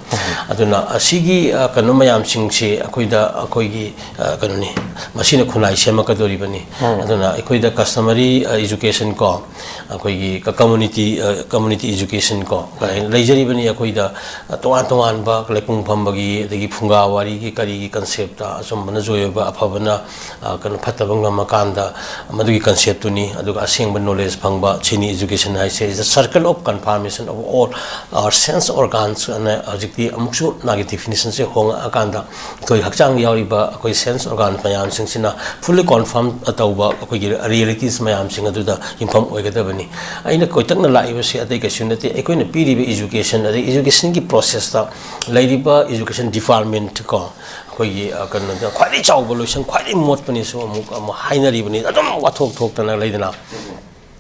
ꯑꯗꯨꯅ ꯑꯁꯤꯒꯤ, ꯑ, ꯀꯩꯅꯣ ꯃꯌꯥꯝꯁꯤꯡꯁꯤ ꯑꯩꯈꯣꯏꯗ, ꯑꯩꯈꯣꯏꯒꯤ, ꯑ, ꯀꯩꯅꯣꯅꯤ, ꯃꯁꯤꯅ ꯈꯨꯟꯅꯥꯏ ꯁꯦꯝꯃꯛꯀꯗꯧꯔꯤꯕꯅꯤ꯫ ꯑꯗꯨꯅ ꯑꯩꯈꯣꯏꯗ customary, ꯑ, education ꯀꯣ, ꯑꯩꯈꯣꯏꯒꯤ ꯀ-, community, ꯑ, community education ꯀꯣ, ꯂꯩꯖꯔꯤꯕꯅꯤ꯫ ꯑꯩꯈꯣꯏꯗ, ꯑ, ꯇꯣꯉꯥꯟ ꯇꯣꯉꯥꯟꯕ ꯂꯩꯄꯨꯡ ꯐꯝꯕꯒꯤ, ꯑꯗꯒꯤ ꯐꯨꯡꯒꯥ ꯋꯥꯔꯤꯒꯤ, ꯀꯔꯤꯒꯤ ꯀꯟꯁꯦꯞꯇ ꯑꯆꯨꯝꯕꯅ ꯖꯣꯏ ꯑꯣꯏꯕ, ꯑꯐꯕꯅ, ꯑ, ꯀꯩꯅꯣ, ꯐꯠꯇꯕ ꯉꯝꯃꯀꯥꯟꯗ ꯃꯗꯨꯒꯤ ꯀꯟꯁꯦꯞꯇꯨꯅꯤ꯫ ꯑꯗꯨꯒ ꯑꯁꯦꯡꯕ ꯅꯣꯂꯦꯖ ꯐꯪꯕ, ꯁꯤꯅꯤ education ꯍꯥꯏꯁꯦ, is the circle of confirmation of all our sense organs ꯑꯅ ꯍꯧꯖꯤꯛꯇꯤ ꯑꯃꯨꯛꯁꯨ ꯃꯥꯒꯤ ꯗꯤꯐꯤꯅꯤꯁꯟꯁꯦ ꯍꯣꯡꯉꯛꯑꯀꯥꯟꯗ ꯑꯩꯈꯣꯏ ꯍꯛꯆꯥꯡꯗ ꯌꯥꯎꯔꯤꯕ ꯑꯩꯈꯣꯏ ꯁꯦꯟꯁ ꯑꯣꯔꯒꯥꯟ ꯃꯌꯥꯝꯁꯤꯡꯁꯤꯅ ꯐꯨꯜꯂꯤ ꯀꯣꯟꯐꯥꯔꯝ ꯇꯧꯕ ꯑꯩꯈꯣꯏꯒꯤ ꯔꯤꯌꯦꯂꯤꯇꯤꯁ ꯃꯌꯥꯝꯁꯤꯡ ꯑꯗꯨꯗ ꯌꯨꯝꯐꯝ ꯑꯣꯏꯒꯗꯕꯅꯤ꯫ ꯑꯩꯅ ꯀꯣꯏꯇꯛꯅ ꯂꯥꯛꯏꯕꯁꯤ ꯑꯇꯩ ꯀꯩꯁꯨ ꯅꯠꯇꯦ, ꯑꯩꯈꯣꯏꯅ ꯄꯤꯔꯤꯕ ꯏꯖꯨꯀꯦꯁꯟ, ꯑꯗꯩ ꯏꯖꯨꯀꯦꯁꯟꯒꯤ ꯄ꯭ꯔꯣꯁꯦꯁꯇ ꯂꯩꯔꯤꯕ ꯏꯖꯨꯀꯦꯁꯟ ꯗꯤꯄꯥꯔꯠꯃꯦꯟꯠ ꯀꯣ, ꯑꯩꯈꯣꯏꯒꯤ, ꯑ, ꯀꯩꯅꯣꯗ ꯈ꯭ꯋꯥꯏꯗꯒꯤ ꯆꯥꯎꯕ ꯂꯣꯏꯁꯪ, ꯈ꯭ꯋꯥꯏꯗꯒꯤ ꯃꯣꯠꯄꯅꯤꯁꯨ ꯑꯃꯨꯛ, ꯑꯃꯨꯛ ꯍꯥꯏꯅꯔꯤꯕꯅꯤ, ꯑꯗꯨꯝ ꯋꯥꯊꯣꯛ ꯊꯣꯛꯇꯅ ꯂꯩꯗꯅ꯫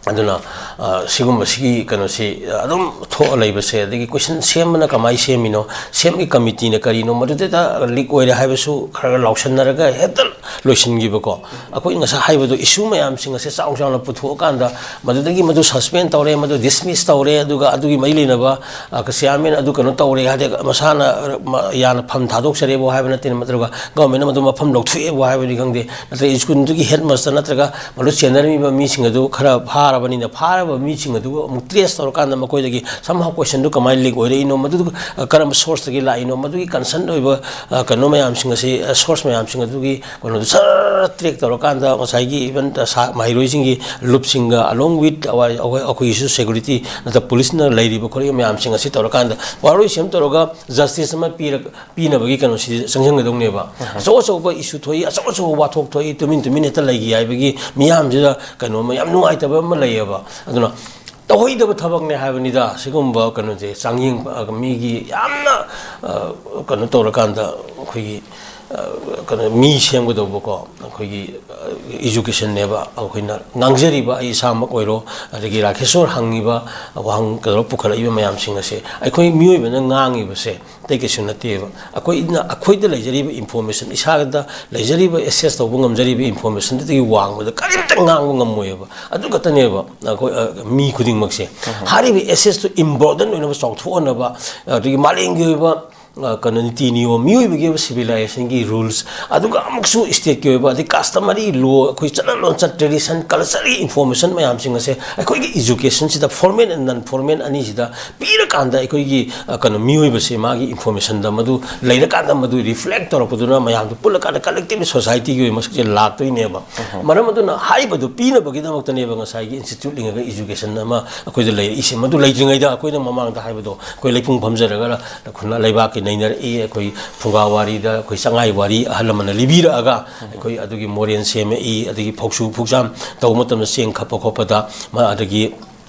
ꯑꯗꯨꯅ, ꯑ, ꯁꯤꯒꯨꯝꯕꯁꯤꯒꯤ ꯀꯩꯅꯣꯁꯤ, ꯑ, ꯑꯗꯨꯝ ꯊꯣꯛꯑ ꯂꯩꯕꯁꯦ, ꯑꯗꯒꯤ ꯀꯣꯏꯁꯟ ꯁꯦꯝꯕꯅ ꯀꯃꯥꯏꯅ ꯁꯦꯝꯃꯤꯅꯣ, ꯁꯦꯝꯒꯤ ꯀꯃꯤꯇꯤꯅ ꯀꯔꯤꯅꯣ, ꯃꯗꯨꯗꯩꯗ ꯂꯤꯛ ꯑꯣꯏꯔꯦ ꯍꯥꯏꯕꯁꯨ ꯈꯔ ꯈꯔ ꯂꯥꯎꯁꯟꯅꯔꯒ ꯍꯦꯛꯇ ꯂꯣꯏꯁꯤꯟꯈꯤꯕꯀꯣ꯫ ꯑꯩꯈꯣꯏ ꯉꯁꯥꯏ ꯍꯥꯏꯕꯗꯣ, ꯏꯁꯨ ꯃꯌꯥꯝꯁꯤꯡ ꯑꯁꯦ ꯆꯥꯎ ꯆꯥꯎꯅ ꯄꯨꯊꯣꯛꯑꯀꯥꯟꯗ ꯃꯗꯨꯗꯒꯤ ꯃꯗꯨ ꯁꯁꯄꯦꯟ ꯇꯧꯔꯦ, ꯃꯗꯨ ꯗꯤꯁꯃꯤꯁ ꯇꯧꯔꯦ, ꯑꯗꯨꯒ ꯑꯗꯨꯒꯤ ꯃꯔꯤ ꯂꯩꯅꯕ, ꯑ, ꯆꯤꯌꯥꯔꯃꯦꯟ ꯑꯗꯨ ꯀꯩꯅꯣ ꯇꯧꯔꯦ ꯍꯥꯏꯗꯤ ꯃꯁꯥꯅ, ꯑ, ꯃ-, ꯌꯥꯅ ꯐꯝ ꯊꯥꯗꯣꯛꯆꯔꯦꯕꯨ ꯍꯥꯏꯕ ꯅꯠꯇꯦ, ꯅꯠꯇ꯭ꯔꯒ ꯒꯚꯔꯟꯃꯦꯟꯠꯅ ꯃꯗꯨ ꯃꯐꯝ ꯂꯧꯊꯣꯛꯑꯦꯕꯨ ꯍꯥꯏꯕꯅꯤ ꯈꯪꯗꯦ, ꯅꯠꯇ꯭ꯔꯒ ꯁ꯭ꯀꯨꯜꯗꯨꯒꯤ ꯍꯦꯗ ꯃꯥꯁꯇꯔ ꯅꯠꯇ꯭ꯔꯒ ꯃꯗꯨ ꯆꯦꯟꯅꯔꯝꯃꯤꯕ ꯃꯤꯁꯤꯡ ꯑꯗꯨ ꯈꯔ ꯐꯥꯔ ꯐꯥꯔꯕꯅꯤꯅ, ꯐꯥꯔꯕ ꯃꯤꯁꯤꯡ ꯑꯗꯨꯕꯨ ꯑꯃꯨꯛ ꯇ꯭ꯔꯦꯁ ꯇꯧꯔꯀꯥꯟꯗ ꯃꯈꯣꯏꯗꯒꯤ somehow question ꯗꯨ ꯀꯃꯥꯏꯅ ꯂꯤꯛ ꯑꯣꯏꯔꯛꯏꯅꯣ, ꯃꯗꯨ ꯀꯔꯝꯕ ꯁꯣꯔꯁꯇꯒꯤ ꯂꯥꯛꯏꯅꯣ, ꯃꯗꯨꯒꯤ ꯀꯟꯁꯔꯟ ꯑꯣꯏꯕ, ꯑ, ꯀꯩꯅꯣ ꯃꯌꯥꯝꯁꯤꯡ ꯑꯁꯤ, ꯑ, ꯁꯣꯔꯁ ꯃꯌꯥꯝꯁꯤꯡ ꯑꯗꯨꯒꯤ ꯀꯩꯅꯣꯗꯨ ꯁꯔ ꯇ꯭ꯔꯦꯛ ꯇꯧꯔꯀꯥꯟꯗ, ꯉꯁꯥꯏꯒꯤ ꯏꯚꯟ ꯃꯍꯩꯔꯣꯏꯁꯤꯡꯒꯤ ꯂꯨꯞꯁꯤꯡꯒ, along with ꯑꯩꯈꯣꯏ, ꯑꯩꯈꯣꯏꯒꯤꯁꯨ ꯁꯦꯀ꯭ꯌꯨꯔꯤꯇꯤ ꯅꯠꯇ꯭ꯔ ꯄꯨꯂꯤꯁꯅ ꯂꯩꯔꯤꯕ ꯈꯣꯠꯂꯤꯕ ꯃꯌꯥꯝꯁꯤꯡ ꯑꯁꯤ ꯇꯧꯔꯀꯥꯟꯗ, ꯋꯥꯔꯣꯏꯁꯤ ꯑꯃ ꯇꯧꯔꯒ ꯖꯁꯇꯤꯁ ꯑꯃ ꯄꯤꯔ-, ꯄꯤꯅꯕꯒꯤ ꯀꯩꯅꯣꯁꯤꯗꯤ ꯆꯪꯁꯤꯟꯒꯗꯧꯅꯦꯕ꯫ ꯑꯆꯧ ꯑꯆꯧꯕ ꯏꯁꯨ ꯊꯣꯛꯏ, ꯑꯆꯧ ꯑꯆꯧꯕ ꯋꯥꯊꯣꯛ ꯊꯣꯛꯏ, ꯇꯨꯃꯤꯟ ꯇꯨꯃꯤꯟ ꯍꯦꯛꯇ ꯂꯩꯈꯤ ꯍꯥꯏꯕꯒꯤ ꯃꯤꯌꯥꯝꯁꯤꯗ ꯀꯩꯅꯣꯝꯃ ꯌꯥꯝ ꯅꯨꯡꯉꯥꯏꯇꯕ ꯑꯃ ꯂꯩꯌꯦꯕ꯫ ꯑꯗꯨꯅ ꯇꯧꯍꯩꯗꯕ ꯊꯕꯛꯅꯦ ꯍꯥꯏꯕꯅꯤꯗ꯫ ꯁꯤꯒꯨꯝꯕ ꯀꯩꯅꯣꯁꯦ, ꯆꯥꯡꯌꯦꯡ, ꯑ, ꯃꯤꯒꯤ ꯌꯥꯝꯅ, ꯑ, ꯀꯩꯅꯣ ꯇꯧꯔꯀꯥꯟꯗ, ꯑꯩꯈꯣꯏꯒꯤ, ꯑ, ꯀꯩꯅꯣ, ꯃꯤ ꯁꯦꯝꯒꯗꯧꯕꯀꯣ, ꯑꯩꯈꯣꯏꯒꯤ, ꯑ, ꯏꯖꯨꯀꯦꯁꯟꯅꯦꯕ꯫ ꯑꯩꯈꯣꯏꯅ ꯉꯥꯡꯖꯔꯤꯕ, ꯑꯩ ꯏꯁꯥꯃꯛ ꯑꯣꯏꯔꯣ, ꯑꯗꯒꯤ ꯔꯥꯀꯦꯁꯣꯔ ꯍꯪꯉꯤꯕ ꯋꯥꯍꯪ ꯀꯩꯅꯣ ꯄꯨꯈꯠꯂꯛꯏꯕ ꯃꯌꯥꯝꯁꯤꯡ ꯑꯁꯦ ꯑꯩꯈꯣꯏ ꯃꯤꯑꯣꯏꯕꯅ ꯉꯥꯡꯉꯤꯕꯁꯦ ꯑꯇꯩ ꯀꯩꯁꯨ ꯅꯠꯇꯦꯕ꯫ ꯑꯩꯈꯣꯏꯅ, ꯑꯩꯈꯣꯏꯗ ꯂꯩꯖꯔꯤꯕ ꯏꯟꯐꯣꯔꯃꯦꯁꯟ, ꯏꯁꯥꯗ ꯂꯩꯖꯔꯤꯕ ꯑꯦꯛꯁꯦꯁ ꯇꯧꯕ ꯉꯝꯖꯔꯤꯕ ꯏꯟꯐꯣꯔꯃꯦꯁꯟꯗꯨꯗꯒꯤ ꯋꯥꯡꯕꯗ ꯀꯔꯤꯝꯇ ꯉꯥꯡꯕ ꯉꯝꯃꯣꯏꯕ꯫ ꯑꯗꯨ ꯈꯛꯇꯅꯦꯕ ꯑꯩꯈꯣꯏ, ꯑ, ꯃꯤ ꯈꯨꯗꯤꯡꯃꯛꯁꯦ꯫ ꯍꯥꯏꯔꯤꯕ ꯑꯦꯛꯁꯦꯁꯇꯨ ꯏꯝꯕ꯭ꯔꯣꯗꯟ ꯑꯣꯏꯅꯕ, ꯆꯥꯎꯊꯣꯛꯍꯟꯅꯕ, ꯑꯗꯒꯤ ꯃꯥꯂꯦꯝꯒꯤ ꯑꯣꯏꯕ, ꯑ, ꯀꯩꯅꯣ, ꯅꯤꯇꯤ ꯅꯤꯌꯣꯝ, ꯃꯤꯑꯣꯏꯕꯒꯤ ꯑꯣꯏꯕ ꯁꯤꯚꯤꯂꯥꯏꯖꯦꯁꯟꯒꯤ ꯔꯨꯜꯁ, ꯑꯗꯨꯒ ꯑꯃꯨꯛꯁꯨ ꯁ꯭ꯇꯦꯠꯀꯤ ꯑꯣꯏꯕ, ꯑꯗꯩ ꯀꯁꯇꯃꯔꯤ ꯂꯣ, ꯑꯩꯈꯣꯏ ꯆꯠꯅ ꯂꯣꯟꯆꯠ, ꯇ꯭ꯔꯦꯗꯤꯁꯟ, ꯀꯜꯆꯔꯒꯤ ꯏꯟꯐꯣꯔꯃꯦꯁꯟ ꯃꯌꯥꯝꯁꯤꯡ ꯑꯁꯦ ꯑꯩꯈꯣꯏꯒꯤ ꯏꯖꯨꯀꯦꯁꯟꯁꯤꯗ, ꯐꯣꯔꯃꯦꯜ ꯑꯦꯟ ꯅꯟ ꯐꯣꯔꯃꯦꯜ ꯑꯅꯤꯁꯤꯗ ꯄꯤꯔꯀꯥꯟꯗ ꯑꯩꯈꯣꯏꯒꯤ, ꯑ, ꯀꯩꯅꯣ, ꯃꯤꯑꯣꯏꯕꯁꯦ ꯃꯥꯒꯤ ꯏꯟꯐꯣꯔꯃꯦꯁꯟꯗ ꯃꯗꯨ ꯂꯩꯔꯀꯥꯟꯗ ꯃꯗꯨ ꯔꯤꯐ꯭ꯂꯦꯛ ꯇꯧꯔꯛꯄꯗꯨꯅ ꯃꯌꯥꯝꯗꯨ ꯄꯨꯜꯂꯀꯥꯟꯗ ꯀꯂꯦꯛꯇꯤꯚ ꯁꯣꯁꯥꯏꯇꯤꯒꯤ ꯑꯣꯏꯕ ꯃꯁꯛꯁꯦ ꯂꯥꯛꯇꯣꯏꯅꯦꯕ꯫ ꯃꯔꯝ ꯑꯗꯨꯅ ꯍꯥꯏꯔꯤꯕꯗꯨ ꯄꯤꯅꯕꯒꯤꯗꯃꯛꯇꯅꯦꯕ ꯉꯁꯥꯏꯒꯤ ꯏꯟꯁꯇꯤꯇ꯭ꯌꯨꯠ ꯂꯤꯡꯉꯒ ꯏꯖꯨꯀꯦꯁꯟ ꯑꯃ ꯑꯩꯈꯣꯏꯗ ꯂꯩꯔꯛꯏꯁꯦ꯫ ꯃꯗꯨ ꯂꯩꯇ꯭ꯔꯤꯉꯩꯗ ꯑꯩꯈꯣꯏꯅ ꯃꯃꯥꯡꯗ ꯍꯥꯏꯕꯗꯣ, ꯑꯩꯈꯣꯏ ꯂꯩꯄꯨꯡ ꯐꯝꯖꯔꯒ ꯈꯨꯟꯅ ꯂꯩꯕꯥꯛꯀꯤ ꯅꯩꯅꯔꯛꯏ, ꯑꯩꯈꯣꯏ ꯐꯨꯡꯒꯥ ꯋꯥꯔꯤꯗ ꯑꯩꯈꯣꯏ ꯆꯉꯥꯏ ꯋꯥꯔꯤ ꯑꯍꯜ ꯂꯃꯟꯅ ꯂꯤꯕꯤꯔꯛꯑꯒ ꯑꯩꯈꯣꯏ ꯑꯗꯨꯒꯤ ꯃꯣꯔꯦꯟ ꯁꯦꯝꯃꯛꯏ, ꯑꯗꯒꯤ ꯐꯧꯁꯨ ꯐꯨꯛꯆꯥꯝ ꯇꯧꯕ ꯃꯇꯝꯗ ꯆꯦꯡ ꯈꯞꯄ ꯈꯣꯠꯄꯗ ꯃ-, ꯑꯗꯒꯤ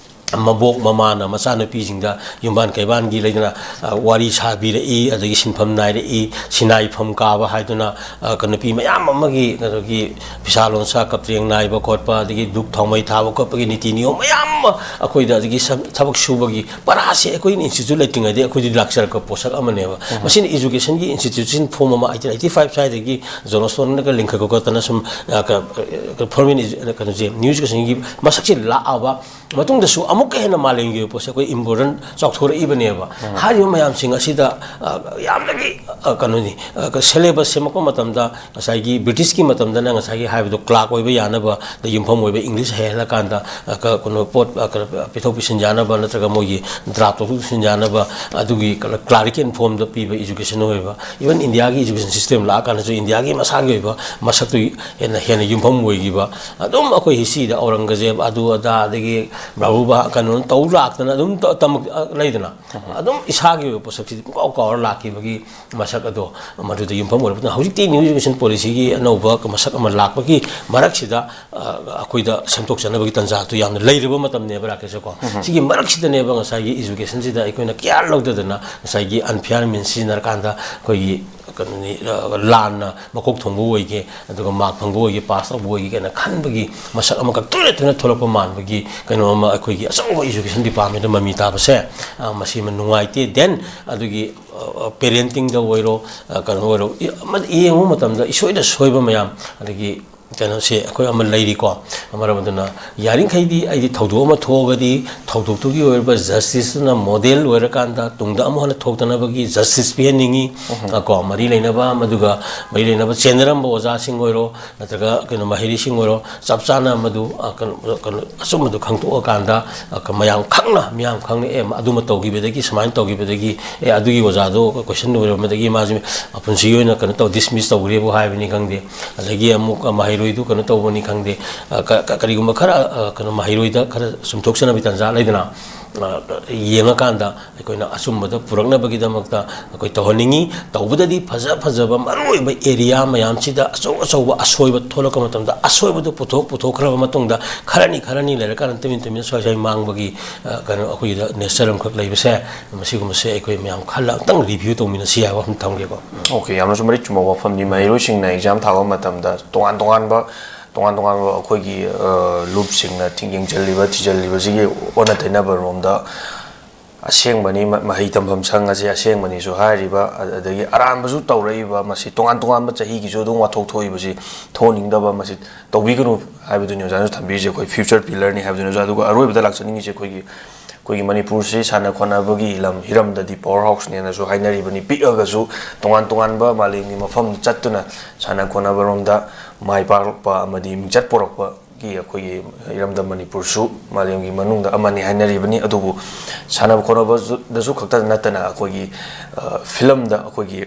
ꯃꯕꯣꯛ ꯃꯃꯥꯅ ꯃꯆꯥꯅꯨꯄꯤꯁꯤꯡꯗ ꯌꯨꯝꯕꯥꯟ ꯀꯩꯕꯥꯟꯒꯤ ꯂꯩꯗꯅ, ꯑ, ꯋꯥꯔꯤ ꯁꯥꯕꯤꯔꯛꯏ, ꯑꯗꯒꯤ ꯁꯤꯟꯐꯝ ꯅꯥꯏꯔꯛꯏ, ꯁꯤꯅꯥꯏꯐꯝ ꯀꯥꯕ ꯍꯥꯏꯗꯨꯅ, ꯑ, ꯀ-, ꯅꯨꯄꯤ ꯃꯌꯥꯝ ꯑꯃꯒꯤ ꯑꯗꯒꯤ ꯐꯤꯁꯥ ꯂꯣꯟꯁꯥ ꯀꯞꯇ꯭ꯔꯦꯡ ꯅꯥꯏꯕ ꯈꯣꯠꯄ, ꯑꯗꯒꯤ ꯙꯨꯞ ꯊꯥꯎꯃꯩ ꯊꯥꯕ ꯈꯣꯠꯄꯒꯤ ꯅꯤꯇꯤ ꯅꯤꯌꯣꯝ ꯃꯌꯥꯝ ꯑꯃ ꯑꯩꯈꯣꯏꯗ, ꯑꯗꯒꯤ ꯁꯝ-, ꯊꯕꯛ ꯁꯨꯕꯒꯤ ꯄꯔꯥꯁꯦ ꯑꯩꯈꯣꯏꯅ ꯏꯟꯁꯇꯤꯇ꯭ꯌꯨꯠ ꯂꯩꯇ꯭ꯔꯤꯉꯩꯗ ꯑꯩꯈꯣꯏꯗꯤ ꯂꯥꯛꯆꯔꯛꯄ ꯄꯣꯠꯁꯛ ꯑꯃꯅꯦꯕ꯫ ꯃꯁꯤꯅ ꯏꯖꯨꯀꯦꯁꯟꯒꯤ ꯏꯟꯁꯇꯤꯇ꯭ꯌꯨꯁꯟ ꯐꯣꯝ ꯑꯃ ꯑꯩꯠꯇꯤꯟ ꯑꯩꯠꯇꯤ ꯐꯥꯏꯚ ꯁ꯭ꯋꯥꯏꯗꯒꯤ ꯖꯣꯟ ꯁ꯭ꯇꯣꯟꯅꯒ ꯂꯤꯡꯈꯠ ꯈꯣꯀꯠꯇꯅ ꯁꯨꯝ, ꯑ, ꯀ-, ꯑ, ꯐꯣꯔꯃꯦꯜ ꯏꯖꯨ-, ꯀꯩꯅꯣꯁꯦ, ꯅ꯭ꯌꯨ ꯏꯖꯨꯀꯦꯁꯟꯒꯤ ꯃꯁꯛꯁꯦ ꯂꯥꯛꯑꯕ ꯃꯇꯨꯡꯗꯁꯨ ꯑꯃꯨꯛꯀ ꯍꯦꯟꯅ ꯃꯥꯂꯦꯝꯒꯤ ꯑꯣꯏꯕ ꯄꯣꯠꯁꯦ ꯑꯩꯈꯣꯏ ꯏꯝꯄꯣꯔꯇꯦꯟ ꯆꯥꯎꯊꯣꯔꯛꯏꯕꯅꯦꯕ꯫ ꯍꯥꯏꯔꯤꯕ ꯃꯌꯥꯝꯁꯤꯡ ꯑꯁꯤꯗ, ꯑ, ꯌꯥꯝꯅꯒꯤ, ꯑ, ꯀꯩꯅꯣꯅꯤ, ꯑ, ꯁꯦꯂꯦꯕꯁ ꯁꯦꯝꯃꯛꯄ ꯃꯇꯝꯗ ꯉꯁꯥꯏꯒꯤ ꯕ꯭ꯔꯤꯇꯤꯁꯀꯤ ꯃꯇꯝꯗꯅ ꯉꯁꯥꯏꯒꯤ ꯍꯥꯏꯕꯗꯣ ꯀ꯭ꯂꯥꯔꯛ ꯑꯣꯏꯕ ꯌꯥꯅꯕꯗ ꯌꯨꯝꯐꯝ ꯑꯣꯏꯕ ꯏꯪꯂꯤꯁ ꯍꯩꯍꯜꯂꯀꯥꯟꯗ, ꯑ, ꯀ-, ꯀꯩꯅꯣ, ꯄꯣꯠ, ꯑ, ꯀꯩꯅꯣ, ꯄꯤꯊꯣꯛ ꯄꯤꯁꯤꯟ ꯌꯥꯅꯕ ꯅꯠꯇ꯭ꯔꯒ ꯃꯣꯏꯒꯤ ꯗ꯭ꯔꯥꯐ ꯇꯧꯊꯣꯛ ꯇꯧꯁꯤꯟ ꯌꯥꯅꯕ ꯑꯗꯨꯒꯤ ꯀ꯭ꯂꯥꯔꯤꯀꯦꯜ ꯐꯣꯝꯗ ꯄꯤꯕ ꯏꯖꯨꯀꯦꯁꯟ ꯑꯣꯏꯕ, ꯏꯚꯟ ꯏꯟꯗꯤꯌꯥꯒꯤ ꯏꯖꯨꯀꯦꯁꯟ ꯁꯤꯁꯇꯦꯝ ꯂꯥꯛꯑꯀꯥꯟꯗꯁꯨ ꯏꯟꯗꯤꯌꯥꯒꯤ ꯃꯁꯥꯒꯤ ꯑꯣꯏꯕ ꯃꯁꯛꯇꯨ ꯍꯦꯟꯅ, ꯍꯦꯟꯅ ꯌꯨꯝꯐꯝ ꯑꯣꯏꯈꯤꯕ, ꯑꯗꯨꯝ ꯑꯩꯈꯣꯏ ꯍꯤꯁꯇ꯭ꯔꯤꯗ ꯑꯧꯔꯪꯒꯖꯦꯕ ꯑꯗꯨ ꯑꯗꯥ, ꯑꯗꯒꯤ ꯕ꯭ꯔꯥꯍꯨꯕꯥ ꯀꯩꯅꯣ ꯇꯧ ꯂꯥꯛꯇꯅ ꯑꯗꯨꯝ ꯇ-, ꯇꯝꯃꯛ-, ꯑ, ꯂꯩꯗꯅ, ꯑꯗꯨꯝ ꯏꯁꯥꯒꯤ ꯑꯣꯏꯕ ꯄꯣꯠꯁꯛꯁꯤꯗꯤ ꯄꯨꯡꯀꯥꯎ ꯀꯥꯎꯔ ꯂꯥꯛꯈꯤꯕꯒꯤ ꯃꯁꯛ ꯑꯗꯣ ꯃꯗꯨꯗ ꯌꯨꯝꯐꯝ ꯑꯣꯏꯔꯕꯅꯤꯅ ꯍꯧꯖꯤꯛꯇꯤ ꯅ꯭ꯌꯨ ꯏꯖꯨꯀꯦꯁꯟ ꯄꯣꯂꯤꯁꯤꯒꯤ ꯑꯅꯧꯕ ꯃꯁꯛ ꯑꯃ ꯂꯥꯛꯄꯒꯤ ꯃꯔꯛꯁꯤꯗ, ꯑ, ꯑꯩꯈꯣꯏꯗ ꯁꯦꯝꯗꯣꯛꯆꯅꯕꯒꯤ ꯇꯥꯟꯖꯥꯗꯨ ꯌꯥꯝꯅ ꯂꯩꯔꯕ ꯃꯇꯝꯅꯦꯕ, ꯔꯥꯀꯦꯁꯀꯣ꯫ ꯁꯤꯒꯤ ꯃꯔꯛꯁꯤꯗꯅꯦꯕ ꯉꯁꯥꯏꯒꯤ ꯏꯖꯨꯀꯦꯁꯟꯁꯤꯗ ꯑꯩꯈꯣꯏꯅ ꯀꯤꯌꯥꯔ ꯂꯧꯗꯗꯅ ꯉꯁꯥꯏꯒꯤ ꯑꯟꯐꯤꯌꯥꯔ ꯃꯤꯟꯁ ꯁꯤꯖꯤꯟꯅꯔꯀꯥꯟꯗ ꯑꯩꯈꯣꯏꯒꯤ ꯀꯩꯅꯣꯅꯤ, ꯑ, ꯂꯥꯟꯅ ꯃꯀꯣꯛ ꯊꯣꯡꯕ ꯑꯣꯏꯒꯦ, ꯑꯗꯨꯒ ꯃꯥꯔꯛ ꯐꯪꯕ ꯑꯣꯏꯒꯦ, ꯄꯥꯁ ꯇꯧꯕ ꯑꯣꯏꯒꯦ ꯀꯥꯏꯅ ꯈꯟꯕꯒꯤ ꯃꯁꯛ ꯑꯃꯈꯛ ꯇꯣꯏꯅ ꯇꯣꯏꯅ ꯊꯣꯛꯂꯛꯄ ꯃꯥꯟꯕꯒꯤ ꯀꯩꯅꯣ ꯑꯃ ꯑꯩꯈꯣꯏꯒꯤ ꯑꯆꯧꯕ ꯏꯖꯨꯀꯦꯁꯟ ꯗꯤꯄꯥꯔꯠꯃꯦꯟꯗ ꯃꯃꯤ ꯇꯥꯕꯁꯦ, ꯑ, ꯃꯁꯤꯃ ꯅꯨꯡꯉꯥꯏꯇꯦ꯫ ꯗꯦꯟ ꯑꯗꯨꯒꯤ, ꯑ, ꯑ, ꯄꯦꯔꯦꯟꯇꯤꯡꯗ ꯑꯣꯏꯔꯣ, ꯑ, ꯀꯩꯅꯣ ꯑꯣꯏꯔꯣ, ꯏ-, ꯑꯃ ꯌꯦꯡꯕ ꯃꯇꯝꯗ ꯏꯁꯣꯏꯗ ꯁꯣꯏꯕ ꯃꯌꯥꯝ, ꯑꯗꯒꯤ ꯀꯩꯅꯣꯁꯦ ꯑꯩꯈꯣꯏ ꯑꯃ ꯂꯩꯔꯤꯀꯣ꯫ ꯃꯔꯝ ꯑꯗꯨꯅ ꯌꯥꯔꯤꯈꯩꯗꯤ ꯑꯩꯗꯤ ꯊꯧꯗꯣꯛ ꯑꯃ ꯊꯣꯛꯑꯒꯗꯤ ꯊꯧꯗꯣꯛꯇꯨꯒꯤ ꯑꯣꯏꯔꯕ ꯖꯁꯇꯤꯁꯇꯨꯅ ꯃꯣꯗꯦꯜ ꯑꯣꯏꯔꯀꯥꯟꯗ ꯇꯨꯡꯗ ꯑꯃꯨꯛ ꯍꯟꯅ ꯊꯣꯛꯇꯅꯕꯒꯤ ꯖꯁꯇꯤꯁ ꯄꯤꯍꯟꯅꯤꯡꯉꯤ꯫ ꯀꯣ, ꯃꯔꯤ ꯂꯩꯅꯕ, ꯃꯗꯨꯒ ꯃꯔꯤ ꯂꯩꯅꯕ ꯆꯦꯟꯅꯔꯝꯕ ꯑꯣꯖꯥꯁꯤꯡ ꯑꯣꯏꯔꯣ, ꯅꯠꯇ꯭ꯔꯒ ꯀꯩꯅꯣ ꯃꯍꯩꯔꯣꯏꯁꯤꯡ ꯑꯣꯏꯔꯣ, ꯆꯞ ꯆꯥꯅ ꯃꯗꯨ, ꯑ, ꯀꯩꯅꯣ, ꯀꯩꯅꯣ, ꯑꯆꯨꯝꯕꯗꯨ ꯈꯪꯗꯣꯛꯑꯀꯥꯟꯗ, ꯑ, ꯀ-, ꯃꯌꯥꯝ ꯈꯪꯅ, ꯃꯤꯌꯥꯝ ꯈꯪꯅ, "ꯑꯦ, ꯑꯗꯨꯃ ꯇꯧꯈꯤꯕꯗꯒꯤ, ꯁꯨꯃꯥꯏꯅ ꯇꯧꯈꯤꯕꯗꯒꯤ, ꯑꯦ, ꯑꯗꯨꯒꯤ ꯑꯣꯖꯥꯗꯣ ꯀꯣꯏꯁꯟ ꯑꯣꯏꯔꯝꯕꯗꯒꯤ ꯃꯥꯁꯦ ꯄꯨꯟꯁꯤꯒꯤ ꯑꯣꯏꯅ ꯀꯩꯅꯣ ꯇꯧ, ꯗꯤꯁꯃꯤꯁ ꯇꯧꯈ꯭ꯔꯦꯕꯨ" ꯍꯥꯏꯕꯅꯤ ꯈꯪꯗꯦ, ꯑꯗꯒꯤ ꯑꯃꯨꯛ ꯃꯍꯩꯔꯣꯏꯗꯨ ꯀꯩꯅꯣ ꯇꯧꯕꯅꯤ ꯈꯪꯗꯦ, ꯑ, ꯀ-, ꯀ-, ꯀꯔꯤꯒꯨꯝꯕ ꯈꯔ, ꯑ, ꯀꯩꯅꯣ, ꯃꯍꯩꯔꯣꯏꯗ ꯈꯔ ꯆꯨꯝꯊꯣꯛꯆꯅꯕꯒꯤ ꯇꯥꯟꯖꯥ ꯂꯩꯗꯅ, ꯑ, ꯌꯦꯡꯉꯀꯥꯟꯗ ꯑꯩꯈꯣꯏꯅ ꯑꯆꯨꯝꯕꯗ ꯄꯨꯔꯛꯅꯕꯒꯤꯗꯃꯛꯇ ꯑꯩꯈꯣꯏ ꯇꯧꯍꯟꯅꯤꯡꯉꯤ꯫ ꯇꯧꯕꯗꯗꯤ ꯐꯖ ꯐꯖꯕ ꯃꯔꯨꯑꯣꯏꯕ ꯑꯦꯔꯤꯌꯥ ꯃꯌꯥꯝꯁꯤꯗ ꯑꯆꯧ ꯑꯆꯧꯕ ꯑꯁꯣꯏꯕ ꯊꯣꯛꯂꯛꯄ ꯃꯇꯝꯗ, ꯑꯁꯣꯏꯕꯗꯨ ꯄꯨꯊꯣꯛ ꯄꯨꯊꯣꯛꯈ꯭ꯔꯕ ꯃꯇꯨꯡꯗ, ꯈꯔꯅꯤ ꯈꯔꯅꯤ ꯂꯩꯔꯀꯥꯟꯗ ꯇꯨꯃꯤꯟ ꯇꯨꯃꯤꯟ ꯁ꯭ꯋꯥꯏ ꯁ꯭ꯋꯥꯏ ꯃꯥꯡꯕꯒꯤ, ꯑ, ꯀꯩꯅꯣ, ꯑꯩꯈꯣꯏꯒꯤꯗ ꯅꯦꯆꯔ ꯑꯃꯈꯛ ꯂꯩꯕꯁꯦ, ꯃꯁꯤꯒꯨꯝꯕꯁꯦ ꯑꯩꯈꯣꯏ ꯃꯌꯥꯝ ꯈꯜꯂ ꯑꯝꯇꯪ ꯔꯤꯚ꯭ꯌꯨ ꯇꯧꯃꯤꯟꯅꯁꯤ ꯍꯥꯏꯕ ꯋꯥꯐꯝ ꯊꯝꯒꯦꯀꯣ꯫ ꯑꯣꯀꯦ, ꯌꯥꯝꯅꯁꯨ ꯃꯔꯤꯛ ꯆꯨꯝꯕ ꯋꯥꯐꯝꯅꯤ꯫ ꯃꯍꯩꯔꯣꯏꯁꯤꯡꯅ ꯑꯦꯛꯖꯥꯝ ꯊꯥꯕ ꯃꯇꯝꯗ ꯇꯣꯉꯥꯟ ꯇꯣꯉꯥꯟꯕ, ꯇꯣꯉꯥꯟ ꯇꯣꯉꯥꯟꯕ ꯑꯩꯈꯣꯏꯒꯤ, ꯑ, ꯂꯨꯞꯁꯤꯡꯅ ꯊꯤꯡ-, ꯌꯦꯡꯁꯤꯜꯂꯤꯕ, ꯊꯤꯖꯤꯜꯂꯤꯕꯁꯤꯒꯤ ꯑꯣꯟꯅ ꯇꯩꯅꯕꯔꯣꯝꯗ ꯑꯁꯦꯡꯕꯅꯤ, ꯃ-, ꯃꯍꯩ ꯇꯝꯐꯝ ꯁꯪ ꯑꯁꯦ ꯑꯁꯦꯡꯕꯅꯤꯁꯨ ꯍꯥꯏꯔꯤꯕ, ꯑ-, ꯑꯗꯒꯤ ꯑꯔꯥꯟꯕꯁꯨ ꯇꯧꯔꯛꯏꯕ, ꯃꯁꯤ ꯇꯣꯉꯥꯟ ꯇꯣꯉꯥꯟꯕ ꯆꯍꯤꯒꯤꯁꯨ ꯑꯗꯨꯝ ꯋꯥꯊꯣꯛ ꯊꯣꯛꯏꯕꯁꯤ ꯊꯣꯛꯍꯟꯅꯤꯡꯗꯕ, ꯃꯁꯤ ꯇꯧꯕꯤꯒꯅꯨ ꯍꯥꯏꯕꯗꯨꯅꯤ ꯑꯣꯖꯥꯅꯁꯨ ꯊꯝꯕꯤꯔꯤꯁꯦ, ꯑꯩꯈꯣꯏ future pillar ꯅꯤ ꯍꯥꯏꯕꯗꯨꯅꯤ ꯑꯣꯖꯥ꯫ ꯑꯗꯨꯒ ꯑꯔꯣꯏꯕꯗ ꯂꯥꯛꯆꯅꯤꯡꯉꯤꯁꯦ ꯑꯩꯈꯣꯏꯒꯤ, ꯑꯩꯈꯣꯏꯒꯤ ꯃꯅꯤꯄꯨꯔꯁꯤ ꯁꯥꯟꯅ ꯈꯣꯠꯅꯕꯒꯤ ꯂꯝ ꯍꯤꯔꯝꯗꯗꯤ power house ꯅꯦꯅꯁꯨ ꯍꯥꯏꯅꯔꯤꯕꯅꯤ, ꯄꯤꯛꯑꯒꯁꯨ ꯇꯣꯉꯥꯟ ꯇꯣꯉꯥꯟꯕ ꯃꯥꯂꯦꯝꯒꯤ ꯃꯐꯝ ꯆꯠꯇꯨꯅ ꯁꯥꯟꯅ ꯈꯣꯠꯅꯕꯔꯣꯝꯗ ꯃꯥꯏ ꯄꯥꯛꯂꯛꯄ ꯑꯃꯗꯤ ꯃꯤꯡꯆꯠ ꯄꯨꯔꯛꯄ ꯒꯤ ꯑꯩꯈꯣꯏꯒꯤ ꯏꯔꯝꯗꯝ ꯃꯅꯤꯄꯨꯔꯁꯨ ꯃꯥꯂꯦꯝꯒꯤ ꯃꯅꯨꯡꯗ ꯑꯃꯅꯤ ꯍꯥꯏꯅꯔꯤꯕꯅꯤ꯫ ꯑꯗꯨꯕꯨ ꯁꯥꯟꯅꯕ ꯈꯣꯠꯅꯕꯗꯁꯨ ꯈꯛꯇ ꯅꯠꯇꯅ ꯑꯩꯈꯣꯏꯒꯤ, ꯑ, ꯐꯤꯂꯝꯗ ꯑꯩꯈꯣꯏꯒꯤ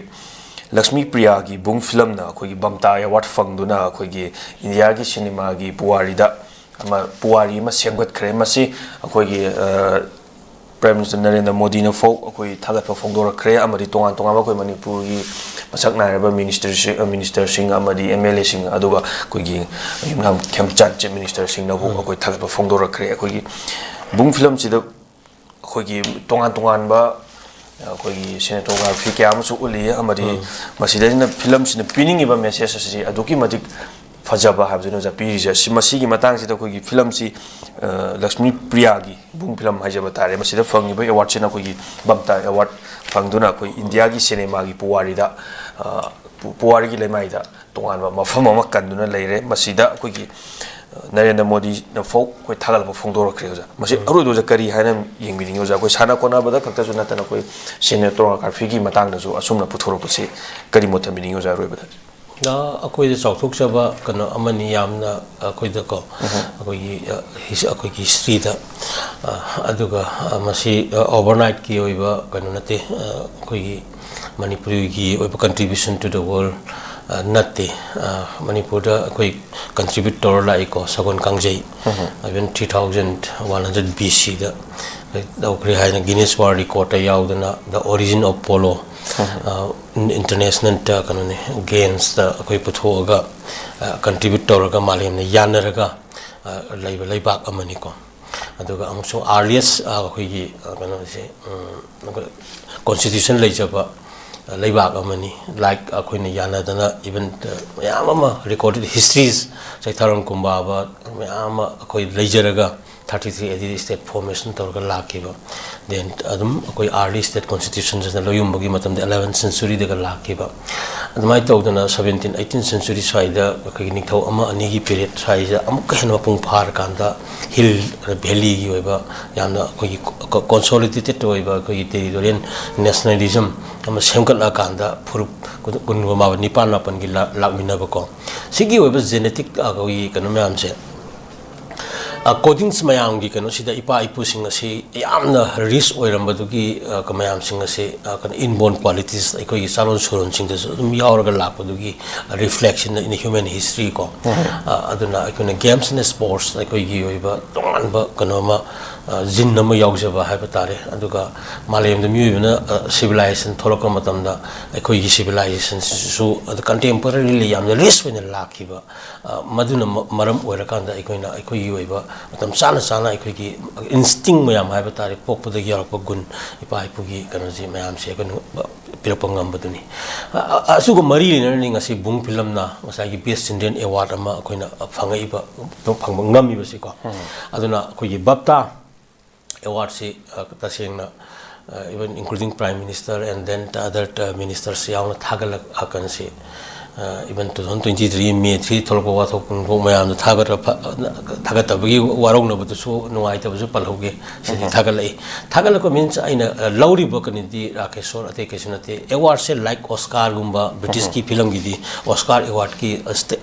ꯂꯛꯁꯃꯤ ꯄ꯭ꯔꯤꯌꯥꯒꯤ ꯕꯨꯡ ꯐꯤꯂꯝꯅ ꯑꯩꯈꯣꯏꯒꯤ ꯕꯝꯇꯥ ꯑꯦꯋꯥꯔꯗ ꯐꯪꯗꯨꯅ ꯑꯩꯈꯣꯏꯒꯤ ꯏꯟꯗꯤꯌꯥꯒꯤ ꯁꯤꯅꯦꯃꯥꯒꯤ ꯄꯨꯋꯥꯔꯤꯗ ꯑꯃ, ꯄꯨꯋꯥꯔꯤ ꯑꯃ ꯁꯦꯝꯒꯠꯈ꯭ꯔꯦ꯫ ꯃꯁꯤ ꯑꯩꯈꯣꯏꯒꯤ, ꯑ, Prime Minister ꯅꯔꯦꯟꯗ꯭ꯔ ꯃꯣꯗꯤꯅ ꯐꯥꯎ ꯑꯩꯈꯣꯏ ꯊꯥꯒꯠꯄ ꯐꯣꯡꯗꯣꯔꯛꯈ꯭ꯔꯦ, ꯑꯃꯗꯤ ꯇꯣꯉꯥꯟ ꯇꯣꯉꯥꯟꯕ ꯑꯩꯈꯣꯏ ꯃꯅꯤꯄꯨꯔꯒꯤ ꯃꯁꯛ ꯅꯥꯏꯔꯕ ꯃꯤꯅꯤꯁꯇꯔꯁꯤꯡ, ꯃꯤꯅꯤꯁꯇꯔꯁꯤꯡ ꯑꯃꯗꯤ ꯑꯦꯝ ꯑꯦꯜ ꯑꯦꯁꯤꯡ, ꯑꯗꯨꯒ ꯑꯩꯈꯣꯏꯒꯤ ꯌꯨꯝꯅꯥꯝ ꯈꯦꯝꯆꯥꯟ ꯆꯤꯐ ꯃꯤꯅꯤꯁꯇꯔꯁꯤꯡꯅꯐꯥꯎ ꯑꯩꯈꯣꯏ ꯊꯥꯒꯠꯄ ꯐꯣꯡꯗꯣꯔꯛꯈ꯭ꯔꯦ꯫ ꯑꯩꯈꯣꯏꯒꯤ ꯕꯨꯡ ꯐꯤꯂꯝꯁꯤꯗ ꯑꯩꯈꯣꯏꯒꯤ ꯇꯣꯉꯥꯟ ꯇꯣꯉꯥꯟꯕ ꯑꯩꯈꯣꯏꯒꯤ ꯁꯤꯅꯦꯇꯣꯒ꯭ꯔꯥꯐꯤ ꯀꯌꯥ ꯑꯃꯁꯨ ꯎꯠꯂꯤ, ꯑꯃꯗꯤ ꯃꯁꯤꯗꯩꯁꯤꯅ ꯐꯤꯂꯝꯁꯤꯅ ꯄꯤꯅꯤꯡꯉꯤꯕ ꯃꯦꯁꯦꯖ ꯑꯁꯤ ꯑꯗꯨꯛꯀꯤ ꯃꯇꯤꯛ ꯐꯖꯕ ꯍꯥꯏꯕꯗꯨꯅꯤ ꯑꯣꯖꯥ ꯄꯤꯔꯤꯁꯦ꯫ ꯑꯁꯤ, ꯃꯁꯤꯒꯤ ꯃꯇꯥꯡꯁꯤꯗ ꯑꯩꯈꯣꯏꯒꯤ ꯐꯤꯂꯝꯁꯤ, ꯑ, ꯂꯛꯁꯃꯤ ꯄ꯭ꯔꯤꯌꯥꯒꯤ ꯕꯨꯡ ꯐꯤꯂꯝ ꯍꯥꯏꯖꯕ ꯇꯥꯔꯦ, ꯃꯁꯤꯗ ꯐꯪꯉꯤꯕ ꯑꯦꯋꯥꯔꯗꯁꯤꯅ ꯑꯩꯈꯣꯏꯒꯤ ꯕꯝꯇꯥ ꯑꯦꯋꯥꯔꯗ ꯐꯪꯗꯨꯅ ꯑꯩꯈꯣꯏ ꯏꯟꯗꯤꯌꯥꯒꯤ ꯁꯤꯅꯦꯃꯥꯒꯤ ꯄꯨꯋꯥꯔꯤꯗ, ꯑ, ꯄꯨ-, ꯄꯨꯋꯥꯔꯤꯒꯤ ꯂꯩꯃꯥꯏꯗ ꯇꯣꯉꯥꯟꯕ ꯃꯐꯝ ꯑꯃ ꯀꯟꯗꯨꯅ ꯂꯩꯔꯦ꯫ ꯃꯁꯤꯗ ꯑꯩꯈꯣꯏꯒꯤ, ꯑ, ꯅꯔꯦꯟꯗ꯭ꯔ ꯃꯣꯗꯤꯅ ꯐꯥꯎ ꯑꯩꯈꯣꯏ ꯊꯥꯒꯠꯂꯛꯄ ꯐꯣꯡꯗꯣꯔꯛꯈ꯭ꯔꯦ ꯑꯣꯖꯥ꯫ ꯃꯁꯤ ꯑꯔꯣꯏꯕ ꯑꯣꯖꯥ ꯀꯔꯤ ꯍꯥꯏꯅ ꯌꯦꯡꯕꯤꯅꯤꯡꯉꯤ ꯑꯣꯖꯥ? ꯑꯩꯈꯣꯏ ꯁꯥꯟꯅ ꯈꯣꯠꯅꯕꯗ ꯈꯛꯇꯁꯨ ꯅꯠꯇꯅ ꯑꯩꯈꯣꯏ ꯁꯤꯅꯦꯇꯣꯒ꯭ꯔꯥꯐꯤꯒꯤ ꯃꯇꯥꯡꯗꯁꯨ ꯑꯁꯨꯝꯅ ꯄꯨꯊꯣꯔꯛꯄꯁꯤ ꯀꯔꯤ ꯃꯣꯠ ꯊꯝꯕꯤꯅꯤꯡꯉꯤ ꯑꯣꯖꯥ ꯑꯔꯣꯏꯕꯗ? ꯑ, ꯑꯩꯈꯣꯏꯗ ꯆꯥꯎꯊꯣꯛꯆꯕ ꯀꯩꯅꯣ ꯑꯃꯅꯤ, ꯌꯥꯝꯅ ꯑꯩꯈꯣꯏꯗꯀꯣ, ꯑꯩꯈꯣꯏꯒꯤ, ꯑ, ꯍꯤꯁ-, ꯑꯩꯈꯣꯏꯒꯤ ꯍꯤꯁꯇ꯭ꯔꯤꯗ꯫ ꯑ, ꯑꯗꯨꯒ, ꯑ, ꯃꯁꯤ, ꯑ, ꯑꯣꯚꯔꯅꯥꯏꯠꯀꯤ ꯑꯣꯏꯕ ꯀꯩꯅꯣ ꯅꯠꯇꯦ, ꯑ, ꯑꯩꯈꯣꯏꯒꯤ ꯃꯅꯤꯄꯨꯔꯤꯒꯤ ꯑꯣꯏꯕ contribution to the world, ꯑ, ꯅꯠꯇꯦ꯫ ꯑ, ꯃꯅꯤꯄꯨꯔꯗ ꯑꯩꯈꯣꯏ contribute ꯇꯧꯔ ꯂꯥꯛꯏꯀꯣ, ꯁꯒꯣꯜ ꯀꯥꯡꯖꯩ, even three thousand one hundred B C ꯗ ꯇꯧꯈ꯭ꯔꯦ ꯍꯥꯏꯅ Guinness World Record ꯇ ꯌꯥꯎꯗꯅ, the origin of polo, ꯑ, ꯏꯟ-, ꯏꯟꯇꯔꯅꯦꯁꯅꯦꯜꯗ ꯀꯩꯅꯣꯅꯤ, ꯒꯦꯝꯁꯇ ꯑꯩꯈꯣꯏ ꯄꯨꯊꯣꯛꯑꯒ, ꯑ, contribute ꯇꯧꯔꯒ, ꯃꯥꯂꯦꯝꯅ ꯌꯥꯅꯔꯒ, ꯑ, ꯂꯩꯕ ꯂꯩꯕꯥꯛ ꯑꯃꯅꯤꯀꯣ꯫ ꯑꯗꯨꯒ ꯑꯃꯨꯛꯁꯨ earliest, ꯑ, ꯑꯩꯈꯣꯏꯒꯤ, ꯑ, ꯀꯩꯅꯣꯁꯦ, ꯎꯝ, constitution ꯂꯩꯖꯕ, ꯑ, ꯂꯩꯕꯥꯛ ꯑꯃꯅꯤ꯫ Like, ꯑꯩꯈꯣꯏꯅ ꯌꯥꯅꯗꯅ even, ꯑ, ꯃꯌꯥꯝ ꯑꯃ recorded histories, ꯆꯩꯊꯥꯔꯣꯜ ꯀꯨꯝꯕꯥꯕ ꯃꯌꯥꯝ ꯑꯃ ꯑꯩꯈꯣꯏ ꯂꯩꯖꯔꯒ, ꯊꯥꯔꯇꯤ ꯊ꯭ꯔꯤ ꯑꯦ ꯗꯤ ꯁ꯭ꯇꯦꯠ ꯐꯣꯔꯃꯦꯁꯟ ꯇꯧꯔꯒ ꯂꯥꯛꯈꯤꯕ꯫ ꯗꯦꯟ ꯑꯗꯨꯝ ꯑꯩꯈꯣꯏ ꯑꯥꯔꯂꯤ ꯁ꯭ꯇꯦꯠ ꯀꯣꯟꯁꯇꯤꯇ꯭ꯌꯨꯁꯟꯁꯤꯅ ꯂꯣꯏꯌꯨꯝꯕꯒꯤ ꯃꯇꯝꯗ ꯑꯦꯂꯚꯦꯟ ꯁꯦꯟꯆꯨꯔꯤꯗꯒ ꯂꯥꯛꯈꯤꯕ꯫ ꯑꯗꯨꯃꯥꯏꯅ ꯇꯧꯗꯅ ꯁꯕꯦꯟꯇꯤꯟ ꯑꯩꯠꯇꯤꯟ ꯁꯦꯟꯆꯨꯔꯤ ꯁ꯭ꯋꯥꯏꯗ ꯑꯩꯈꯣꯏꯒꯤ ꯅꯤꯡꯊꯧ ꯑꯃ ꯑꯅꯤꯒꯤ ꯄꯤꯔꯤꯌꯠ ꯁ꯭ꯋꯥꯏꯁꯤꯗ ꯑꯃꯨꯛꯀ ꯍꯦꯟꯅ ꯃꯄꯨꯡ ꯐꯥꯔꯀꯥꯟꯗ ꯍꯤꯜ ꯚꯦꯂꯤꯒꯤ ꯑꯣꯏꯕ ꯌꯥꯝꯅ ꯑꯩꯈꯣꯏꯒꯤ ꯀꯣꯟꯁꯣꯂꯤꯗꯦꯇꯦꯠ ꯑꯣꯏꯕ ꯑꯩꯈꯣꯏꯒꯤ ꯇꯦꯔꯤꯇꯣꯔꯤꯌꯦꯜ ꯅꯦꯁꯅꯦꯂꯤꯖꯝ ꯑꯃ ꯁꯦꯝꯒꯠꯂꯛꯑꯀꯥꯟꯗ ꯐꯨꯔꯨꯞ ꯀꯨꯟꯒ ꯃꯥꯄꯟ, ꯅꯤꯄꯥꯟ ꯃꯥꯄꯟꯒꯤ ꯂꯥꯛꯃꯤꯟꯅꯕꯀꯣ꯫ ꯁꯤꯒꯤ ꯑꯣꯏꯕ ꯖꯦꯅꯦꯇꯤꯛ ꯑꯩꯈꯣꯏꯒꯤ ꯀꯩꯅꯣ ꯃꯌꯥꯝꯁꯦ, ꯀꯣꯗꯤꯡꯁ ꯃꯌꯥꯝꯒꯤ ꯀꯩꯅꯣꯁꯤꯗ ꯏꯄꯥ ꯏꯄꯨꯁꯤꯡ ꯑꯁꯤ ꯌꯥꯝꯅ ꯔꯤꯆ ꯑꯣꯏꯔꯝꯕꯗꯨꯒꯤ ꯃꯌꯥꯝꯁꯤꯡ ꯑꯁꯤ ꯀꯩꯅꯣ ꯏꯟꯕꯣꯔꯟ ꯀ꯭ꯋꯥꯂꯤꯇꯤꯁ ꯑꯩꯈꯣꯏꯒꯤ ꯆꯥꯔꯣꯟ ꯁꯨꯔꯣꯟꯁꯤꯡꯗꯁꯨ ꯑꯗꯨꯝ ꯌꯥꯎꯔꯒ ꯂꯥꯛꯄꯗꯨꯒꯤ ꯔꯤꯐ꯭ꯂꯦꯛꯁꯟ ꯏꯟ ꯍ꯭ꯌꯨꯃꯦꯟ ꯍꯤꯁꯇ꯭ꯔꯤ ꯀꯣ꯫ ꯑꯗꯨꯅ ꯑꯩꯈꯣꯏꯅ ꯒꯦꯝꯁ ꯑꯦꯟ ꯁ꯭ꯄꯣꯔꯠꯁ ꯑꯩꯈꯣꯏꯒꯤ ꯑꯣꯏꯕ ꯇꯣꯉꯥꯟꯕ ꯀꯩꯅꯣ ꯑꯃ, ꯖꯤꯟ ꯑꯃ ꯌꯥꯎꯖꯕ ꯍꯥꯏꯕ ꯇꯥꯔꯦ꯫ ꯑꯗꯨꯒ ꯃꯥꯂꯦꯝꯗ ꯃꯤꯑꯣꯏꯕꯅ ꯁꯤꯚꯤꯂꯥꯏꯖꯦꯁꯟ ꯊꯣꯛꯂꯛꯄ ꯃꯇꯝꯗ ꯑꯩꯈꯣꯏꯒꯤ ꯁꯤꯚꯤꯂꯥꯏꯖꯦꯁꯟꯁꯤꯁꯨ ꯑꯗꯨ ꯀꯟꯇꯦꯝꯄꯣꯔꯔꯤꯂꯤ ꯌꯥꯝꯅ ꯔꯤꯆ ꯑꯣꯏꯅ ꯂꯥꯛꯈꯤꯕ, ꯃꯗꯨꯅ ꯃꯔꯝ ꯑꯣꯏꯔꯀꯥꯟꯗ ꯑꯩꯈꯣꯏꯅ ꯑꯩꯈꯣꯏꯒꯤ ꯑꯣꯏꯕ ꯃꯇꯝ ꯆꯥꯅ ꯆꯥꯅ ꯑꯩꯈꯣꯏꯒꯤ ꯏꯟꯁꯇꯤꯡ ꯃꯌꯥꯝ ꯍꯥꯏꯕ ꯇꯥꯔꯦ, ꯄꯣꯛꯄꯗꯒꯤ ꯌꯥꯎꯔꯛꯄ ꯒꯨꯟ, ꯏꯄꯥ ꯏꯄꯨꯒꯤ ꯀꯩꯅꯣꯁꯤ ꯃꯌꯥꯝꯁꯦ ꯑꯩꯈꯣꯏꯅ ꯄꯤꯔꯛꯄ ꯉꯝꯕꯗꯨꯅꯤ꯫ ꯑꯁꯤꯒ ꯃꯔꯤ ꯂꯩꯅꯅꯅꯤ ꯉꯁꯤ ꯕꯨꯡ ꯐꯤꯂꯝꯅ ꯉꯁꯥꯏꯒꯤ ꯕꯦꯁ ꯆꯤꯜꯗ꯭ꯔꯦꯟ ꯑꯦꯋꯥꯔꯗ ꯑꯃ ꯑꯩꯈꯣꯏꯅ ꯐꯪꯉꯛꯏꯕ, ꯐꯪꯕ ꯉꯝꯃꯤꯕꯁꯤꯀꯣ꯫ ꯑꯗꯨꯅ ꯑꯩꯈꯣꯏꯒꯤ ꯕꯞꯇꯥ ꯑꯦꯋꯥꯔꯗꯁꯤ ꯇꯁꯦꯡꯅ, even including Prime Minister and then other ministers ꯌꯥꯎꯅ ꯊꯥꯒꯠꯂꯛꯀꯅꯁꯤ, even two thousand twenty three May three ꯊꯣꯛꯂꯛꯄ ꯋꯥꯊꯣꯛ ꯅꯨꯡꯊꯣꯛ ꯃꯌꯥꯝꯗ ꯊꯥꯒꯠꯄ, ꯊꯥꯒꯠꯇꯕꯒꯤ ꯋꯥꯔꯧꯅꯕꯗꯨꯁꯨ, ꯅꯨꯡꯉꯥꯏꯇꯕꯁꯨ ꯄꯜꯍꯧꯒꯦ꯫ ꯁꯤꯗꯤ ꯊꯥꯒꯠꯂꯛꯏ꯫ ꯊꯥꯒꯠꯂꯛꯄ ꯃꯤꯟꯁ ꯑꯩꯅ ꯂꯧꯔꯤꯕ ꯀꯩꯅꯣꯗꯤ ꯔꯥꯀꯦꯁꯣꯔ ꯑꯇꯩ ꯀꯩꯁꯨ ꯅꯠꯇꯦ꯫ ꯑꯦꯋꯥꯔꯗꯁꯦ ꯂꯥꯏꯛ ꯑꯣꯁꯀꯥꯔꯒꯨꯝꯕ, ꯕ꯭ꯔꯤꯇꯤꯁꯀꯤ ꯐꯤꯂꯝꯒꯤꯗꯤ ꯑꯣꯁꯀꯥꯔ ꯑꯦꯋꯥꯔꯗꯀꯤ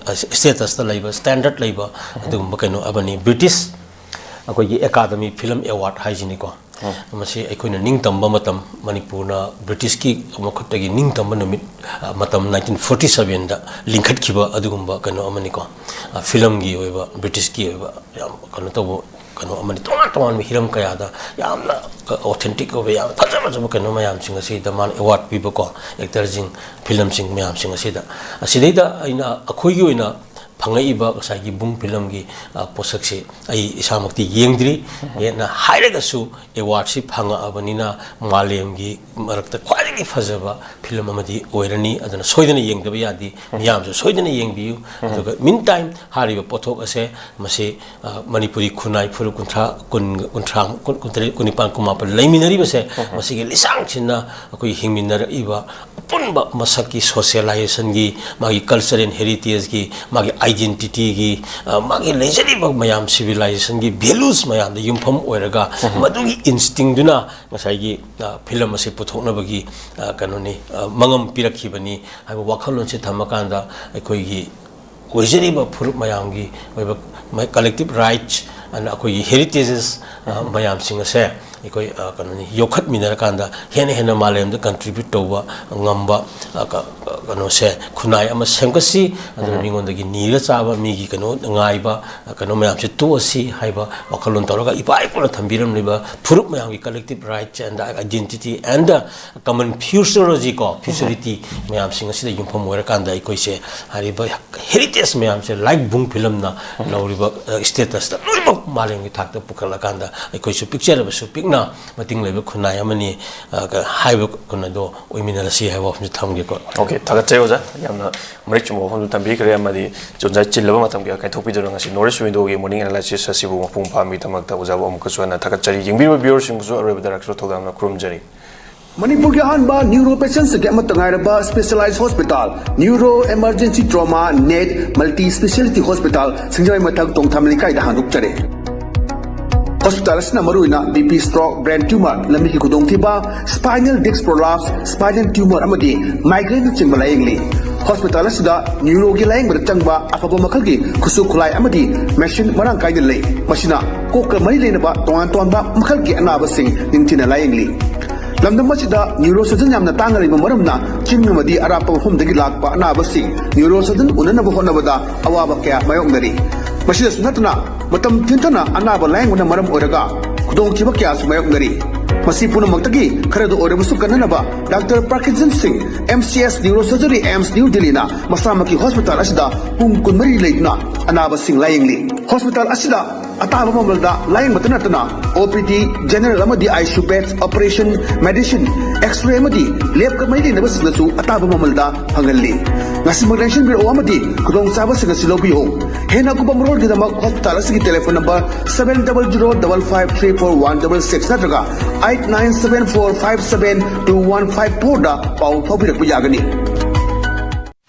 ꯁ꯭ꯇꯦꯇꯁꯇ ꯂꯩꯕ, ꯁ꯭ꯇꯦꯟꯗꯔꯗ ꯂꯩꯕ ꯑꯗꯨꯒꯨꯝꯕ ꯀꯩꯅꯣ ꯑꯃꯅꯤ꯫ ꯕ꯭ꯔꯤꯇꯤꯁ ꯑꯩꯈꯣꯏꯒꯤ ꯑꯦꯀꯥꯗꯃꯤ ꯐꯤꯂꯝ ꯑꯦꯋꯥꯔꯗ ꯍꯥꯏꯁꯤꯅꯤꯀꯣ꯫ ꯃꯁꯤ ꯑꯩꯈꯣꯏꯅ ꯅꯤꯡꯇꯝꯕ ꯃꯇꯝ, ꯃꯅꯤꯄꯨꯔꯅ ꯕ꯭ꯔꯤꯇꯤꯁꯀꯤ ꯃꯈꯨꯠꯇꯒꯤ ꯅꯤꯡꯇꯝꯕ ꯅꯨꯃꯤꯠ, ꯃꯇꯝ nineteen forty sevenꯗ ꯂꯤꯡꯈꯠꯈꯤꯕ ꯑꯗꯨꯒꯨꯝꯕ ꯀꯩꯅꯣ ꯑꯃꯅꯤꯀꯣ꯫ ꯐꯤꯂꯝꯒꯤ ꯑꯣꯏꯕ, ꯕ꯭ꯔꯤꯇꯤꯁꯀꯤ ꯑꯣꯏꯕ ꯌꯥꯝ ꯀꯩꯅꯣ ꯇꯧꯕ ꯀꯩꯅꯣ ꯑꯃꯅꯤ꯫ ꯇꯣꯉꯥꯟ ꯇꯣꯉꯥꯟꯕ ꯍꯤꯔꯝ ꯀꯌꯥꯗ ꯌꯥꯝꯅ ꯑꯣꯊꯦꯟꯇꯤꯛ ꯑꯣꯏꯕ, ꯌꯥꯝꯅ ꯐꯖ ꯐꯖꯕ ꯀꯩꯅꯣ ꯃꯌꯥꯝꯁꯤꯡ ꯑꯁꯤꯗ ꯃꯥꯅ ꯑꯦꯋꯥꯔꯗ ꯄꯤꯕꯀꯣ, ꯑꯦꯛꯇꯔꯁꯤꯡ, ꯐꯤꯂꯝꯁꯤꯡ ꯃꯌꯥꯝꯁꯤꯡ ꯑꯁꯤꯗ꯫ ꯑꯁꯤꯗꯩꯗ ꯑꯩꯅ ꯑꯩꯈꯣꯏꯒꯤ ꯑꯣꯏꯅ ꯐꯪꯉꯛꯏꯕ ꯉꯁꯥꯏꯒꯤ ꯕꯨꯡ ꯐꯤꯂꯝꯒꯤ, ꯑ, ꯄꯣꯠꯁꯛꯁꯤ ꯑꯩ ꯏꯁꯥꯃꯛꯇꯤ ꯌꯦꯡꯗ꯭ꯔꯤ꯫ ꯍꯦꯟꯅ ꯍꯥꯏꯔꯒꯁꯨ ꯑꯦꯋꯥꯔꯗꯁꯤ ꯐꯪꯉꯛꯑꯕꯅꯤꯅ ꯃꯥꯂꯦꯝꯒꯤ ꯃꯔꯛꯇ ꯈ꯭ꯋꯥꯏꯗꯒꯤ ꯐꯖꯕ ꯐꯤꯂꯝ ꯑꯃꯗꯤ ꯑꯣꯏꯔꯅꯤ꯫ ꯑꯗꯨꯅ ꯁꯣꯏꯗꯅ ꯌꯦꯡꯗꯕ ꯌꯥꯗꯦ꯫ ꯃꯤꯌꯥꯝꯁꯨ ꯁꯣꯏꯗꯅ ꯌꯦꯡꯕꯤꯌꯨ꯫ ꯑꯗꯨꯒ meantime ꯍꯥꯏꯔꯤꯕ ꯄꯣꯠꯊꯣꯛ ꯑꯁꯦ ꯃꯁꯤ, ꯑ, ꯃꯅꯤꯄꯨꯔꯤ ꯈꯨꯟꯅꯥꯏ ꯐꯨꯔꯨꯞ ꯀꯨꯟꯊ꯭ꯔꯥ, ꯀꯨꯟ, ꯀꯨꯟꯊ꯭ꯔꯥ, ꯀꯨꯟ, ꯀꯨꯟꯇꯔꯦꯠ, ꯀꯨꯟꯅꯤꯄꯥꯟ, ꯀꯨꯟꯃꯥꯄꯟ ꯂꯩꯃꯤꯟꯅꯔꯤꯕꯁꯦ, ꯃꯁꯤꯒꯤ ꯂꯤꯁꯥꯡꯁꯤꯟꯅ ꯑꯩꯈꯣꯏ ꯍꯤꯡꯃꯤꯟꯅꯔꯛꯏꯕ ꯑꯄꯨꯟꯕ ꯃꯁꯛꯀꯤ socializationꯒꯤ, ꯃꯥꯒꯤ culture and heritageꯀꯤ, ꯃꯥꯒꯤ identityꯒꯤ, ꯑ, ꯃꯥꯒꯤ ꯂꯩꯖꯔꯤꯕ ꯃꯌꯥꯝ civilizationꯒꯤ values ꯃꯌꯥꯝꯗ ꯌꯨꯝꯐꯝ ꯑꯣꯏꯔꯒ ꯃꯗꯨꯒꯤ instinctꯗꯨꯅ ꯉꯁꯥꯏꯒꯤ, ꯑ, ꯐꯤꯂꯝ ꯑꯁꯤ ꯄꯨꯊꯣꯛꯅꯕꯒꯤ, ꯑ, ꯀꯩꯅꯣꯅꯤ, ꯑ, ꯃꯉꯝ ꯄꯤꯔꯛꯈꯤꯕꯅꯤ ꯍꯥꯏꯕ ꯋꯥꯈꯜꯂꯣꯟꯁꯤ ꯊꯝꯃꯀꯥꯟꯗ ꯑꯩꯈꯣꯏꯒꯤ ꯑꯣꯏꯖꯔꯤꯕ ꯐꯨꯔꯨꯞ ꯃꯌꯥꯝꯒꯤ ꯑꯣꯏꯕ ꯃ-, collective rights ꯑꯅ ꯑꯩꯈꯣꯏꯒꯤ heritages, ꯑ, ꯃꯌꯥꯝꯁꯤꯡ ꯑꯁꯦ ꯑꯩꯈꯣꯏ, ꯑ, ꯀꯩꯅꯣꯅꯤ, ꯌꯣꯛꯈꯠꯃꯤꯟꯅꯔꯀꯥꯟꯗ ꯍꯦꯟꯅ ꯍꯦꯟꯅ ꯃꯥꯂꯦꯝꯗ contribute ꯇꯧꯕ ꯉꯝꯕ, ꯑ, ꯀ-, ꯀ-, ꯀꯩꯅꯣꯁꯦ, ꯈꯨꯟꯅꯥꯏ ꯑꯃ ꯁꯦꯝꯒꯠꯁꯤ꯫ ꯑꯗꯨꯅ ꯃꯤꯉꯣꯟꯗꯒꯤ ꯅꯤꯔꯒ ꯆꯥꯕ, ꯃꯤꯒꯤ ꯀꯩꯅꯣ ꯉꯥꯏꯕ, ꯑ, ꯀꯩꯅꯣ ꯃꯌꯥꯝꯁꯦ ꯇꯣꯛꯑꯁꯤ ꯍꯥꯏꯕ ꯋꯥꯈꯜꯂꯣꯟ ꯇꯧꯔꯒ ꯏꯄꯥ ꯏꯄꯨꯅ ꯊꯝꯕꯤꯔꯝꯂꯤꯕ ꯐꯨꯔꯨꯞ ꯃꯌꯥꯝꯒꯤ collective rights and identity and common futurology ꯀꯣ, futurity ꯃꯌꯥꯝꯁꯤꯡ ꯑꯁꯤꯗ ꯌꯨꯝꯐꯝ ꯑꯣꯏꯔꯀꯥꯟꯗ ꯑꯩꯈꯣꯏꯁꯦ ꯍꯥꯏꯔꯤꯕ heritage ꯃꯌꯥꯝꯁꯦ ꯂꯥꯏꯛ ꯕꯨꯡ ꯐꯤꯂꯝꯅ ꯂꯧꯔꯤꯕ, ꯑ, statusꯇ ꯂꯣꯏꯅꯃꯛ ꯃꯥꯂꯦꯝꯒꯤ ꯊꯥꯛꯇ ꯄꯨꯈꯠꯂꯀꯥꯟꯗ ꯑꯩꯈꯣꯏꯁꯨ ꯄꯤꯛꯆꯔꯕꯁꯨ ꯄꯤꯛꯅ ꯃꯇꯤꯡ ꯂꯩꯕ ꯈꯨꯟꯅꯥꯏ ꯑꯃꯅꯤ, ꯑ, ꯀ-, ꯍꯥꯏꯕ ꯀꯩꯅꯣꯗꯣ ꯑꯣꯏꯃꯤꯟꯅꯔꯁꯤ ꯍꯥꯏꯕ ꯋꯥꯐꯝꯁꯤ ꯊꯝꯒꯦꯀꯣ꯫ OK, ꯊꯥꯒꯠꯆꯔꯤ ꯑꯣꯖꯥ, ꯌꯥꯝꯅ ꯃꯔꯤꯛ ꯆꯨꯝꯕ ꯋꯥꯐꯝꯁꯨ ꯊꯝꯕꯤꯈ꯭ꯔꯦ꯫ ꯑꯃꯗꯤ ꯑꯣꯖꯥ ꯆꯤꯜꯂꯕ ꯃꯇꯝ ꯀꯌꯥ ꯀꯥꯏꯊꯣꯛꯄꯤꯗꯨꯅ ꯉꯁꯤ North East Windowꯒꯤ morning analysis ꯑꯁꯤꯕꯨ ꯃꯄꯨꯡ ꯐꯥꯍꯟꯕꯒꯤꯗꯃꯛꯇ ꯑꯣꯖꯥꯕꯨ ꯑꯃꯨꯛꯀꯁꯨ ꯍꯟꯅ ꯊꯥꯒꯠꯆꯔꯤ꯫ ꯌꯦꯡꯕꯤꯔꯤꯕ viewerꯁꯤꯡꯕꯨꯁꯨ ꯑꯔꯣꯏꯕꯗ ꯔꯥꯏꯁꯣ ꯊꯧꯗꯥꯝꯅ ꯈꯨꯔꯨꯝꯖꯔꯤ꯫ ꯃꯅꯤꯄꯨꯔꯒꯤ ꯑꯍꯥꯟꯕ neuro patientꯁꯤꯡꯒꯤ ꯑꯃꯠꯇ ꯉꯥꯏꯔꯕ specialized hospital, Neuro Emergency Trauma Net Multi Speciality Hospital, ꯁꯤꯡꯖꯃꯩ ꯃꯊꯛ ꯇꯣꯡꯊꯥꯃꯤ ꯂꯩꯀꯥꯏꯗ ꯍꯥꯡꯗꯣꯛꯆꯔꯦ꯫ Hospital ꯑꯁꯤꯅ ꯃꯔꯨꯑꯣꯏꯅ BP stroke, brain tumor, ꯂꯝꯕꯤꯒꯤ ꯈꯨꯗꯣꯡꯊꯤꯕ, spinal disc prolapse, spinal tumor ꯑꯃꯗꯤ migraineꯅꯆꯤꯡꯕ ꯂꯥꯌꯦꯡꯂꯤ꯫ Hospital ꯑꯁꯤꯗ neuroꯒꯤ ꯂꯥꯌꯦꯡꯕꯗ ꯆꯪꯕ ꯑꯐꯕ ꯃꯈꯜꯒꯤ ꯈꯨꯠꯁꯨ ꯈꯨꯠꯂꯥꯏ ꯑꯃꯗꯤ machine ꯃꯔꯥꯡ ꯀꯥꯏꯅ ꯂꯩ꯫ ꯃꯁꯤꯅ ꯀꯣꯛꯀ ꯃꯔꯤ ꯂꯩꯅꯕ ꯇꯣꯉꯥꯟ ꯇꯣꯉꯥꯟꯕ ꯃꯈꯜꯒꯤ ꯑꯅꯥꯕꯁꯤꯡ ꯅꯤꯡꯊꯤꯅ ꯂꯥꯌꯦꯡꯂꯤ꯫ ꯂꯝꯗꯝ ꯑꯁꯤꯗ neurosurgeon ꯌꯥꯝꯅ ꯇꯥꯡꯅ ꯂꯩꯕ ꯃꯔꯝꯅ ꯆꯤꯡ ꯑꯃꯗꯤ ꯑꯔꯥꯞꯄ ꯃꯐꯝꯗꯒꯤ ꯂꯥꯛꯄ ꯑꯅꯥꯕꯁꯤꯡ neurosurgeon ꯎꯅꯅꯕ ꯍꯣꯠꯅꯕꯗ ꯑꯋꯥꯕ ꯀꯌꯥ ꯃꯥꯌꯣꯛꯅꯔꯤ꯫ ꯃꯁꯤꯗꯁꯨ ꯅꯠꯇꯅ ꯃꯇꯝ ꯊꯦꯡꯊꯅ ꯑꯅꯥꯕ ꯂꯥꯌꯦꯡꯕꯅ ꯃꯔꯝ ꯑꯣꯏꯔꯒ ꯈꯨꯗꯣꯡꯊꯤꯕ ꯀꯌꯥꯁꯨ ꯃꯥꯌꯣꯛꯅꯔꯤ꯫ ꯃꯁꯤ ꯄꯨꯝꯅꯃꯛꯇꯒꯤ ꯈꯔꯗ ꯑꯣꯏꯔꯕꯁꯨ ꯀꯟꯅꯅꯕ ꯗꯥꯛꯇꯔ ꯄ꯭ꯔꯀꯤꯟꯖꯟ ꯁꯤꯡ, M C S neuro surgery, AIIMS New ꯗꯤꯜꯂꯤꯅ ꯃꯁꯥꯃꯛꯀꯤ ꯍꯣꯁꯄꯤꯇꯥꯜ ꯑꯁꯤꯗ ꯄꯨꯡ ꯀꯨꯟꯃꯔꯤ ꯂꯩꯗꯨꯅ ꯑꯅꯥꯕꯁꯤꯡ ꯂꯥꯌꯦꯡꯂꯤ꯫ ꯍꯣꯁꯄꯤꯇꯥꯜ ꯑꯁꯤꯗ ꯑꯇꯥꯕ ꯃꯃꯜꯗ ꯂꯥꯌꯦꯡꯕꯇ ꯅꯠꯇꯅ ꯑꯣ ꯄꯤ ꯗꯤ, ꯖꯦꯅꯔꯦꯜ ꯑꯃꯗꯤ I C U bed, operation, medicine, X-ray ꯑꯃꯗꯤ ꯂꯦꯕꯀ ꯃꯔꯤ ꯂꯩꯅꯕꯁꯤꯡꯗꯁꯨ ꯑꯇꯥꯕ ꯃꯃꯜꯗ ꯐꯪꯍꯜꯂꯤ꯫ ꯉꯁꯤꯃꯛ ꯂꯦꯡꯁꯤꯟꯕꯤꯔꯛꯎ ꯑꯃꯗꯤ ꯈꯨꯗꯣꯡꯆꯥꯕꯁꯤꯡ ꯑꯁꯤ ꯂꯧꯕꯤꯌꯨ꯫ ꯍꯦꯟꯅ ꯑꯀꯨꯞꯄ ꯃꯔꯣꯜꯒꯤꯗꯃꯛ ꯍꯣꯁꯄꯤꯇꯥꯜ ꯑꯁꯤꯒꯤ telephone number seven double zero double five three four one double six ꯅꯠꯇ꯭ꯔꯒ eight nine seven four five seven two one five four ꯗ ꯄꯥꯎ ꯐꯥꯎꯕꯤꯔꯛꯄ ꯌꯥꯒꯅꯤ꯫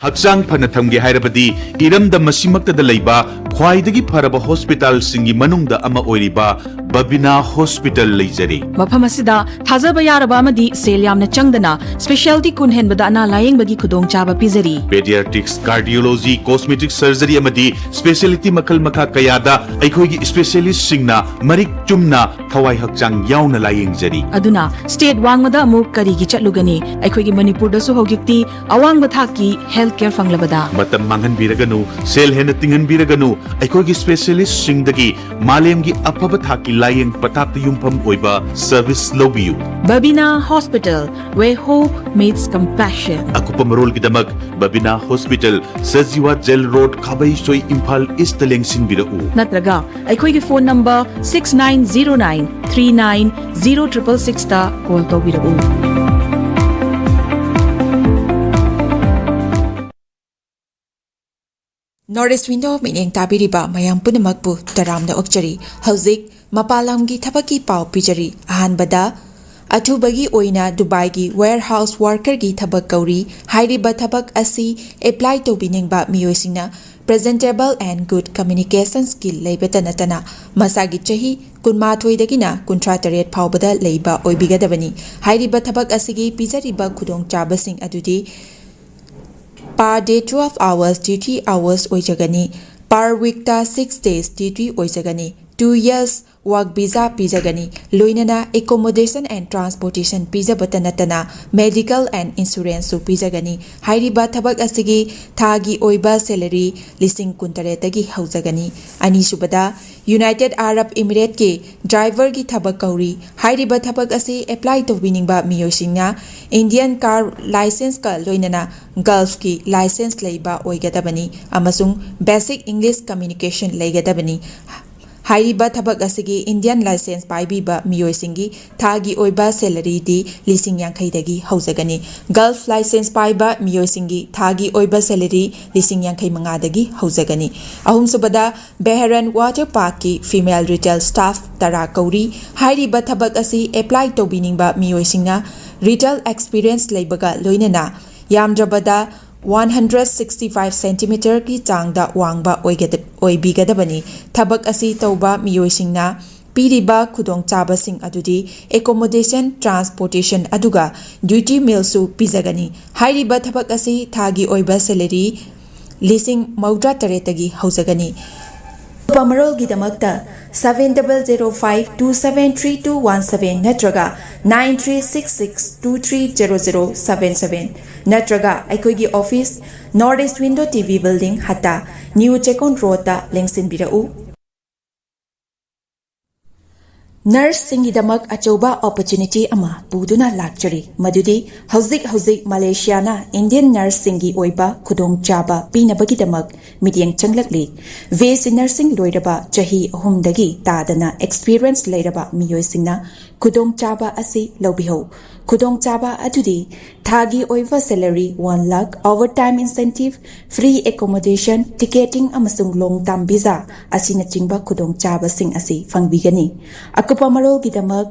ꯍꯛꯆꯥꯡ ꯐꯅ ꯊꯝꯒꯦ ꯍꯥꯏꯔꯕꯗꯤ ꯏꯔꯝꯗꯝ ꯑꯁꯤꯃꯛꯇꯗ ꯂꯩꯕ ꯈ꯭ꯋꯥꯏꯗꯒꯤ ꯐꯔꯕ ꯍꯣꯁꯄꯤꯇꯥꯜꯁꯤꯡꯒꯤ ꯃꯅꯨꯡꯗ ꯑꯃ ꯑꯣꯏꯔꯤꯕ ꯕꯕꯤꯅꯥ ꯍꯣꯁꯄꯤꯇꯥꯜ ꯂꯩꯖꯔꯤ꯫ ꯃꯐꯝ ꯑꯁꯤꯗ ꯊꯥꯖꯕ ꯌꯥꯔꯕ ꯑꯃꯗꯤ ꯁꯦꯜ ꯌꯥꯝꯅ ꯆꯪꯗꯅ ꯁ꯭ꯄꯦꯁꯤꯌꯦꯜꯇꯤ ꯀꯨꯟ ꯍꯦꯟꯕꯗ ꯑꯅꯥ ꯂꯥꯌꯦꯡꯕꯒꯤ ꯈꯨꯗꯣꯡꯆꯥꯕ ꯄꯤꯖꯔꯤ꯫ ꯄꯦꯗꯤꯌꯥꯇ꯭ꯔꯤꯛꯁ, ꯀꯥꯔꯗꯤꯑꯣꯂꯣꯖꯤ, ꯀꯣꯁꯃꯦꯇꯤꯛ ꯁꯔꯖꯔꯤ ꯑꯃꯗꯤ ꯁ꯭ꯄꯦꯁꯤꯌꯦꯜꯇꯤ ꯃꯈꯜ ꯃꯈꯥ ꯀꯌꯥꯗ ꯑꯩꯈꯣꯏꯒꯤ ꯁ꯭ꯄꯦꯁꯤꯌꯦꯂꯤꯁꯁꯤꯡꯅ ꯃꯔꯤꯛ ꯆꯨꯝꯅ ꯊꯋꯥꯏ ꯍꯛꯆꯥꯡ ꯌꯥꯎꯅ ꯂꯥꯌꯦꯡꯖꯔꯤ꯫ ꯑꯗꯨꯅ ꯁ꯭ꯇꯦꯠ ꯋꯥꯡꯃꯗ ꯑꯃꯨꯛ ꯀꯔꯤꯒꯤ ꯆꯠꯂꯨꯒꯅꯤ? ꯑꯩꯈꯣꯏꯒꯤ ꯃꯅꯤꯄꯨꯔꯗꯁꯨ ꯍꯧꯖꯤꯛꯇꯤ ꯑꯋꯥꯡꯕ ꯊꯥꯛꯀꯤ ꯍꯦꯜꯊ ꯀꯦꯌꯔ ꯐꯪꯂꯕꯗ꯫ ꯃꯇꯝ ꯃꯥꯡꯍꯟꯕꯤꯔꯒꯅꯨ, ꯁꯦꯜ ꯍꯦꯟꯅ ꯇꯤꯡꯍꯟꯕꯤꯔꯒꯅꯨ, ꯑꯩꯈꯣꯏꯒꯤ ꯁ꯭ꯄꯦꯁꯤꯌꯦꯂꯤꯁꯁꯤꯡꯗꯒꯤ ꯃꯥꯂꯦꯝꯒꯤ ꯑꯐꯕ ꯊꯥꯛꯀꯤ ꯂꯥꯌꯦꯡ ꯄꯊꯥꯞꯇ ꯌꯨꯝꯐꯝ ꯑꯣꯏꯕ ꯁꯔꯚꯤꯁ ꯂꯧꯕꯤꯌꯨ꯫ Babina Hospital, where hope meets compassion. ꯑꯀꯨꯞꯄ ꯃꯔꯣꯜꯒꯤꯗꯃꯛ ꯕꯕꯤꯅꯥ hospital, Sajiwa jail road, Khabeisoi, Imphal east ꯂꯦꯡꯁꯤꯟꯕꯤꯔꯛꯎ꯫ ꯅꯠꯇ꯭ꯔꯒ ꯑꯩꯈꯣꯏꯒꯤ phone number six nine zero nine three nine zero triple sixꯇ ꯀꯣꯜ ꯇꯧꯕꯤꯔꯛꯎ꯫ North East Window ꯃꯤꯠꯌꯦꯡ ꯇꯥꯕꯤꯔꯤꯕ ꯃꯌꯥꯝ ꯄꯨꯝꯅꯃꯛꯄꯨ ꯇꯔꯥꯝꯅ ꯑꯣꯛꯆꯔꯤ꯫ ꯍꯧꯖꯤꯛ ꯃꯄꯥꯟ ꯂꯝꯒꯤ ꯊꯕꯛꯀꯤ ꯄꯥꯎ ꯄꯤꯖꯔꯤ꯫ ꯑꯍꯥꯟꯕꯗ, ꯑꯊꯨꯕꯒꯤ ꯑꯣꯏꯅ ꯗꯨꯕꯥꯏꯒꯤ ꯋꯦꯌꯔꯍꯥꯎꯁ ꯋꯥꯔꯀꯔꯒꯤ ꯊꯕꯛ ꯀꯧꯔꯤ꯫ ꯍꯥꯏꯔꯤꯕ ꯊꯕꯛ ꯑꯁꯤ ꯑꯦꯄ꯭ꯂꯥꯏ ꯇꯧꯕꯤꯅꯤꯡꯕ ꯃꯤꯑꯣꯏꯁꯤꯡꯅ presentable and good communication skill ꯂꯩꯕꯇ ꯅꯠꯇꯅ ꯃꯁꯥꯒꯤ ꯆꯍꯤ ꯀꯨꯟꯃꯥꯊꯣꯏꯗꯒꯤꯅ ꯀꯨꯟꯊ꯭ꯔꯥ ꯇꯔꯦꯠ ꯐꯥꯎꯕꯗ ꯂꯩꯕ ꯑꯣꯏꯕꯤꯒꯗꯕꯅꯤ꯫ ꯍꯥꯏꯔꯤꯕ ꯊꯕꯛ ꯑꯁꯤꯒꯤ ꯄꯤꯖꯔꯤꯕ ꯈꯨꯗꯣꯡꯆꯥꯕꯁꯤꯡ ꯑꯗꯨꯗꯤ per day twelve hours duty hours ꯑꯣꯏꯖꯒꯅꯤ꯫ Per weekꯇ six days duty ꯑꯣꯏꯖꯒꯅꯤ꯫ two years work visa ꯄꯤꯖꯒꯅꯤ꯫ ꯂꯣꯏꯅꯅ accommodation and transportation ꯄꯤꯖꯕꯇ ꯅꯠꯇꯅ medical and insuranceꯁꯨ ꯄꯤꯖꯒꯅꯤ꯫ ꯍꯥꯏꯔꯤꯕ ꯊꯕꯛ ꯑꯁꯤꯒꯤ ꯊꯥꯒꯤ ꯑꯣꯏꯕ salary ꯂꯤꯁꯤꯡ ꯀꯨꯟꯇꯔꯦꯠꯇꯒꯤ ꯍꯧꯖꯒꯅꯤ꯫ ꯑꯅꯤꯁꯨꯕꯗ, United Arab Emirateꯀꯤ driverꯒꯤ ꯊꯕꯛ ꯀꯧꯔꯤ꯫ ꯍꯥꯏꯔꯤꯕ ꯊꯕꯛ ꯑꯁꯤ apply ꯇꯧꯕꯤꯅꯤꯡꯕ ꯃꯤꯑꯣꯏꯁꯤꯡꯅ Indian car licenceꯀ ꯂꯣꯏꯅꯅ Gulfꯀꯤ license ꯂꯩꯕ ꯑꯣꯏꯒꯗꯕꯅꯤ ꯑꯃꯁꯨꯡ basic English communication ꯂꯩꯒꯗꯕꯅꯤ꯫ ꯍꯥꯏꯔꯤꯕ ꯊꯕꯛ ꯑꯁꯤꯒꯤ Indian license ꯄꯥꯏꯕꯤꯕ ꯃꯤꯑꯣꯏꯁꯤꯡꯒꯤ ꯊꯥꯒꯤ ꯑꯣꯏꯕ salaryꯗꯤ ꯂꯤꯁꯤꯡ ꯌꯥꯡꯈꯩꯗꯒꯤ ꯍꯧꯖꯒꯅꯤ꯫ Gulf license ꯄꯥꯏꯕ ꯃꯤꯑꯣꯏꯁꯤꯡꯒꯤ ꯊꯥꯒꯤ ꯑꯣꯏꯕ salary ꯂꯤꯁꯤꯡ ꯌꯥꯡꯈꯩ ꯃꯉꯥꯗꯒꯤ ꯍꯧꯖꯒꯅꯤ꯫ ꯑꯍꯨꯝꯁꯨꯕꯗ, Bahrain Water Parkꯀꯤ female retail staff ꯇꯔꯥ ꯀꯧꯔꯤ꯫ ꯍꯥꯏꯔꯤꯕ ꯊꯕꯛ ꯑꯁꯤ apply ꯇꯧꯕꯤꯅꯤꯡꯕ ꯃꯤꯑꯣꯏꯁꯤꯡꯅ retail experience ꯂꯩꯕꯒ ꯂꯣꯏꯅꯅ ꯌꯥꯝꯗ꯭ꯔꯕꯗ one hundred sixty five centimeterꯒꯤ ꯆꯥꯡꯗ ꯋꯥꯡꯕ ꯑꯣꯏꯒꯗ-, ꯑꯣꯏꯕꯤꯒꯗꯕꯅꯤ꯫ ꯊꯕꯛ ꯑꯁꯤ ꯇꯧꯕ ꯃꯤꯑꯣꯏꯁꯤꯡꯅ ꯄꯤꯔꯤꯕ ꯈꯨꯗꯣꯡꯆꯥꯕꯁꯤꯡ ꯑꯗꯨꯗꯤ accommodation, transportation ꯑꯗꯨꯒ duty mealꯁꯨ ꯄꯤꯖꯒꯅꯤ꯫ ꯍꯥꯏꯔꯤꯕ ꯊꯕꯛ ꯑꯁꯤ ꯊꯥꯒꯤ ꯑꯣꯏꯕ salary ꯂꯤꯁꯤꯡ ꯃꯧꯗ꯭ꯔꯥ ꯇꯔꯦꯠꯇꯒꯤ ꯍꯧꯖꯒꯅꯤ꯫ ꯑꯀꯨꯞꯄ ꯃꯔꯣꯜꯒꯤꯗꯃꯛꯇ seven double zero five two seven three two one seven ꯅꯠꯇ꯭ꯔꯒ nine three six six two three zero zero seven seven ꯅꯠꯇ꯭ꯔꯒ ꯑꯩꯈꯣꯏꯒꯤ office, North East Window TV Building, ꯍꯠꯇꯥ, New Chekon Roadꯇ ꯂꯦꯡꯁꯤꯟꯕꯤꯔꯛꯎ꯫ Nurseꯁꯤꯡꯒꯤꯗꯃꯛ ꯑꯆꯧꯕ opportunity ꯑꯃ ꯄꯨꯗꯨꯅ ꯂꯥꯛꯆꯔꯤ, ꯃꯗꯨꯗꯤ ꯍꯧꯖꯤꯛ ꯍꯧꯖꯤꯛ ꯃꯂꯦꯁꯤꯌꯥꯅ Indian nurseꯁꯤꯡꯒꯤ ꯑꯣꯏꯕ ꯈꯨꯗꯣꯡꯆꯥꯕ ꯄꯤꯅꯕꯒꯤꯗꯃꯛ ꯃꯤꯠꯌꯦꯡ ꯆꯪꯂꯛꯂꯤ꯫ BSc nursing ꯂꯣꯏꯔꯕ ꯆꯍꯤ ꯑꯍꯨꯝꯗꯒꯤ ꯇꯥꯗꯅ experience ꯂꯩꯔꯕ ꯃꯤꯑꯣꯏꯁꯤꯡꯅ ꯈꯨꯗꯣꯡꯆꯥꯕ ꯑꯁꯤ ꯂꯧꯕꯤꯍꯧ꯫ ꯈꯨꯗꯣꯡꯆꯥꯕ ꯑꯗꯨꯗꯤ ꯊꯥꯒꯤ ꯑꯣꯏꯕ salary one lakh, overtime incentive, free accommodation, ticketing ꯑꯃꯁꯨꯡ long term visa ꯑꯁꯤꯅꯆꯤꯡꯕ ꯈꯨꯗꯣꯡꯆꯥꯕꯁꯤꯡ ꯑꯁꯤ ꯐꯪꯕꯤꯒꯅꯤ꯫ ꯑꯀꯨꯞꯄ ꯃꯔꯣꯜꯒꯤꯗꯃꯛ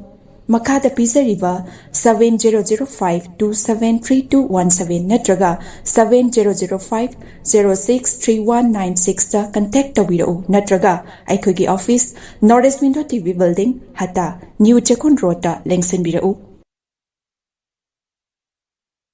ꯃꯈꯥꯗ ꯄꯤꯖꯔꯤꯕ seven zero zero five two seven three two one seven ꯅꯠꯇ꯭ꯔꯒ seven zero zero five zero six three one nine sixꯇ contact ꯇꯧꯕꯤꯔꯛꯎ, ꯅꯠꯇ꯭ꯔꯒ ꯑꯩꯈꯣꯏꯒꯤ office, North East Window TV Building, ꯍꯠꯇꯥ, New Chekon Roadꯇ ꯂꯦꯡꯁꯤꯟꯕꯤꯔꯛꯎ꯫